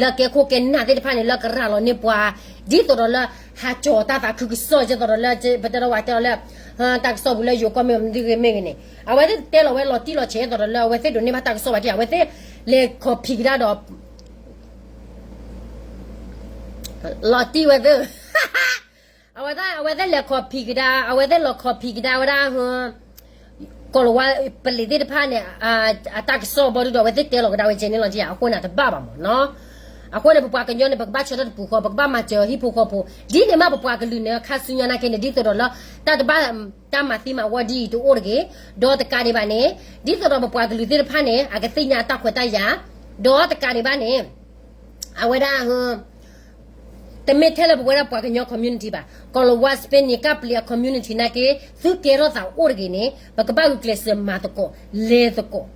လၢကဲခိၣ်ကဲနၢ်သ့ၣ်တဖၣ်န့ၣ် လၢကရၤလီၤန့ၢ်ပှၤ ဒ်သိးဒီးလၢ ဟးကၠီၤတၢ်သးခုကစီၣ် ဒ်သိးဒီးလၢ ပတဲဒီးဝဲတဲလီၤလၢ တၢ်ကစီၣ်ပူၤလၢယိၤကီၢ်မ့ၢ်မနုၤဂ့ၤမ့ၢ်ဂ့ၤန့ၣ် အဝဲသ့ၣ်တဲလီၤဝဲလီၤတံၢ်လီၤဆဲး ဒ်သိးဒီးလၢအဝဲသ့ၣ်ဒိးန့ၢ်ဘၣ်တၢ်ကစီၣ်ဘၣ်တံၢ် အဝဲသ့ၣ်လဲၤခီၣ်ဖံးကဒါဒီး လီၤတံၢ်ဝဲသ့ၣ် အဝဲသ့ၣ် အဝဲသ့ၣ်လဲၤခီၣ်ဖံးကဒါ အဝဲသ့ၣ်လီၤခီၣ်ဖံးကဒါဝဲဒၣ် ကီၤလၤဝါ ပလံးသ့ၣ်တဖၣ်န့ၣ် အတၢ်ကစီၣ်ဘီဒုဒီး အဝဲသ့ၣ်တဲလီၤကဒါဝဲကဲန့ၣ်လီၤတံၢ် အဃိန့ၣ်တဘၣ်ဘၣ်မးနီၤ အဃိန့ၣ် ပပှၤကညီန့ၣ် ပကဘၣ်ဆၢထၢၣ်တပူၤဃီ ပကဘၣ်မၤစၢၤဟံၣ်ဖိဃီဖိ ဒ်န့ၣ်မးပပှၤကလုာ်န့ၣ် ခါဆူညါနာ်က့န့ၣ် ဒ်သိးဒီးလၢ တၢ်တဘၣ် တၢ်မၤသံမၤဝီဒ်အံၤတအိၣ်တဂ့ၤ ဒီးတကးဒံးဘၣ်န့ၣ် ဒ်သိးဒီးပပှၤကလုာ်သ့ၣ်တဖၣ်န့ၣ် အကသ့ၣ်ညါအတၢ်ခွဲးတၢ်ယာ် ဒီးတကးဒံးဘၣ်န့ၣ် အဝဲဒၣ် တမ့ၢ်ထဲလၢပဝဲဒၣ်ပှၤကညီ community ဘၣ် ကီၤလၤဝါ Spanish ကပျံၤအ community နာ်က့ သုကဲထီၣ်သးအိၣ်တဂ့ၤန့ၣ် ပကဘၣ်ဂုာ်ကျဲးစၢးမၤသကိး လဲၤသကိး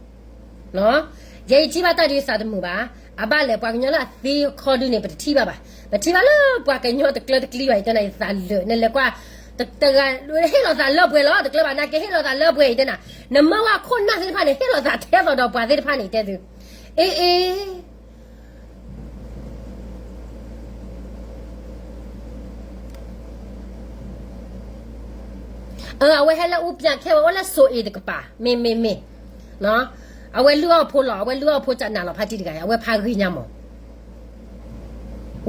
ယဲယထံၣ်ဘၣ်တၢ်ဒ်ယသးတမုာ်ဘၣ် အဘၣ်လဲၣ်ပှၤကညီလၢအသ့ခီဒုန့ၣ် ပတထံၣ်ဘၣ်ဘၣ် ပထံၣ်ဘၣ်လၢပှၤကညီတကျၢတကျံဘၣ် ယတဲနၤ ယသးလၢာ် နလဲၤကွၢ် တဂၤ ဟ့ၣ်လီၤသးလၢပှဲၤလီၤ တကျၢဘၣ်နာ်က့ ဟ့ၣ်လီၤသးလၢပှဲၤ ယတဲနၤ နမၢဝဲခိၣ်နၢ်သ့ၣ်တဖၣ်န့ၣ် ဟ့ၣ်လီၤသးထဲသိးဒီးပှၤသ့ၣ်တဖၣ်န့ၣ် တဲသု အ့ အ့ အဝဲဟဲလၢအူပၠးခဲဝဲအိၣ်လၢစိၤအ့ၤတကပၤ မ့ၢ်မ့ၢ်မ့ၢ်, အဝဲလုၢ်အီၣ်ဖိလီၤ, အဝဲလုၢ်အီၣ်ဖိကနးလီၤ ဖါတံၢ်တဂၤအံၤ အဝဲဖးဂ့ၤညါမး.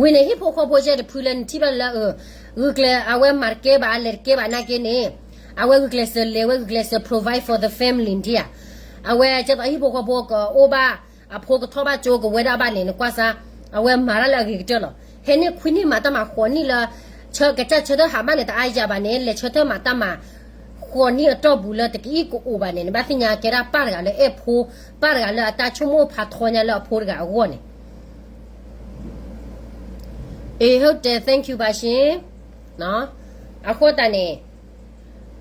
ဝံၤန့ၣ် ဟံၣ်ဖိဃီဖိကဲတဖုလၢနထံၣ်ဘၣ်လၢ ဂုာ်ကျဲး အဝဲမၤတကဲဘၣ် အလဲၤတကဲဘၣ်နာ်က့န့ၣ်, အဝဲဂုာ်ကျဲးစၢးလဲၤ အဝဲဂုာ်ကျဲးစၢး provide for the family နထံၣ်ဧါ. အဝဲကဲသိးဟံၣ်ဖိဃီဖိကအိၣ်ဘၣ်, အဖိကထီၣ်ဘၣ်ကၠိကဝဲဒၣ်ဘၣ်န့ၣ် နကွၢ်စါ, အဝဲမၤတၢ်လၢအဂ့ၤကတၢၢ်လီၤ. ဟဲန့ၢ်ခွံနံၣ်မၤတၢ်မၤဃိးနံၣ်လၢ ကစၢ်ဆၢထၢၣ်ဟးမးန့ၣ် တအါယၤဘၣ်န့ၣ် လဲၤဆၢထၢၣ်မၤတၢ်မၤ ဃိးနံၣ်အတီၢ်ပူၤလၢတကအံၣ်ကအိၣ်ဘၣ်န့ၣ် နဘၣ်သ့ၣ်ညါကဲဒၣ်ပၢ်တဂၤလၢအဲၣ်ဖိ, ပၢ်တဂၤလၢအတၢ်ဆိကမိၣ်ဖးထီညါလၢအဖိတဂၤအဂီၢ်န့ၣ် အ့ ဟုတ်တယ် thank you ပါရှင်. အဃိသတးန့ၣ်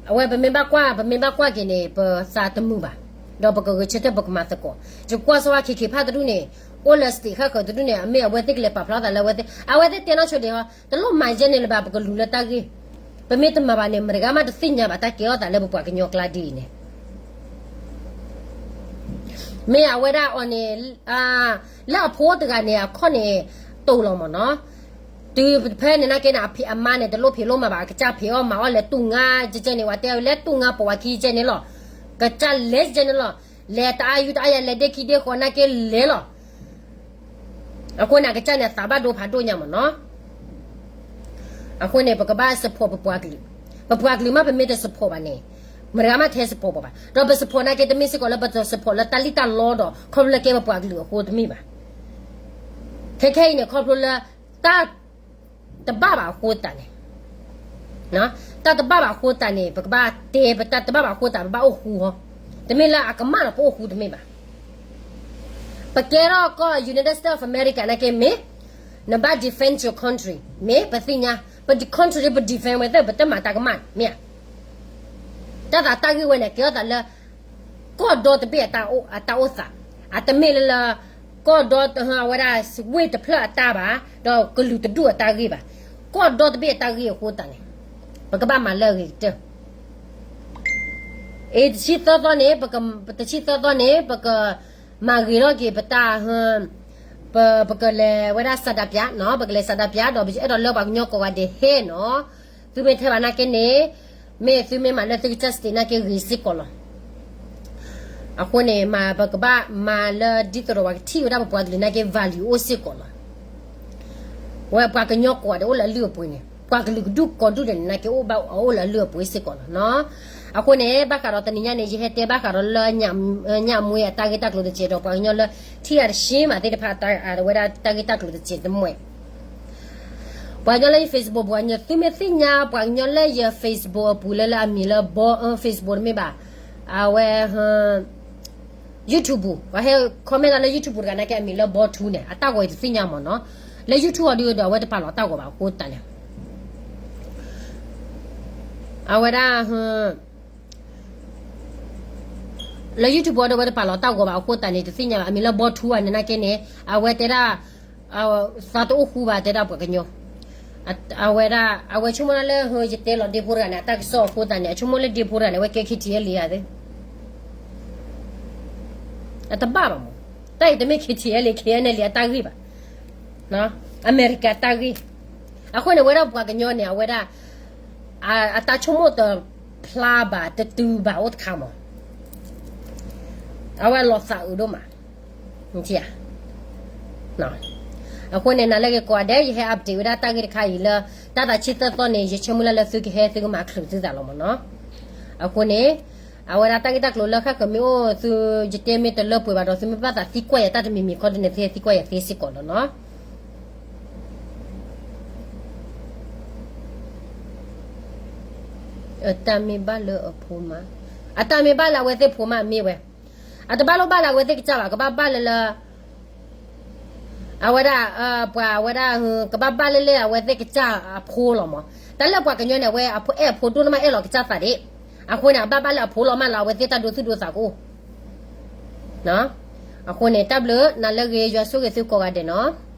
အဝဲပမ့ၢ်ဘၣ်ကွၢ်, ပမ့ၢ်ဘၣ်ကွၢ်က့ၤန့ၣ် ပသးတမုာ်ဘၣ်, ဒီးပကဂဲၤဆၢထၢၣ် ပကမၤသကိး. ယကွၢ်ဆိဝဲ ခ့ခ့ဖးတဒူၣ်န့ၣ်, အိၣ်လၢ state ဃၣ်ဃၢၤတဒူၣ်န့ၣ် အမ့ၢ်အဝဲသ့ၣ်ကလဲၤပာ်ဖျါသးလၢအဝဲသ့ၣ်, အဝဲသ့ၣ်တဲနီၢ်ဆိဒံးဟီ, တလိၣ်မၤယဲန့ၣ်လၢၤဘၣ် ပကလူၤလၢတၢ်ဂ့ၢ်. ပမ့ၢ်တမၤဘၣ်န့ၣ် မတဂၤမးတသ့ၣ်ညါဘၣ်တၢ်ကဲထီၣ်သးလၢပပှၤကညီကျါဒ်အံၤန့ၣ် မ့ၢ်အဝဲဒၣ်အီၤန့ၣ်, လၢအဖိတဂၤန့ၣ် အခီၣ်န့ၣ် တိာ်လီၤမးနီၤ. တုၤဖဲန့ၣ်နာ်က့န့ၣ် အဖံးအမါန့ၣ် တလိၣ်ဖံးလိၣ်မၤဘၣ် အကစၢ်ဖံးအီၣ်မၤအီၣ်လဲၤတူၢ်ငါကဲကဲန့ၣ် ဝဲတဲလဲၤတူၢ်ငါပိာ်ဝဲခံကဲန့ၣ်လီၤ. ကစၢ်လဲၤကဲန့ၣ်လီၤ. လဲၤတအါယူတအါယၤ လဲၤဒ့ခံဒ့ဃီနာ်က့လဲၤလီၤ. အဃိန့ၣ် အကစၢ်န့ၣ် အသးဘၣ်ဒိဖးဒိၣ်ညါမးနီၤ. အဃိန့ၣ် ပကဘၣ် support ပပှၤကလုာ်, ပပှၤကလုာ်မး ပမ့ၢ်တ support ဘၣ်န့ၣ်, မတဂၤမးထဲ support ဘၣ်ဘၣ်. ဒီးပ support နာ်က့ တမ့ၢ်စ့ၢ်ကီးလၢပတ support လၢတၢ်လံၣ်တၢ်လီဒီး ခီဖျိလၢကဲပပှၤကလုာ်အဃိတမ့ၢ်ဘၣ်. ခဲခဲအံၤန့ၣ် ခီဖျိလၢ တၢ်တဘၣ်ဘၣ်အဃိသတးန့ၣ်, တၢ်တဘၣ်ဘၣ်အဃိသတးန့ၣ် ပကဘၣ်တဲ ပတၢ်တဘၣ်ဘၣ်အဃိသတး ပဘၣ်အိၣ်ဃူဟီ, တမ့ၢ်လၢအကမၣ်ဒီးပအိၣ်ဃူတမ့ၢ်ဘၣ်. ပကဲထီၣ်ကီၢ် United States of America နာ်က့မ့ၢ် နဘၣ် defend your country မ့ၢ်ပသ့ၣ်ညါ, ပ country ပ defend ဝဲသ့ၣ် ပတမၤတၢ်ကမၣ်မ့ၢ်ဧါ. တၢ်သးတၢ်ဂ့ၢ်ဝဲန့ၣ် ကဲထီၣ်သးလၢ ကီၢ်ဒီတဘ့ၣ်အတၢ်အိၣ်သး, အတမ့ၢ်လၢလၢ ကီၢ်ဒီ အဝဲဒၣ် ဝ့ၢ်တဖျၢၣ်အတၢ်ဘၣ်, ဒီးကလုာ်တဒူၣ်အတၢ်ဂ့ၢ်ဘၣ်. ကီၢ်ဒီတဘ့ၣ်အတၢ်ဂ့ၢ်အဃိသတးန့ၣ် ပကဘၣ်မၤလၢအဂ့ၤကတၢၢ်. အ့ တဆံသၢသီန့ၣ်, တဆံသၢသီန့ၣ် ပက မၤဂ့ၤထီၣ်က့ၤပတၢ်, ပ, ပကလဲၤဝဲဒၣ် ဆန္ဒပြ နီၤ, ပကလဲၤ ဆန္ဒပြ ဒီးပအဲၣ်ဒိးလၢပှၤကညီကိးဂၤဒဲးဟဲနီၤ. သုမ့ၢ်ထဲဘၣ်နာ်က့န့ၣ်, မ့ၢ်သုမ့ၢ်မၤလၢသုကစၢ် state နာ်က့ဂ့ၤစ့ၢ်ကီးလီၤ. အဃိန့ၣ် ပကဘၣ်မၤလၢဒ်သိးဒီးပှၤကထံၣ်ဝဲဒၣ်ပပှၤကလုာ်နာ်က့ value အိၣ်စ့ၢ်ကီးလီၤ. ဝဲပှၤကညီကိးဂၤဒဲးအိၣ်လၢအလုၢ်အပှ့ၤန့ၣ် ပှၤကလုာ်ကဒူၣ်ကိးဒူၣ်ဒဲးန့ၣ် နာ်က့အိၣ်ဘၣ်အိၣ်လၢအလုၢ်အပှ့ၤစ့ၢ်ကီးလီၤနီၤ. အဃိန့ၣ် ဘၣ်ဃးဒီးတနံၤညါန့ၣ် ယဟဲတဲဘၣ်ဃးဒီးလၢ ညၣ်မွ့အတၢ်ဂ့ၢ်တၢ်ကျိၤတစဲးဒီး ပှၤကညီလၢထံၣ်အတရှ့မးသ့ၣ်တဖၣ် အဝဲဒၣ်တၢ်ဂ့ၢ်တၢ်ကျိၤတစဲးတမှဲ ပှၤကညီလၢယ Facebook ပှၤကညီ သုမ့ၢ်သ့ၣ်ညါ ပှၤကညီလၢယ Facebook အပူၤလၢလၢအမံၤလၢ ဘီ Facebook တမ့ၢ်ဘၣ်, အဝဲ YouTube ပူၤ ပှၤဟဲ comment လၢ YouTube ပူၤတဂၤနာ်က့အမံၤလၢ ဘီထူ န့ၣ် အတၢ်ဂီၤအံၤတသ့ၣ်ညါမးနီၤ. လၢ YouTube အီၤဒီးအဝဲတပာ်လီၤတၢ်ဂီၤဘၣ်အဃိသတးန့ၣ် အဝဲဒၣ် လၢ YouTube အီၤဒီးအဝဲတပာ်လီၤတၢ်ဂီၤဘၣ်အဃိသတးန့ၣ် တသ့ၣ်ညါဘၣ် အမံၤလၢ ဘီထူ ဘၣ်န့ၣ်နာ်က့န့ၣ် အဝဲတဲဒၣ် သးတအိၣ်ဃူဘၣ်တဲဒၣ်ပှၤကညီ အဝဲဒၣ် အဝဲဆိကမိၣ်ဒၣ်လၢ ယတဲလီၤဒ့ဖိတဂၤန့ၣ် အတၢ်ကစီၣ်အဃိသတးန့ၣ် အဆိကမိၣ်လၢဒ့ဖိတဂၤန့ၣ် အဝဲကဲ KTLA ဧါသ့ အတဘၣ်ဘၣ်မး, တၢ်အံၤတမ့ၢ် KTLA KNLA အတၢ်ဂ့ၢ်ဘၣ်, အမဲရကၤတၢ်ဂ့ၢ်. အဃိန့ၣ် ဝဲဒၣ်ပှၤကညီန့ၣ် အဝဲဒၣ် အတၢ်ဆိကမိၣ်တဖျါဘၣ် တတုၤဘၣ်အိၣ်တခါမး, အဝဲလီၤသးအုးဒိၣ်မး အဃိန့ၣ် နၤလၢဂ့ၤကိးဂၤဒဲး ယဟဲ update ဝဲဒၣ်တၢ်ဂ့ၢ်တခါအံၤလၢ တၢ်သးဆံသၢသီန့ၣ် ယဆၢမုၢ်လၢ်လၢသုကဟဲ သုကမၤချုးသုသးလီၤမးနီၤ. အဃိန့ၣ် အဝဲဒၣ်တၢ်ဂ့ၢ်တၢ်ကျိၤလၢဃၣ်ဃၢၤမ့ၢ်အိၣ်သု ယတဲမ့ၢ်တလၢပှဲၤဘၣ်ဒီး သုမ့ၢ်ဘၣ်သးသံကွၢ်ယၤတၢ်တမံၤမံၤခီဒ်န့ၣ် သုဟဲသံကွၢ်ယၤသ့စ့ၢ်ကီးလီၤနီၤ. အတၢ်မ့ၢ်ဘၣ်လၢအဖိမး, အတၢ်မ့ၢ်ဘၣ်လၢအဝဲသ့ၣ်ဖိမးမ့ၢ်ဝဲ, အတဘၣ်လိၣ်ဘၣ်လၢအဝဲသ့ၣ်ကစၢ်ဘၣ်, ကဘၣ်ဘၣ်လၢလၢ အဝဲဒၣ် ပှၤဝဲဒၣ် ကဘၣ်ဘၣ်လၢလၢအဝဲသ့ၣ်ကစၢ်အဖိလီၤမး. တၢ်လၢပှၤကညီန့ၣ် အဝဲအဲၣ်အဖိဒိၣ်န့ၣ်မးအဲၣ်လီၤကစၢ်သးဒံး, အဃိန့ၣ် အဘၣ်ဘၣ်လၢအဖိလီၤမးလၢအဝဲသ့ၣ်တၢ်ဒိသူၣ်ဒိသးကအိၣ်. အဃိန့ၣ် တၢ်ဘျုး နၤလၢဂ့ၤ ယွၤဆိၣ်ဂ့ၤသုကိးဂၤဒဲးနီၤ.